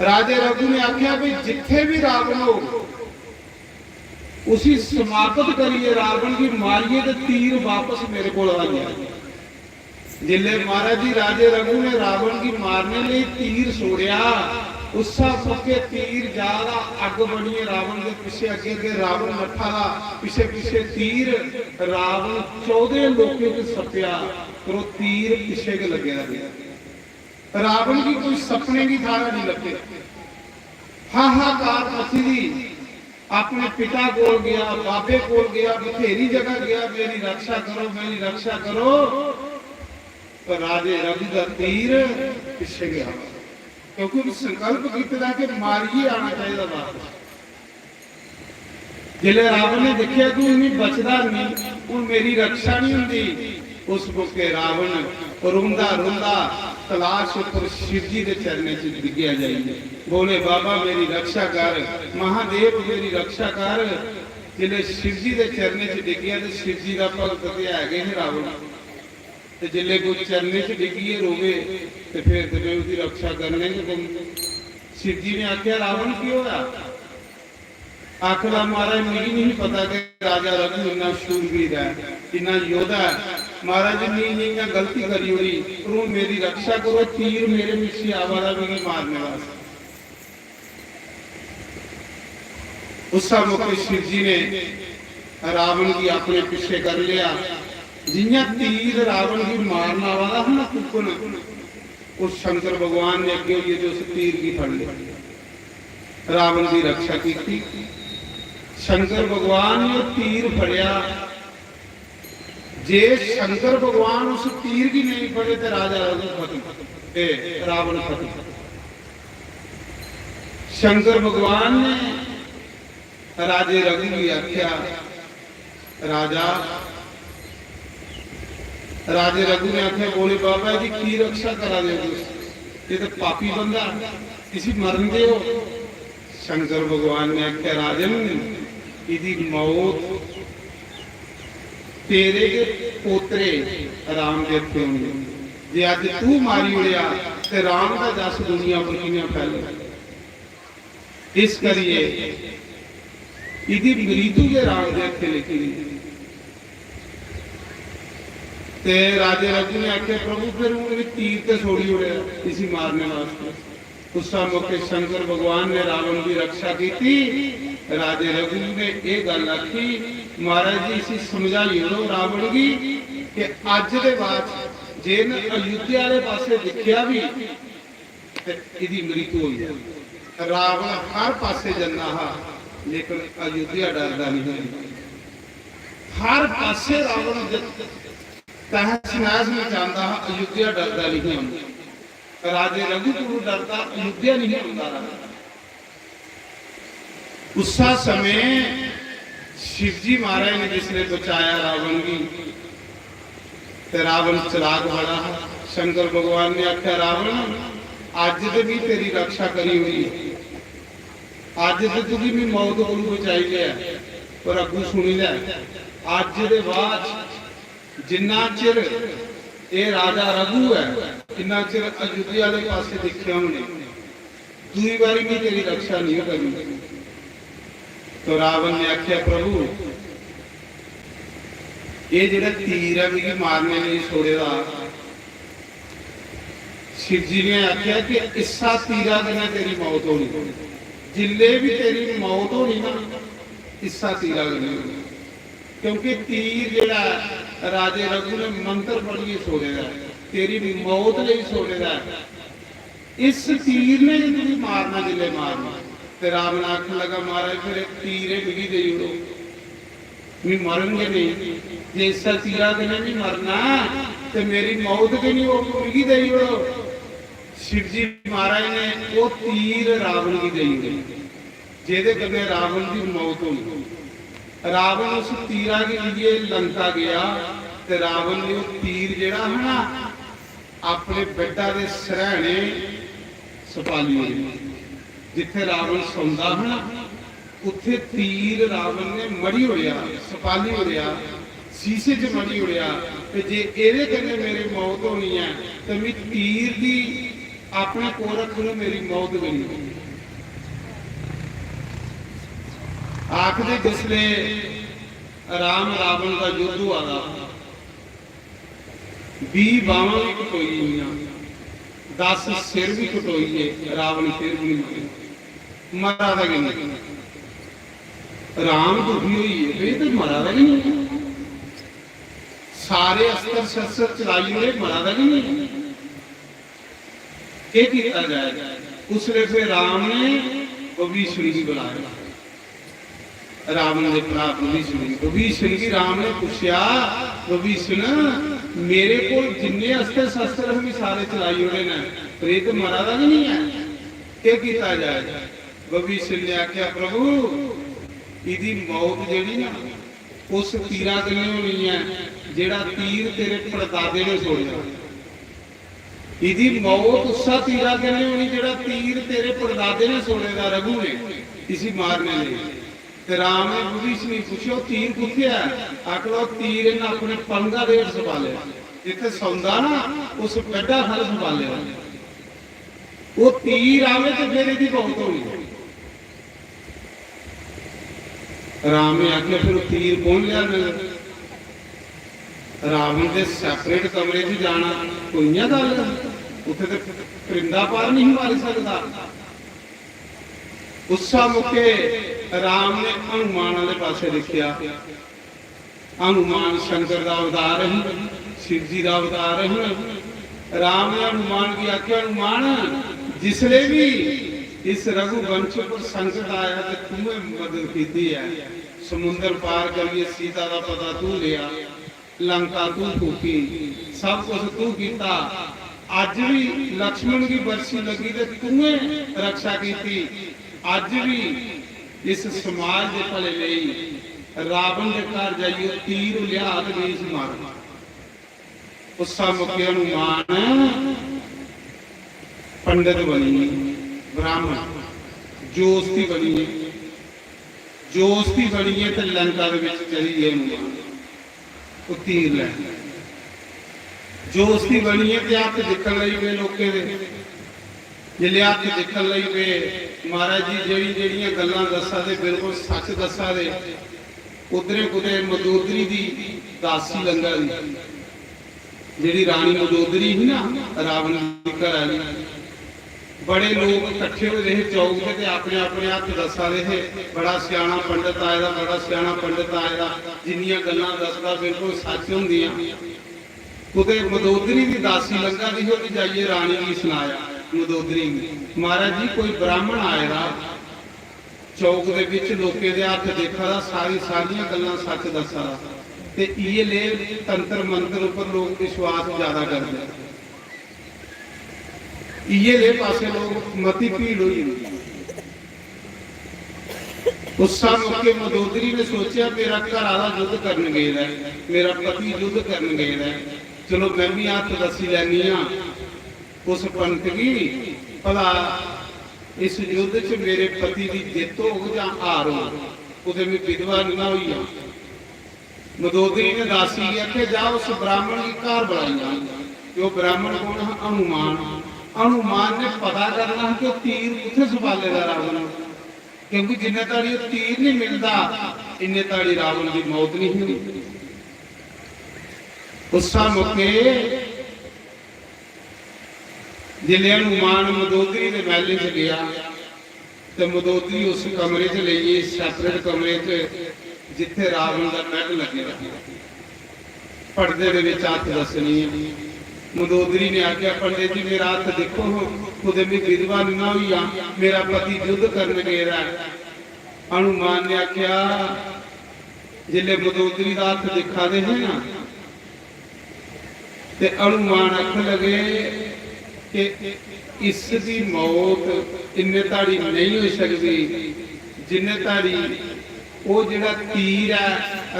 राजे रघु ने आख्या भी जिथे भी रावण हो, उसी समाप्त करिए, रावण की मारिए ते तीर वापस मेरे को आ गया। जिसले महाराज जी राजे रघु ने रावण की मारने लिए तीर छोड़या, उस्सा मौके तीर जा दा अग बनिए रावण के पीछे, अगे अगे रावण नट्ठा दा, पीछे पीछे तीर। रावण चौदह लोकें च सप्पेआ, पर ओह् तीर पीछे गै लग्गे दा रेहा। रावण की कोई सपने की थारा नहीं लग्गे। हाहाकार मची दी। अपने पिता कोल गया, बाबे कोल गया, बथेरी जगह गया, "मेरी रक्षा करो, मेरी रक्षा करो।" पर राजे रघु का तीर पिछे गया, क्योंकि उन्हें संकल्प किते दा कि मारिए आना चाहिए वापस। जिसले रावण ने देखा कि हूं बचदा नहीं, हूं मेरी रक्षा नहीं होंदी, उस मौके रावण रोंदा रोंदा तलाश उपर शिव जी के चरणें च डिग्गेआ जाइए, बोले, "बाबा, मेरी रक्षा कर, महादेव, मेरी रक्षा कर।" जिसले शिव जी के चरणें च डिग्गेआ, ते शिव जी का भगत ते है गै हे रावण, ते जिसले कोई चरणें च डिग्गिए रोवे, ते फिर ते में उसकी रक्षा करने गै पौंदी। शिव जी ने आख्या, "रावण, की होया?" आखदा, "महाराज, मिगी नहीं पता कि राजा रघु इन्ना शूरवीर है।" इन्ना योद्धा ऐ। महाराज, में इ'यां गलती करी ओड़ी, पर हून मेरी रक्षा करो, तीर मेरे पिच्छे आवा दा मिगी मारने वास्तै। उस्सै मौके शिव जी ने रावण गी अपने पिच्छे कर लिया। जि'यां तीर रावण गी मारन आवा दा हा ना कुक्कन, उस शंकर भगवान ने अग्गें होइयै ते उस तीर गी फड़ लिया, रावण दी रक्षा की। शंकर भगवान ने ओह् तीर फड़िया। जे शंकर भगवान उस तीर गी नहीं फड़े तो राजा रघु खत्म, ए, रावण खत्म। शंकर भगवान ने राजे रघु गी आख्या, राजा, राजे रघु ने आख्या, बोले बाबा जी, की रक्षा करा दे हो तुस? ये तो पापी बंदा, इसी मरन दे हो। शंकर भगवान ने आख्या, राजन, इदी मौत तेरे के पोतरे राम दे हत्थे होनी। जे अज तू मारी ओड़ेआ ते राम दा जस दुनिया पर कियां फैलग? इस करिए इदी मृत्यु गै राम दे हत्थे लिखी दी। ते राजे रघु ने आखे, प्रभु, फिर हूं भी तीर ते छोड़ी ओड़ेआ इसी मारने वास्ते। उस मौके शंकर भगवान ने रावण की रक्षा की थी। राजे रघु ने यह गल आखी, महाराज जी, इसी समझाई ओड़ो रावण की कि अज के बाद जेन अयोध्या वाले पासे दिखिया भी, ते इदी मृत्यु होई जाए। रावण हर पासे जंदा हा, लेकिन अयोध्या डरदा नहीं। हर पासे रावण तहस नहस मचांदा हा, अयोध्या डरदा नहीं हा। राजे रघु को डरदा, अयोध्या नहीं आता रहा। उस समय शिवजी महाराज ने जिसने बचाया रावण की, ते रावण चलाक बड़ा हा। शंकर भगवान ने आख्या, रावण, अज ते भी तेरी रक्षा करी हुई, अज ते तुझी भी मौत को बचाई लिया, पर अगू सुनी लै, अज दे बाद जिन्ना चिर एह राजा रघु है, इन्ना चिर अयोध्या वाले पासे दिखिया होने, दूई बारी भी तेरी रक्षा नहीं करनी। तो रावण ने आख्या, प्रभु, ये जेड़ा तीर है मिगी मारने लिए छोड़े दा, शिव जी ने आख्या कि इस्सा तीरा कन्नै तेरी मौत होनी, जिल्ले भी तेरी मौत होनी ना, इस्सा तीरा कन्नै होनी। क्योंकि तीर जेड़ा राजे रघु ने मंत्र पढ़िए छोड़े दा, तेरी मौत लिए छोड़े दा, इस तीर ने ही तुझे मारना, जिले मारना। ते रावण आखन लगा, महाराज, फिर तीर मिगी देई ओड़ो, मैं मरन गै नहीं। जे इस तीरा कन्नै भी मरना, ते मेरी मौत गै नहीं होग, मिगी देई ओड़ो। शिवजी महाराज ने वो तीर रावण गी देई ओड़े, जेदे कन्नै रावण दी मौत होई। रावण उस तीरा गी लेइयै लंका गया, ते रावण ने वो तीर जेड़ा है ना, अपने बेटा दे सरहने सपाली ओड़े। जिथे रावण सौंदा हा ना, उत्थे तीर रावण ने मड़ी ओड़ेआ, सपाली ओड़ेआ, शीशे च मड़ी ओड़ेआ। ते जे एदे कन्नै मेरी मौत होनी ऐ, ते मी तीर दी अपने कोल रखने मेरी मौत गै नहीं होनी। आखदे जिसले राम रावण दा युद्ध होआ दा, बीह बावां भी कटोई गेइयां, दस सिर भी कटोई गे, रावण फिर भी नहीं मरेआ, मरा दा गै नहीं। राम दुखी होई गे, भाई, ते मरा दा गै नहीं। सारे अस्त्र शस्त्र चलाई ओड़े, मरा दा गै नहीं। केह् कीता जाए? उसले फिर राम ने विभीषण गी बुलाया। रावण दे भरा विभीषण गी, विभीषण गी राम ने पुच्छेआ, विभीषण, मेरे कोल जिन्ने अस्त्र शस्त्र हे, मैं सारे चलाई ओड़े न, पर एह् ते मरा दा गै नहीं ऐ, केह् कीता जाए? विभीषण ने आखेआ, प्रभु, इदी मौत जेह्ड़ी ना, उस तीरा कन्नै होनी ऐ, जेह्ड़ा तीर तेरे परदादे ने छोड़ेआ। इदी मौत उस्सा तीरा कन्नै होनी, जेह्ड़ा तीर तेरे परदादे ने छोड़े दा, रघु ने, इसी मारने लेई। ते राम ने विभीषण गी पुच्छेआ, "ओह् तीर कुत्थै ऐ?" आखदा, "ओह् तीर इन्नै अपने पंगा दे हेठ छपाले, जित्थै सौंदा ना, उस बेडा थल्लै छपाले दा। ओह् तीर आवे ते फिर एह्दी मौत होनी।" राम ने आखेआ, "फिर ओह् तीर कौन लेआ नगर?" रावण दे सैपरेट कमरे च जाना कोई इ'यां गल्ल ऐ? उत्थै ते परिंदा पर नहीं मारी सकदा। उस्सा मौके राम ने हनुमान आह्ले पासै दिक्खेआ। हनुमान शंकर दा अवतार ही, शिव जी दा अवतार ही। राम ने हनुमान गी आखेआ, "हनुमान, जिसले भी इस रघुवंश पर संकट आया ते तूए मदद कीती ऐ। समुंदर पार करियै सीता दा पता तू लेआ, लंका तू फूकी, सब कुछ तू कीता। अज्ज भी लक्ष्मण गी बरसी लगी ते तूए रक्षा कीती। अज्ज भी इस समाज दे भले लेई रावण दे घर जाइयै तीर लिआ ते इसी मारो।" उस्सा मौके हनुमान पंडित बनियै, ब्राह्मण जोस्ती बनियै, जोस्ती बनियै ते लंका दे बिच चली गे हनुमान। ओह् तीर लै जोस्ती बनियै ते हत्थ दिक्खन लगी पे लोकें दे। जिसलै हत्थ दिक्खन लगी पे, "महाराज जी, जेह्ड़ी जेह्ड़ियां गल्लां दस्सा दे, बिल्कुल सच दस्सा दे।" उद्धरे कुतै मंदोदरी दी दासी लंघा दी, जेह्ड़ी रानी मंदोदरी ही ना, रावण दी घरै आह्ली, बड़े लोक कट्ठे होए दे हे चौक ते, ते अपने अपने हत्थ दस्सा दे हे, "बड़ा स्याना पंडत आए दा, बड़ा स्याना पंडत आए दा।" जिन्नियां गल्लां दसदा, बिल्कुल सच होंदियां। कुतै मंदोदरी दी दासी लंघा दी ही, ओह् जाइयै रानी गी सनाया, मंदोदरी गी, "महाराज जी, कोई ब्राह्मण आए दा, चौक दे बिच लोकें दे हत्थ दिक्खा दा, सारी, सारियां गल्लां सच दस्सा दा।" ते इ'यै ले तंत्र मंत्र उप्पर लोक विश्वास ज्यादा करदे, इ'यै ले पासै लोक मती भीड़ होई जंदी। उस्सा मौके मंदोदरी ने सोचेआ, "मेरा घर आह्ला युद्ध करन गेदा ऐ, मेरा पति युद्ध करन गेदा ऐ, चलो, में बी हत्थ दस्सी लैन्नी आं उस पंत गी, भला इस युद्ध च मेरे पति दी जित्त होग जां हार होग, कुतै में विधवा निं ना होई जां।" मंदोदरी ने दासी गी आखेआ, "जा, उस ब्राह्मण गी घर बुलाई आन।" ते ओह् ब्राह्मण कौन हा? हनुमान। हनुमान ने पता करना हा कि ओह् तीर कुत्थै छपाले दा रावण ने, क्योंकि जिन्ने धड़ी ओह् तीर नहीं मिलदा, इन्ने धड़ी रावण दी मौत नहीं होनी। उस्सा मौके जिसलै हनुमान मंदोदरी दे महलें च गेआ, ते मंदोदरी उस कमरे च लेई गेई, सैपरेट कमरे च, जित्थै रावण दा बैड लग्गे दा। पड़दे दे बिच हत्थ दस्सनी ऐ। मंदोदरी ने आखेआ, "पंडित जी, मेरा हत्थ दिक्खो हां, कुतै में विधवा निं ना होई जां, मेरा पति युद्ध करन गेदा ऐ।" हनुमान ने आखेआ, जिसलै मंदोदरी दा हत्थ दिक्खा दे हे ना, ते हनुमान आखन लगे कि इस दी मौत इन्ने धड़ी नहीं होई सकदी, जिन्ने धड़ी ओह् जेह्ड़ा तीर ऐ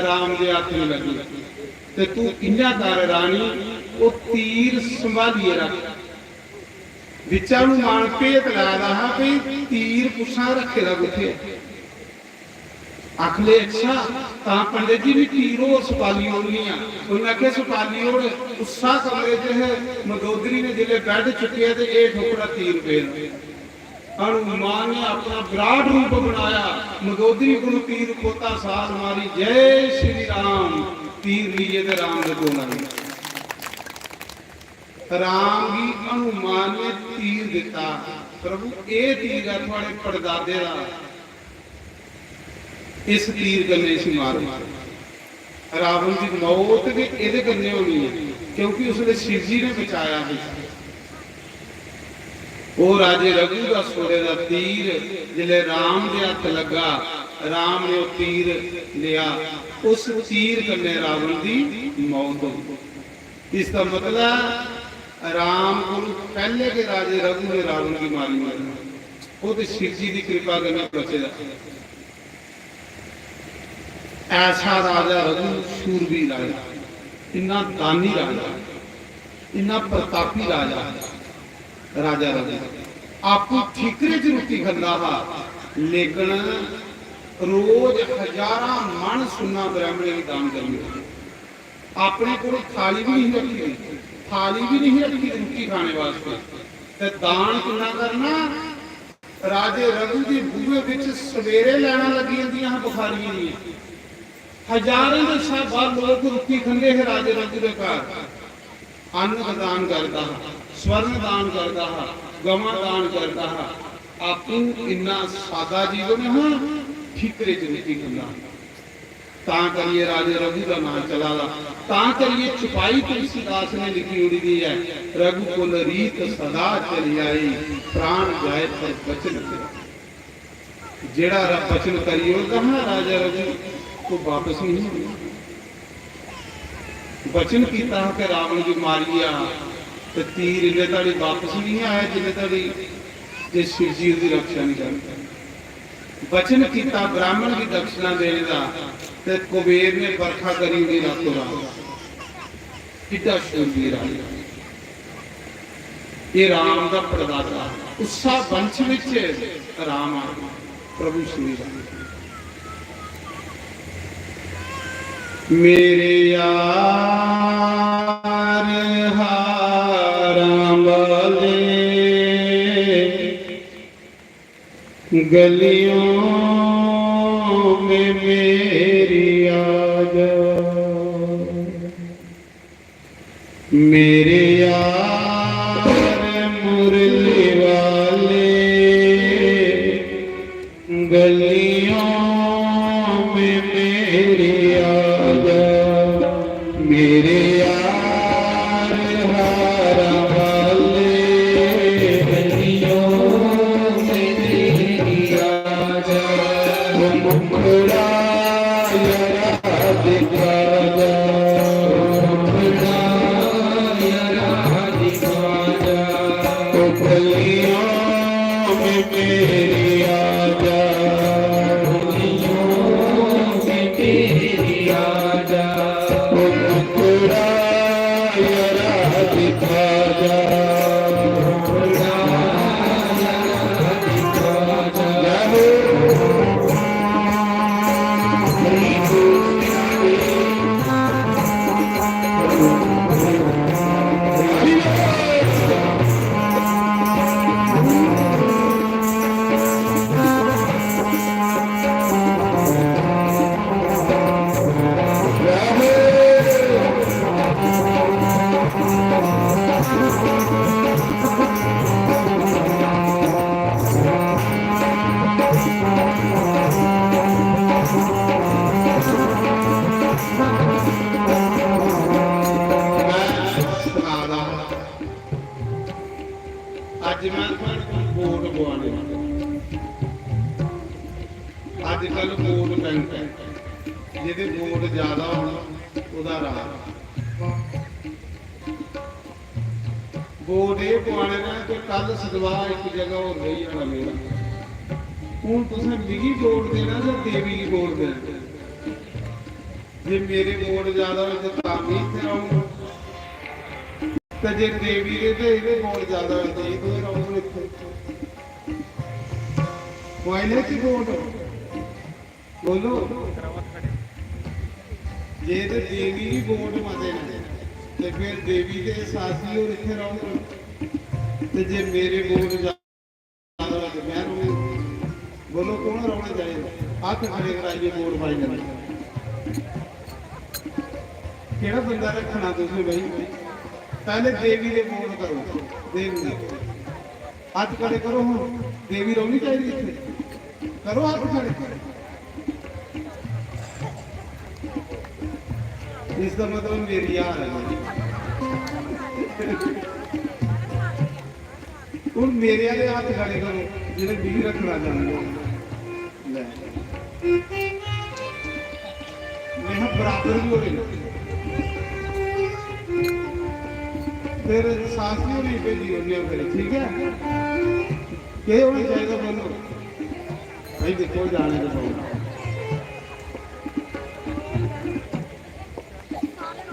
राम दे हत्थ में लग्गी। ते तू इ'यां कर रानी, ओह् तीर संभालियै रख। बिच्चा हनुमान भेत लै दा हा भई तीर कुसै रक्खे दा कुत्थै ऐ। आखले, "अच्छा, तां पंडित जी, मी तीर होर छपाली ओड़नी आ।" उन्नै आखेआ, "छपाली ओड़।" उस्सा कमरे च हे। मंदोदरी ने जिसलै बैड चुक्केआ ते हेठ ओकड़ा तीर पेदा। हनुमान ने अपना विराट रूप बनाया, मंदोदरी कोल तीर खोता, साल मारी, "जय श्री राम।" तीर लेइयै ते राम दे कोल आई। राम गी हनुमान ने तीर दिता, "प्रभु, एह तीर ऐ थुआड़े पड़दादे दा, इस तीर कन्नै इसी मारो।" रावण दी मौत गै एहदे कन्नै होनी ऐ, क्योंकि उसने शिव जी ने बचाया हा। ओह राजे रघु दा छोड़े दा तीर जिसलै राम दे हत्थ लग्गा, राम ने ओह तीर लिया, उस तीर कन्नै रावण दी मौत होई। इसदा मतलब ऐ, राम कोलू पैहले गै राजे रघु ने रावण गी मारी ओड़ना। ओह ते शिव जी दी कृपा कन्नै बचे दा। ऐसा राजा रघु, शूरवीर राजा, इन्ना दानी राजा, इन्ना प्रतापी राजा, राजा रघु। आपू ठीकरे च रुट्टी खंदा हा, लेकिन रोज हजारां मण सुन्ना ब्राह्मणें गी दान करी ओड़दा। अपने कोल थाली भी नहीं रखी दी, थाली भी नहीं रखी दी रुट्टी खाने वास्ते। ते दान किन्ना करना? राजे रघु दी बूहे विच सवेरे लाइनां लगी जंदियां हां बुखारियें दियां। हजारें दे स्हाबा लोक रुट्टी खंदे हे राजे रघु दे घर। अन्न दा दान करदा हा, स्वर्ण दान करदा हा, गवां दान करदा हा। आपूं इन्ना सादा जीवन हा, ठीकरे च रुट्टी खंदा हा। तां करियै राजे रघु दा नां चला दा। तां करियै चौपाई तुलसीदास ने लिखी ओड़ी दी ऐ, "रघुकुल रीत सदा चली आई, प्राण जाए पर वचन तेरा।" जेड़ा र-, वचन करी ओड़दा हा राजा रघु, ओह् वापस नहीं होना। वचन कीता हा कि रावण गी मारिया, ते तीर इन्ने धड़ी वापस नहीं आया जिन्ने धड़ी जे शिव जी उसदी रक्षा नहीं करते। वचन कीता ब्राह्मण की दक्षिणा देने का, ते कुबेर ने बरखा करी ओड़ी रातों रात। किड्डा शूरवीर हा। एह् राम दा परदादा, उस्सा वंश विच राम आ, प्रभु श्री राम। मेरे यार हारां वाले, गलियों में मेरी आ जा। मेरे यार मुरली वाले, गलियों में मेरी आ जा। मेरे यार हारा वाले, गलियों में मेरी आ जा। वो मुखड़ा यारा दिखा जा, मुखड़ा यारा दिखा जा। ओ गलियों में मेरी आ जा, गलियों में मेरी आ जा। ओ मुखड़ा यारा दिखा जा, मुखड़ा यारा दिखा जा। जय हो। अज्ज मैं थुआढ़े कोल वोट पुआने। अज्जकल वोट बैंक ऐ, जेह्दे वोट ज्यादा होन, ओह्दा राज। वोट एह् पुआने न कि कल सदवाह इक जगह होर रेही जाना मेरा। हून तुसें मिगी वोट देना जां देवी गी वोट देना? जे मेरे वोट ज्यादा होए ते तां में इत्थै रौह्ङ, ते जे देवी दे ते एह्दे वोट ज्यादा होए ते एह् दोए रौह्ङन इत्थै। पुआई लैचे वोट? बोलो। जे ते देवी गी वोट मते न, ते फिर देवी ते सासी होर इत्थै रौह्ङन, ते जे मेरे वोट ज्यादा होए ते मैं रौह्ङ। बोलो, कौन रौह्ना चाहिदा? हत्थ खड़े कराइयै वोट पाई लैंदे। केह्ड़ा बंदा रक्खना तुसें भाई? पैह्ले देवी दे वोट करो, देवी दे। हत्थ खड़े करो, हून देवी रौह्नी चाहिदी इत्थै? करो हत्थ खड़े। इसदा मतलब मेरी हार ऐ। हून मेरे आह्ले हत्थ खड़े करो, जेह्ड़े मिगी रक्खना चांह्दे ओ। लै। में बराबर बी होए। फिर सासी होरें गी भेजी ओड़ने आं फिर, ठीक ऐ? केह् होना चाहिदा बोलो? भाई दिक्खो, जाने दे पौना।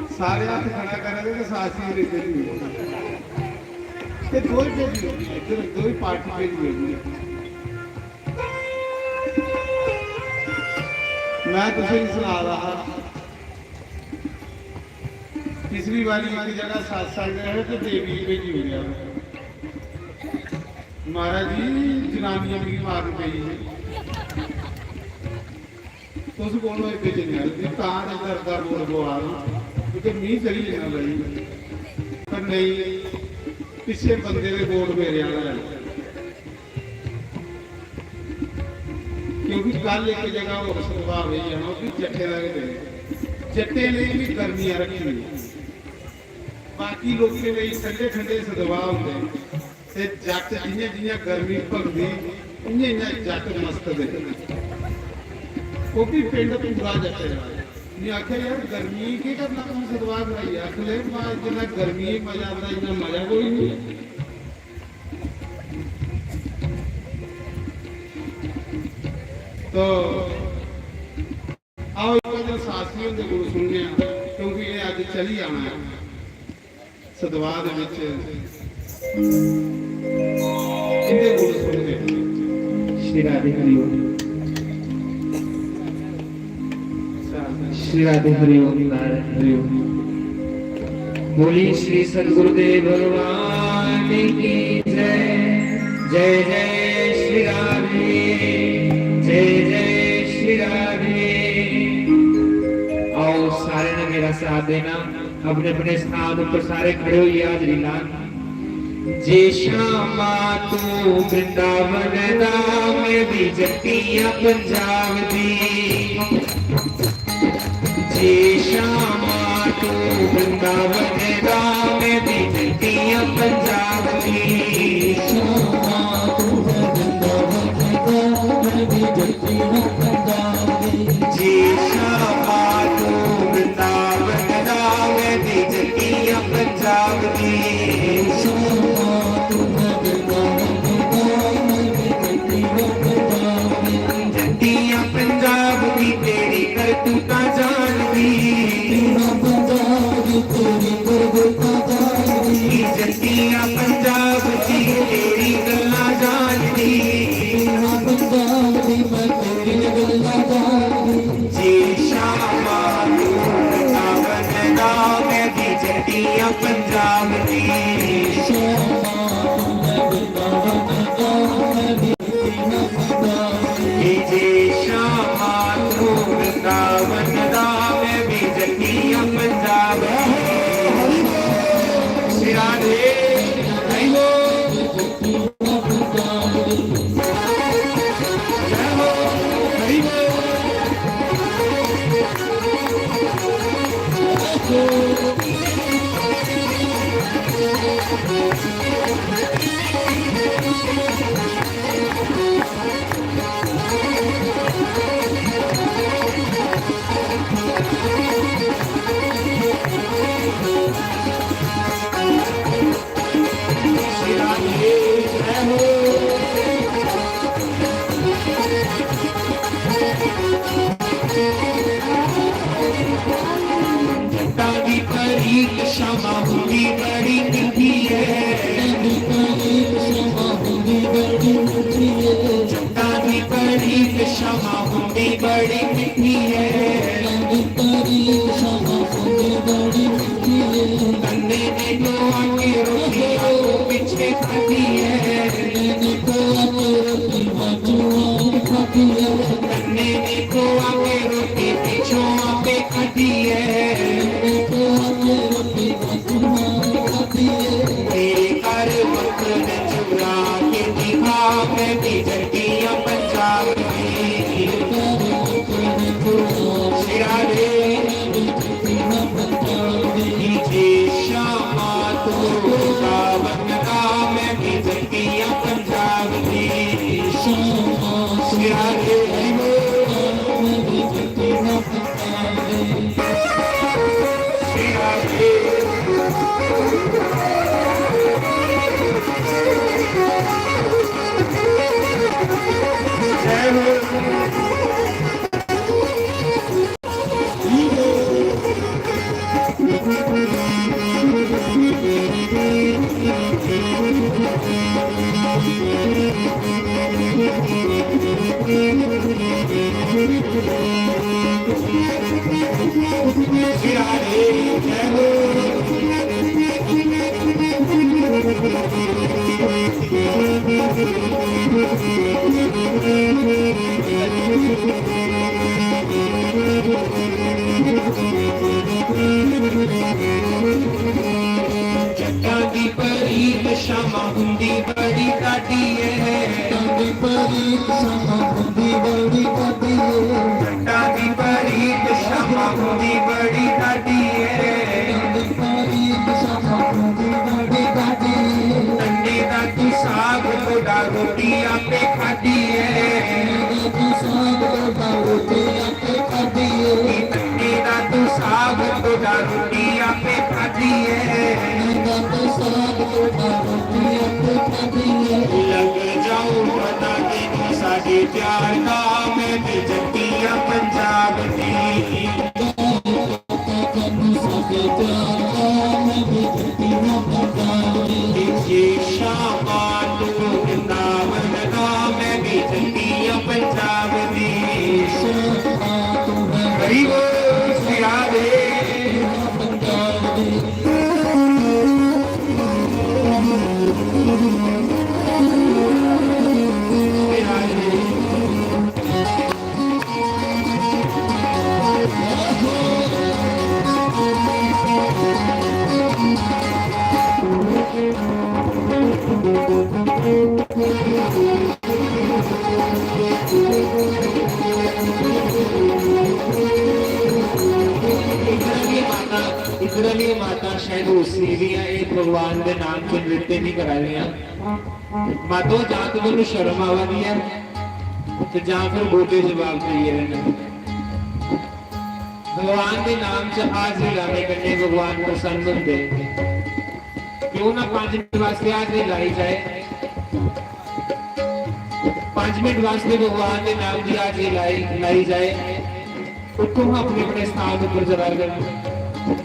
सारे हत्थ खड़ा करा दे ते सासी होरें गी भेजी ओड़ने। ते दो ही भेजी ओड़ने, इद्धर दो ही पार्टी भेजी ओड़ने। मैं तुसेंगी सना दा हा, पिछली बारी इक जगह सत्संग है ते देवी गी भेजी ओड़ेआ। महाराज जी, जनानियां मिगी मारन पेई ही। तुस कौन हो इत्थै जन्ने आह्ले? तां ते दर्द दा बोल पवा दा, क्योंकि मी चली जन्ना लड़ी। पर नेईं, पिच्छे बंदे दे बोल मेरे आह्ला ऐ। क्योंकि कल इक जगह होर सदभाव होई जाना, ओह् बी जट्टें दा गै दिन। जट्टें लेई बी गर्मियां रक्खी दियां। बाकी लोकें लेई ठंडे ठंडे सदभाव होंदे। ते जट्ट जि'यां जि'यां गर्मी भखदी, इ'यां इ'यां जट्ट मस्त दे। ओह् बी पिंड पूरा जट्टे दा। में आखेआ, "यार, गर्मी केह् करना तूं सतवाह् कराइयै?" आखन लगे, "मां, जिन्ना गर्मी च मजा आंदा, इन्ना मजा कोई निं।" तो आओ, इक दिन शास्त्री हुंदे कोल सुनने आं, क्योंकि एह् अज्ज चली जाना ऐ। सतवाह् दे बिच इंदे गुण सुन के। श्री राधे हरिओम। श्री राधे हरिओम, नारायण हरिओम। बोलिए श्री सद्गुरुदेव भगवान की जय। जय जय श्री राधे, जय जय श्री राधे। आओ, सारे ने मेरा साथ देना। अपने अपने स्थान उप्पर सारे खड़े होइए हाजरी लान। जे श्यामा तू वृंदावन दा, मैं भी जट्टियां पंजाब दी। जे श्यामा तू वृंदावन दा, मैं भी जट्टियां पंजाब दी। श्यामा तू वृंदावन दा, मैं भी जट्टियां पंजाब दी। जे श्यामा तू वृंदावन दा, मैं भी जट्टियां पंजाब दी। श्यामा तू वृंदावन दा, मैं भी जट्टियां पंजाब दी। जट्टियां पंजाब दी तेरी करतूतां जानदी। जट्टियां पंजाब दी तेरी करतूतां जानदी। जट्टियां पंजाब दी तेरी गल्लां जानदी। जट्टियां पंजाब दी मैं तेरी गल्लां जानदी। जे श्यामा तू वृंदावन दा, मैं भी जट्टियां पंजाब दी। श्यामा तू मैं वृंदावन दा, मैं भी जट्टियां पंजाब दी। जे श्यामा तू वृंदावन दा, मैं भी जट्टियां पंजाब दी। श्री राधे, हरि बोल। जट्टां दी परीक श्यामा हुंदी बड़ी मिट्ठी ऐ। जट्टां दी परीक श्यामा हुंदी बड़ी मिट्ठी ऐ। जट्टां दी परीक श्यामा हुंदी बड़ी मिट्ठी ऐ। जट्टां दी परीक श्यामा हुंदी बड़ी मिट्ठी ऐ। तन्ने ने तो आके रोटी आगू पिछे खादी ऐ। तन्ने ने तो आके रोटी बाजू आके खादी ऐ। तन्ने ने तो आके रोटी पिछों आपे खादी ऐ। तन्ने ने तो आके रोटी बाजू आके खादी ऐ। तेरे घर वक्र ने चुरा के दिखा, मैं भी जट्टियां पंजाब दी। श्री राधे। जे श्यामा तू वृंदावन दा, मैं भी जट्टियां पंजाब दी। श्री राधे। श्री राधे। जय हो। जट्टां दी परीत शामां हुंदी बड़ी डाढी ऐ। जट्टां दी परीत शामां हुंदी बड़ी डाढी ऐ। जट्टां दी परीत शामां हुंदी बड़ी डाढी ऐ। जट्टां दी परीत शामां हुंदी बड़ी डाढी ऐ। तन्ने दा तू साग ढोडा रोटी आपे खाधी ऐ। तन्ने दा तू साग ढोडा रोटी आपे खाधी ऐ। तन्ने दा तू साग ढोडा रोटी आपे खाधी ऐ। तन्ने दा तू साग ढोडा रोटी आपे खाधी ऐ। लग जाऊं पता तेनू साडे प्यार का, मैं भी जट्टी आं पंजाब दी। शामां तू वृंदावन दा, मैं भी जट्टी आं पंजाब दी। हरी बोल श्री राधे। इधर आह्ली माता, इधर आह्ली माता शायद उसी भी है, एक भगवान दे नाम च नृत्य नहीं करा रही हैं। मातो, जां ते तुहानू शर्म आवा दी ऐ ते जां फिर गोटे जवाब देइयै रहना। भगवान दे नाम च हाजरी लाने कन्नै भगवान प्रसन्न होंदे। क्यों ना पंज मिनट वास्ते हाजरी लाई जाए, पंज मिनट वास्ते भगवान दे नाम दी हाजरी लाई, लाई जाए। उठो, अपने अपने स्थान उप्पर चला गए,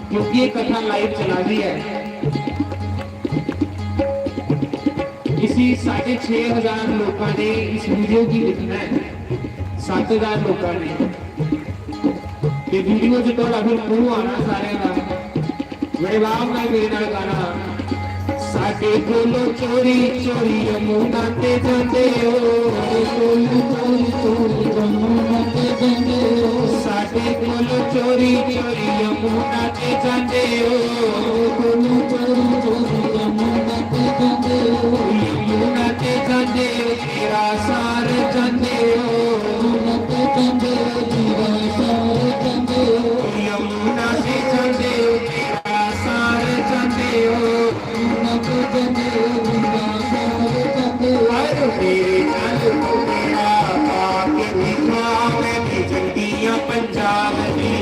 क्योंकि ये कथा लाइव चला रही है। इसी साढ़े छे हजार लोगों ने इस वीडियो की देखना है, सात हजार लोगों ने। ये वीडियो जो थोड़ा फिर क्यों आना सारे का, मेरे बाप ने मेरे नाल गाना। साडे कोलों चोरी चोरी यमुना ते जांदे ओ। साडे कोलों चोरी चोरी यमुना ते जांदे ओ। साडे कोलों चोरी चोरी यमुना ते जांदे ओ। साडे कोलों चोरी चोरी यमुना ते जांदे ओ। यमुना ते जांदे ओ, तेरा सार जांदे ओ। यमुना ते जांदे ओ, तेरा सार जांदे ओ। यमुना ते जांदे ओ, तेरा सार जांदे ओ। यमुना ते जांदे ओ, तेरा सार जांदे ओ। हर मेरे नाल तू मेरा पाके दिखा, मैं भी जंदी आं पंजाब दी।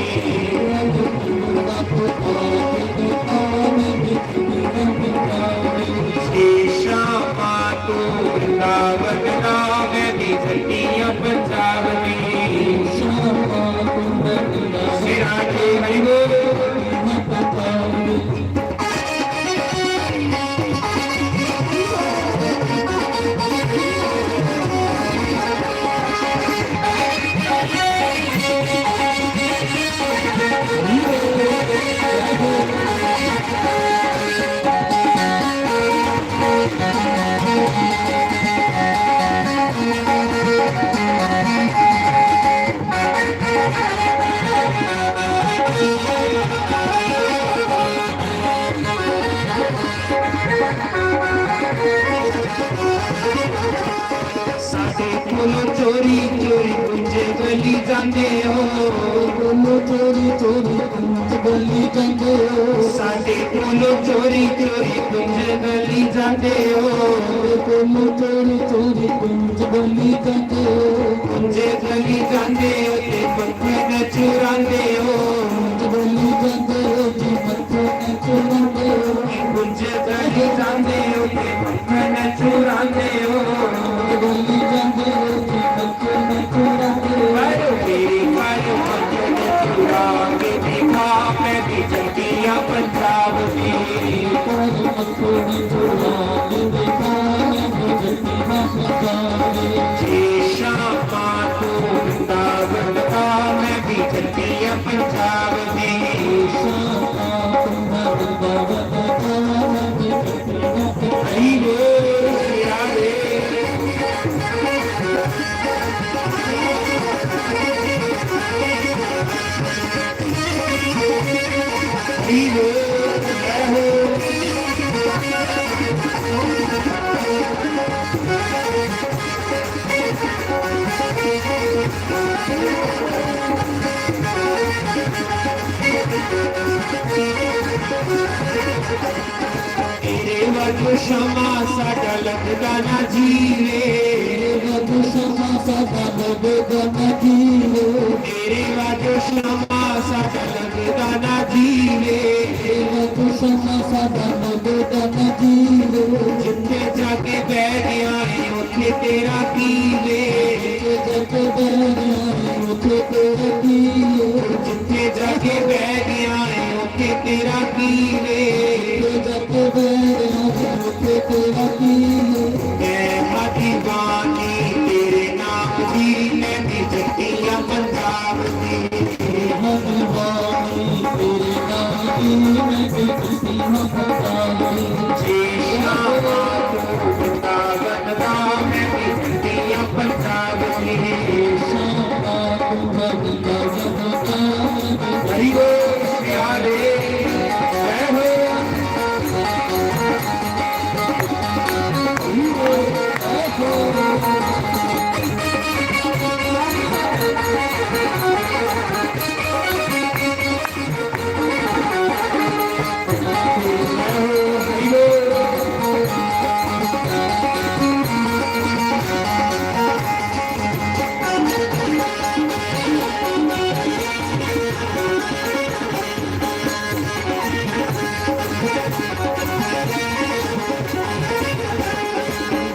शामां तू वृंदावन दा, मैं भी जंदी आं पंजाब दी। सिराजे हरि बोल। साडे कोलों चोरी चोरी कुंजे गली जांदे ओ। कोलों चोरी चोरी कुंज गली जांदे ओ। साडे कोलों चोरी चोरी कुंजे गली जांदे ओ। साडे कोलों चोरी चोरी कुंज गली जांदे ओ। कुंजे गली जांदे ओ ते मक्खन चुरांदे ओ। कुंज गली जांदे ओ ते मक्खन चुरांदे ओ। कुंजे गली जांदे ओ ते मक्खन चुरांदे ओ। कुंज गली जांदे ओ ते मक्खन चुरांदे ओ। बायो मेरी बायो मक्खन चुरा के दिखा, मैं भी जंदी आं पंजाब दी। शामां तू वृंदावन दा, मैं भी जंदी आं पंजाब दी। हरी बोल, हरे। जीवे, जय हो। तेरे वजह शमा साडा लगदा ना जीवे। तेरे वजह शमा साडा लगदा ना जीवे। तेरे वजह शमा साडा लगदा ना जीवे। तेरे वजह शमा साडा लगदा ना जीवे। जिथे जाके बह गया है, उथे तेरा की वे। जिथे जाके बह गया है, उथे तेरा की वे। जिथे जाके बह गया है, उथे तेरा की वे। जिथे जाके बह गया है, उथे तेरा की वे। मैं हा दीवानी तेरे नाम दी, मैं भी जट्टियां पंजाब दी। मैं हा दीवानी तेरे नाम दी, मैं भी जट्टियां पंजाब दी। जी शामा तू वृंदावन दा, मैं भी जट्टियां पंजाब दी। शामा तू वृंदावन दा, मैं भी हरि बोल प्यारे, जय हो।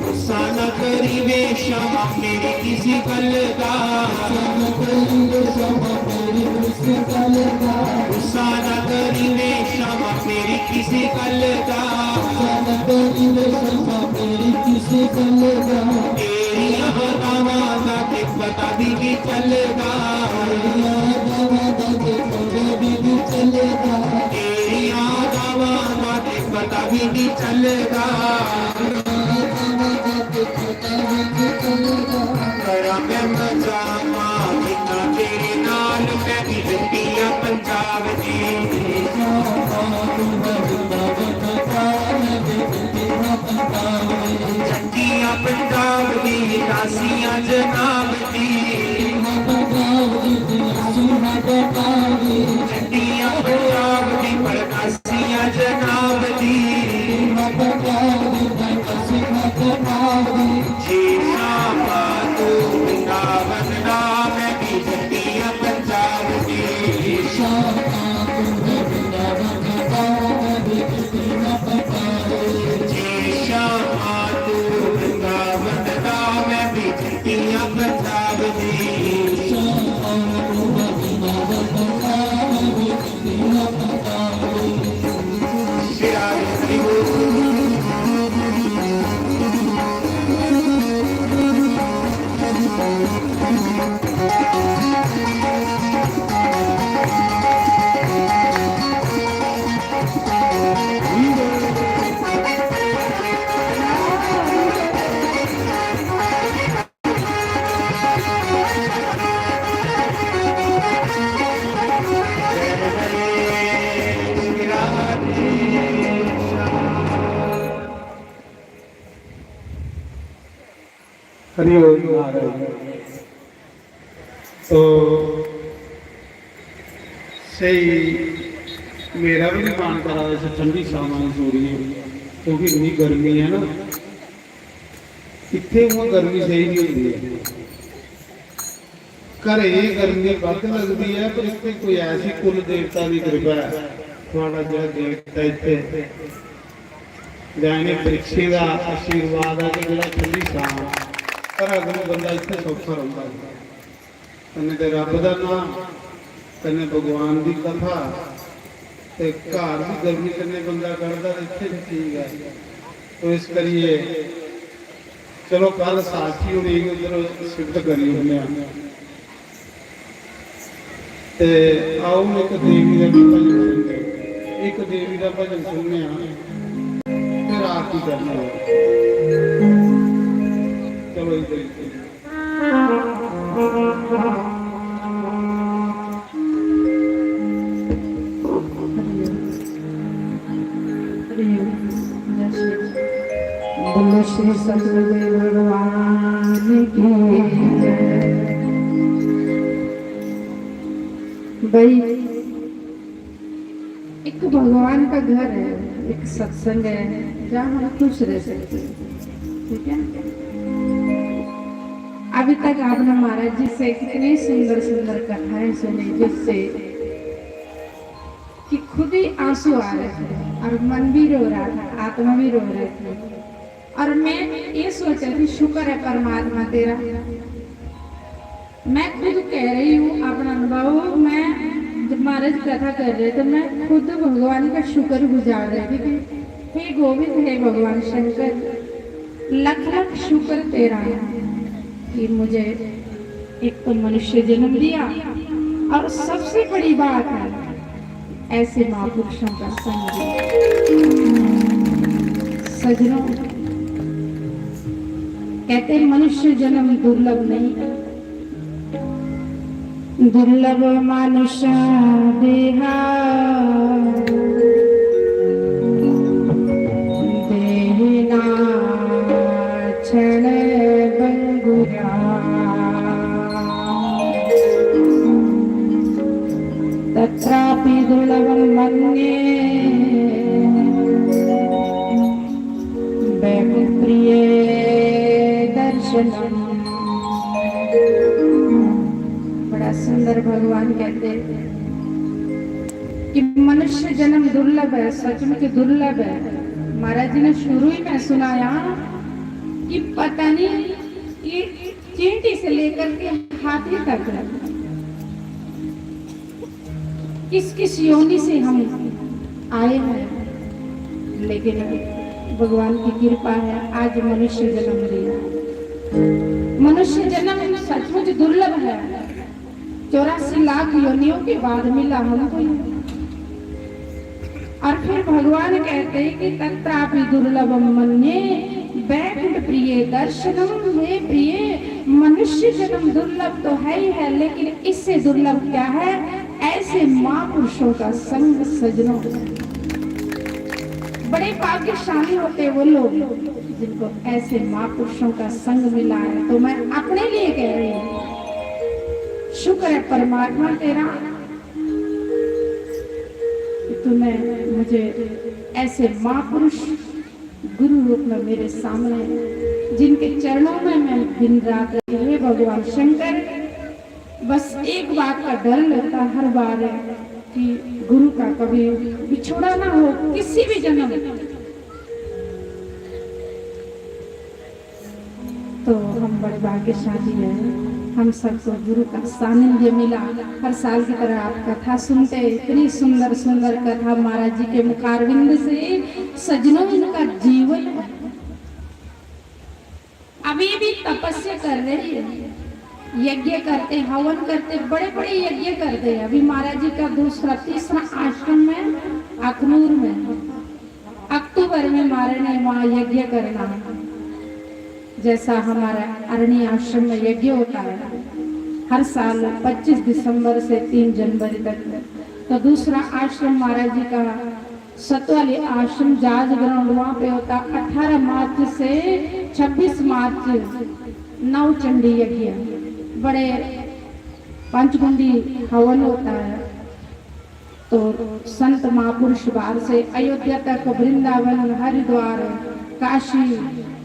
गुस्सा न करी वे शामा मेरी किसी गल दा। गुस्सा न करी वे शामा मेरी किसी गल दा। गुस्सा न करी वे शामा मेरी किसी गल दा। गुस्सा न करी वे शामा मेरी किसी गल दा। तेरियां अदावां दा ते पता भी नहीं चलदा। तेरियां अदावां दा ते पता भी नहीं चलदा। तेरियां अदावां दा ते पता भी नहीं चलदा। करा मैं मजाक, कितना तेरे नाल मैं भी जट्टियां पंजाब दी। जट्टियां पंजाब दी, दासियां जनाब दी। जट्टियां पंजाब दी, परदासियां जनाब दी। जी शामा तू वृंदावन दा, मैं भी जट्टियां पंजाब दी। जी शामा तू वृंदावन दा, मैं भी जट्टियां पंजाब दी। जी शामा तू वृंदावन दा, मैं भी जट्टियां पंजाब दी। शामा तू वृंदावन दा, मैं भी हरि ओम महाराज। तो स्हेई, मेरा भी मन करा दा इस ठंडी छावां च सूर्य, क्योंकि इन्नी गर्मी है ना, इत्थै उ'आं गर्मी सेही निं होंदी ऐ। घरें एह् गर्मी बद्ध लगदी ऐ, पर इत्थै कोई ऐसी कुल देवता दी किरपा ऐ, थुआढ़ा जेह्ड़ा देवता इत्थै, जां इ'नें वृक्षें दा आशीर्वाद ऐ कि जेह्ड़ा ठंडी छां, घरा कोला बंदा इत्थै सौखा रौंह्दा ऐ। कन्नै ते रब्ब दा नांऽ, कन्नै भगवान दी कथा, ते घर दी गर्मी कन्नै बंदा कढदा ते इत्थै बी ठीक ऐ। तो इस करियै चलो, कल साथी होरें गी उद्धर shift करी ओड़ने आं। ते आओ, हून इक देवी दा बी भजन सुनने आं। इक देवी दा भजन सुनने आं ते आरती करने आं। चलो, इद्धर, इद्धर। श्री सतगुरुदेव भगवान की जय। भाई, एक भगवान का घर है, एक सत्संग है, जहाँ हम खुश रह सकते हैं। ठीक है, अभी तक आपने महाराज जी से कितनी सुंदर सुंदर कथाएं सुनी, जिससे कि खुद ही आंसू आ रहे थे और मन भी रो रहा था, आत्मा भी रो रहे थे। और मैं ये सोच रही थी, शुक्र है परमात्मा तेरा, मैं खुद कह रही हूँ अपना अनुभव। मैं जब महाराज कथा कर रहे थे, मैं खुद भगवान का शुक्र गुजार रही थी कि हे गोविंद, हे भगवान शंकर, लख लख शुक्र तेरा कि मुझे एक तो मनुष्य जन्म दिया, और सबसे बड़ी बात है, ऐसे महापुरुषों का संग दिया। सजनों, कहते मनुष्य जन्म दुर्लभ नहीं, दुर्लभ मानुष देहा, देहिना क्षण भंगुरा। तत्रापि दुर्लभं मन्ये वैकुंठ प्रिये दर्शनम्। बड़ा सुंदर भगवान कहते हैं कि मनुष्य जन्म दुर्लभ है, सचमुच दुर्लभ है। महाराज जी ने शुरू ही में सुनाया कि पता नहीं कि चींटी से लेकर के हाथी तक किस किस योनि से हम आए हैं, लेकिन भगवान की कृपा है, आज मनुष्य जन्म लिया। मनुष्य जन्म सचमुच दुर्लभ है, चौरासी लाख योनियों के बाद मिला हमको ये। और फिर भगवान कहते हैं कि तत्रापि दुर्लभम मन्ये वैकुंठ प्रिये दर्शनम। हे प्रिय, मनुष्य जन्म दुर्लभ तो है ही है, लेकिन इससे दुर्लभ क्या है? ऐसे महापुरुषों का संग। सजनों, बड़े भाग्यशाली होते वो लोग जिनको ऐसे महापुरुषों का संग मिला है। तो मैं अपने लिए कह रही हूँ, शुक्र है परमात्मा तेरा कि तूने मुझे ऐसे महापुरुष गुरु रूप में मेरे सामने, जिनके चरणों में मैं दिन रात रही। हे भगवान शंकर, बस एक बात का डर लगता हर बार कि गुरु का कभी बिछोड़ा ना हो किसी भी जन्म। तो हम बड़े भाग्यशाली हैं, हम सबको गुरु का सानिध्य मिला। हर साल की तरह आप कथा सुनते, इतनी सुंदर सुंदर कथा महाराज जी के मुखारविंद से। सजनों, इनका जीवन है। अभी भी तपस्या कर रहे हैं, यज्ञ करते, हवन करते, बड़े बड़े यज्ञ करते हैं। अभी महाराज जी का दूसरा तीसरा आश्रम है अखनूर में, अक्टूबर में महाराज ने वहाँ यज्ञ करना है, जैसा हमारा अरणी आश्रम में यज्ञ होता है हर साल पच्चीस दिसंबर से तीन जनवरी तक। तो दूसरा आश्रम महाराज जी का सतवाली आश्रम जाज ग्राउंड वहाँ पे होता है अठारह मार्च से छब्बीस मार्च नवचंडी यज्ञ, बड़े पंचगुंडी हवन होता है। तो संत महापुरुष बाहर से अयोध्या तक, वृंदावन, हरिद्वार, काशी,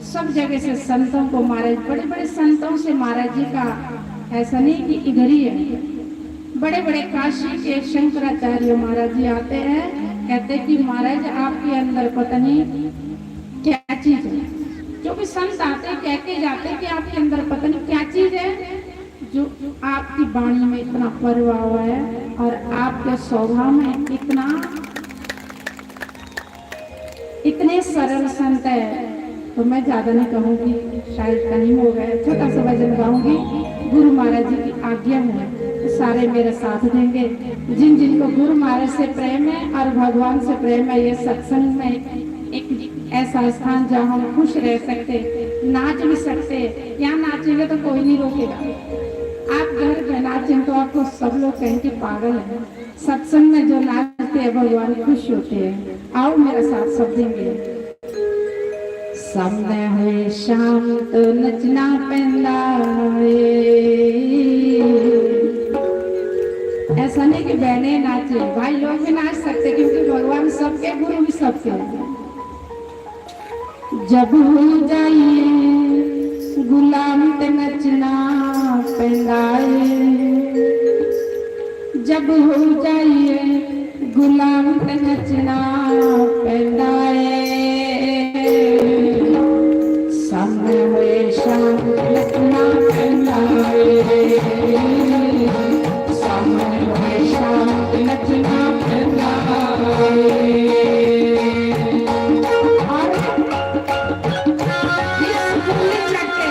सब जगह से संतों को महाराज, बड़े बड़े संतों से महाराज जी का, ऐसा नहीं कि इधर ही है, बड़े बड़े काशी के शंकराचार्य महाराज जी आते हैं, कहते कि महाराज आपके अंदर पता नहीं क्या चीज है। जो भी संत आते हैं कह के जाते हैं कि आपके अंदर पता नहीं क्या चीज है, जो आपकी वाणी में इतना प्रभाव है और आपके स्वभाव में इतना, इतने सरल संत है। तो मैं ज्यादा नहीं कहूंगी, शायद टाइम हो गया, छोटा सा भजन गाऊंगी। गुरु महाराज जी की आज्ञा है तो सारे मेरा साथ देंगे। जिन जिनको गुरु महाराज से प्रेम है और भगवान से प्रेम है, ये सत्संग में एक ऐसा स्थान जहाँ हम खुश रह सकते, नाच भी सकते। यहाँ नाचेंगे तो कोई नहीं रोकेगा। आप घर में नाचें तो आपको सब लोग कहेंगे पागल है। सत्संग में जो नाचते हैं भगवान खुश होते हैं। आओ मेरा साथ सब देंगे। सामने हुए शाम तो नचना पैंदा है। ऐसा नहीं कि बहनें नाचे, भाई लोग भी नाच सकते, क्योंकि भगवान सबके, गुरु भी सबके। जब हो जाइए गुलाम ते नचना पैंदा है। जब हो जाइए गुलाम ते नचना पैंदा है। सामने हुए शाम नचना पैंदा है। सामने हुए शाम नचना पैंदा है। और इस मुल्ले चक्के,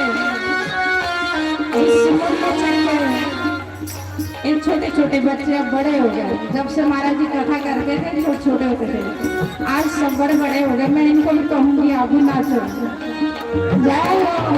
इस मुल्ले चक्के, ये छोटे छोटे बच्चे अब बड़े हो गए। जब से महाराज जी कथा करते थे, छोटे छोटे होते थे, आज सब बड़े बड़े हो गए। मैं इनको भी कहूंगी, आप भी नाचो। जय हो।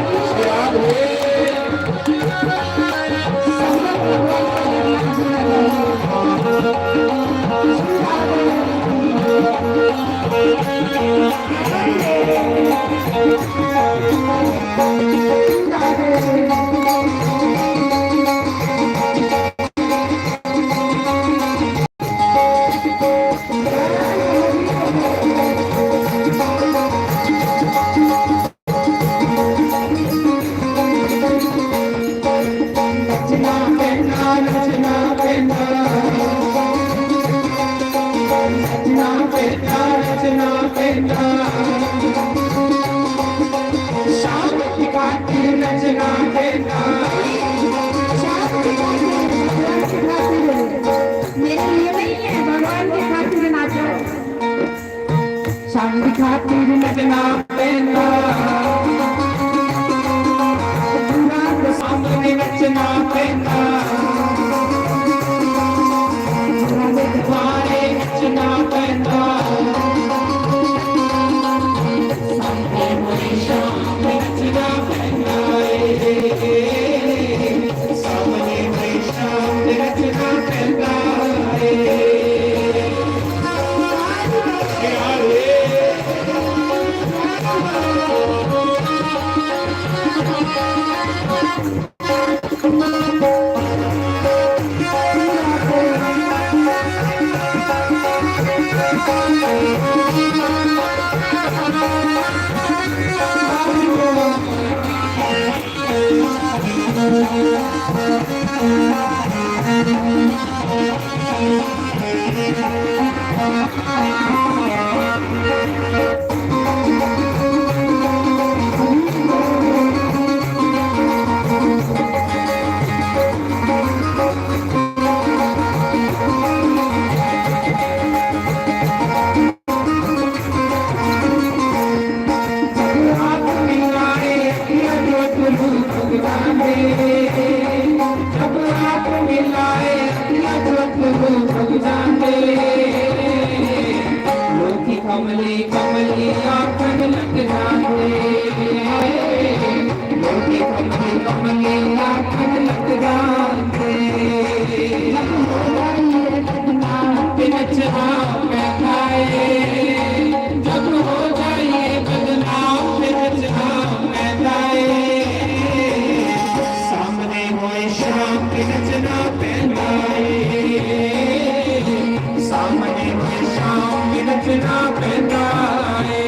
मेरे लिए नहीं है, भगवान की खातिर नाचो। संग खातिर नचना पैंदा, बुरा तो सामने नचना पैंदा, बुरा तो दुआरे नचना पैंदा। कमली कमली आखन लग जाते, लोकी कमली कमली आखन लग जाते। नचना पैंदा है, जब हो जाइए बदनाम, नचना पैंदा है। सामने होए शाम, नचना पैंदा है। सामने होए शाम, नचना पैंदा है।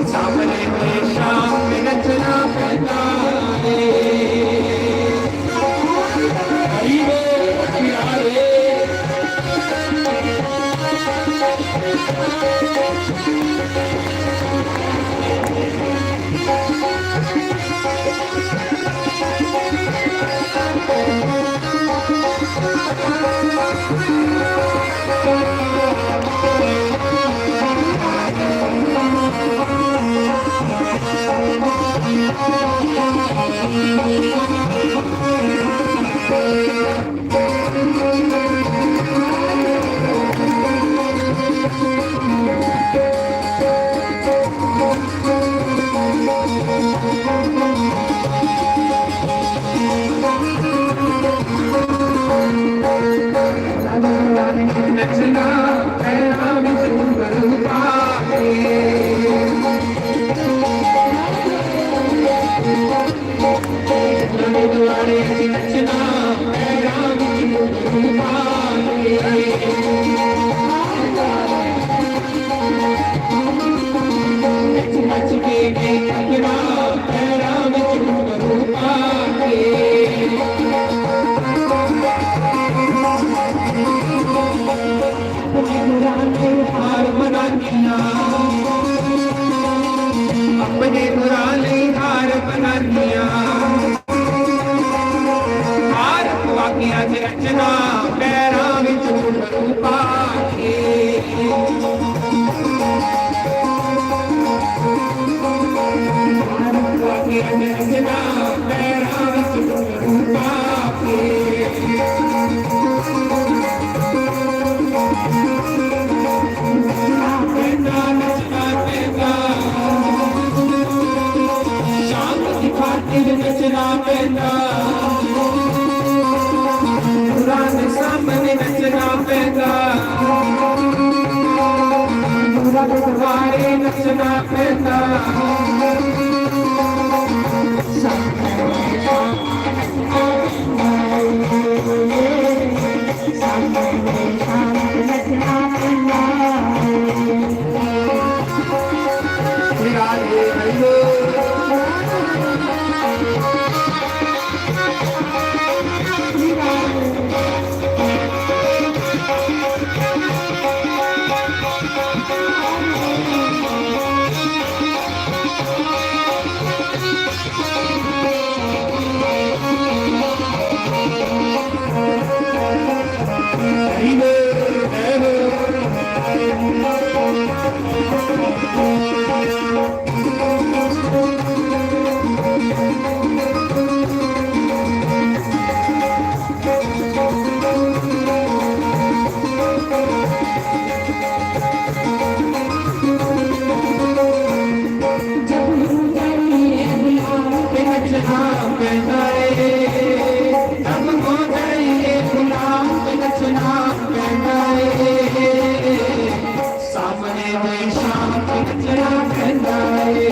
सामने कोई शाम नचना पैंदा है। हरी बोल प्यारे। हार मनानियां, अपने बुरा नहीं हार मनानियां। हार पवा के अज रचना पैरां विच घुंघरू पा के। हार पवा के अज रचना पैरां विच घुंघरू पा के। शाम की खातिर नचना पैंदा, बुरा दे सामने नचना पैंदा, बुरा दे दुआरे नचना पैंदा। सामने कोई शांत नचना पैंदा ਏ,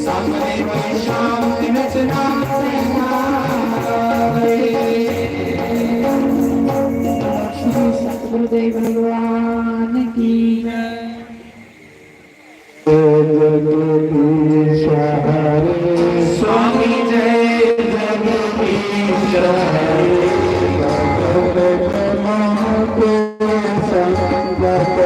सामने कोई शांत नचना पैंदा ਏ। श्री सतगुरुदेव भगवान की जय। जगदीश हरे। स्वामी जय जगदीश हरे। संगत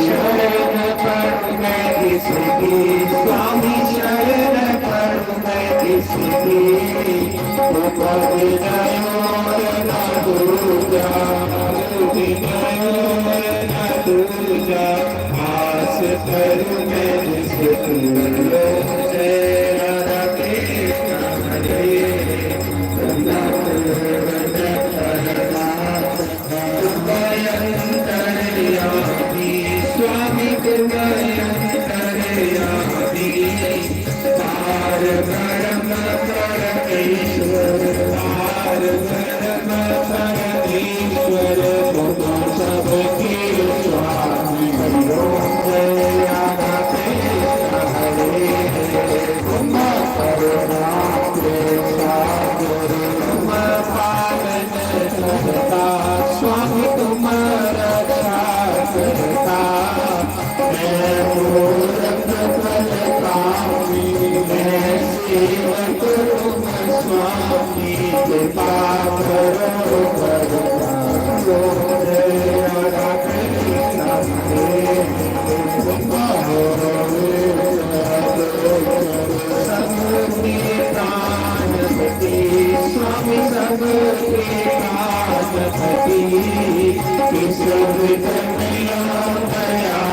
शरण पड़ूं मैं किसकी, स्वामी शरण पड़ूं मैं किसकी। वो पग नयोर न दूजा, पग नयोर न दूजा, आस स्वामी कृपया अंतर्यामी, पार ब्रह्म परमेश्वर, पार ब्रह्म परमेश्वर, तुम सबके स्वामी हो। जय राधा कृष्ण हरे, तुम करुणा के सागर, तुम पावन करता, स्वामी तुम रक्षा करता। मैं मूर्ख फल पापी, मैं सेवक तुम स्वामी, कृपा करो करुणा करो। जय राधा कृष्ण हरे, तुम हो सबके प्राणपति, स्वामी सबके प्राणपति, विश्व विद्या दया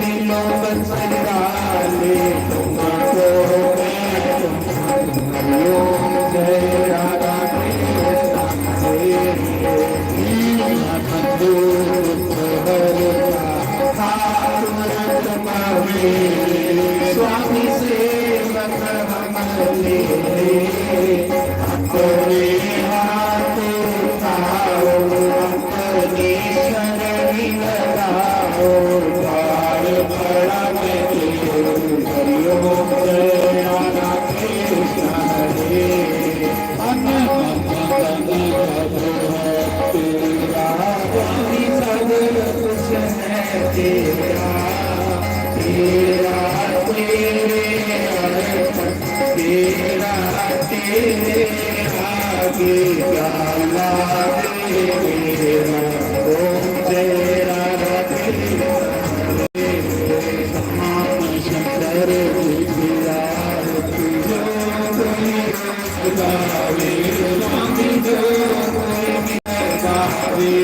दिलों बसने वाले तुमको मैं तुम हरिओम। जय राधा कृष्ण हरे हरे। स्वामी सेवक हमारे, अपने हाथ उठाओ, अपनी शरण लगाओ, द्वार बड़ा मैं तेरे। हरिओम। जय राधा कृष्ण हरे। अन्न ब्रह्म तन मधु है तेरा, स्वामी सब कुछ है तेरा। तेरा तेरे अर्पण, तेरा तेरे आगे, प्याला दे मेरा। ओम जय राधा कृष्ण। श्याम शंकर जी की आरती। जो कोई गावे, स्वामी जो कोई गावे,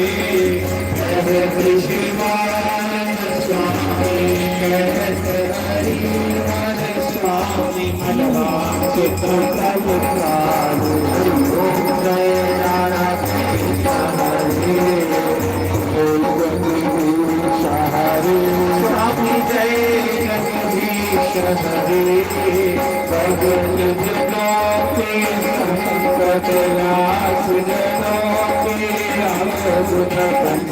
कहे श्रीमान स्वामी, कहे हरि हर स्वामी, मनवा चित्त प्रभु काल। ओम जय राधा कृष्ण हरे। स्वामी जय जगदीश हरे, भगत जनों के संकट नाश जनों के, अवधूत कंचन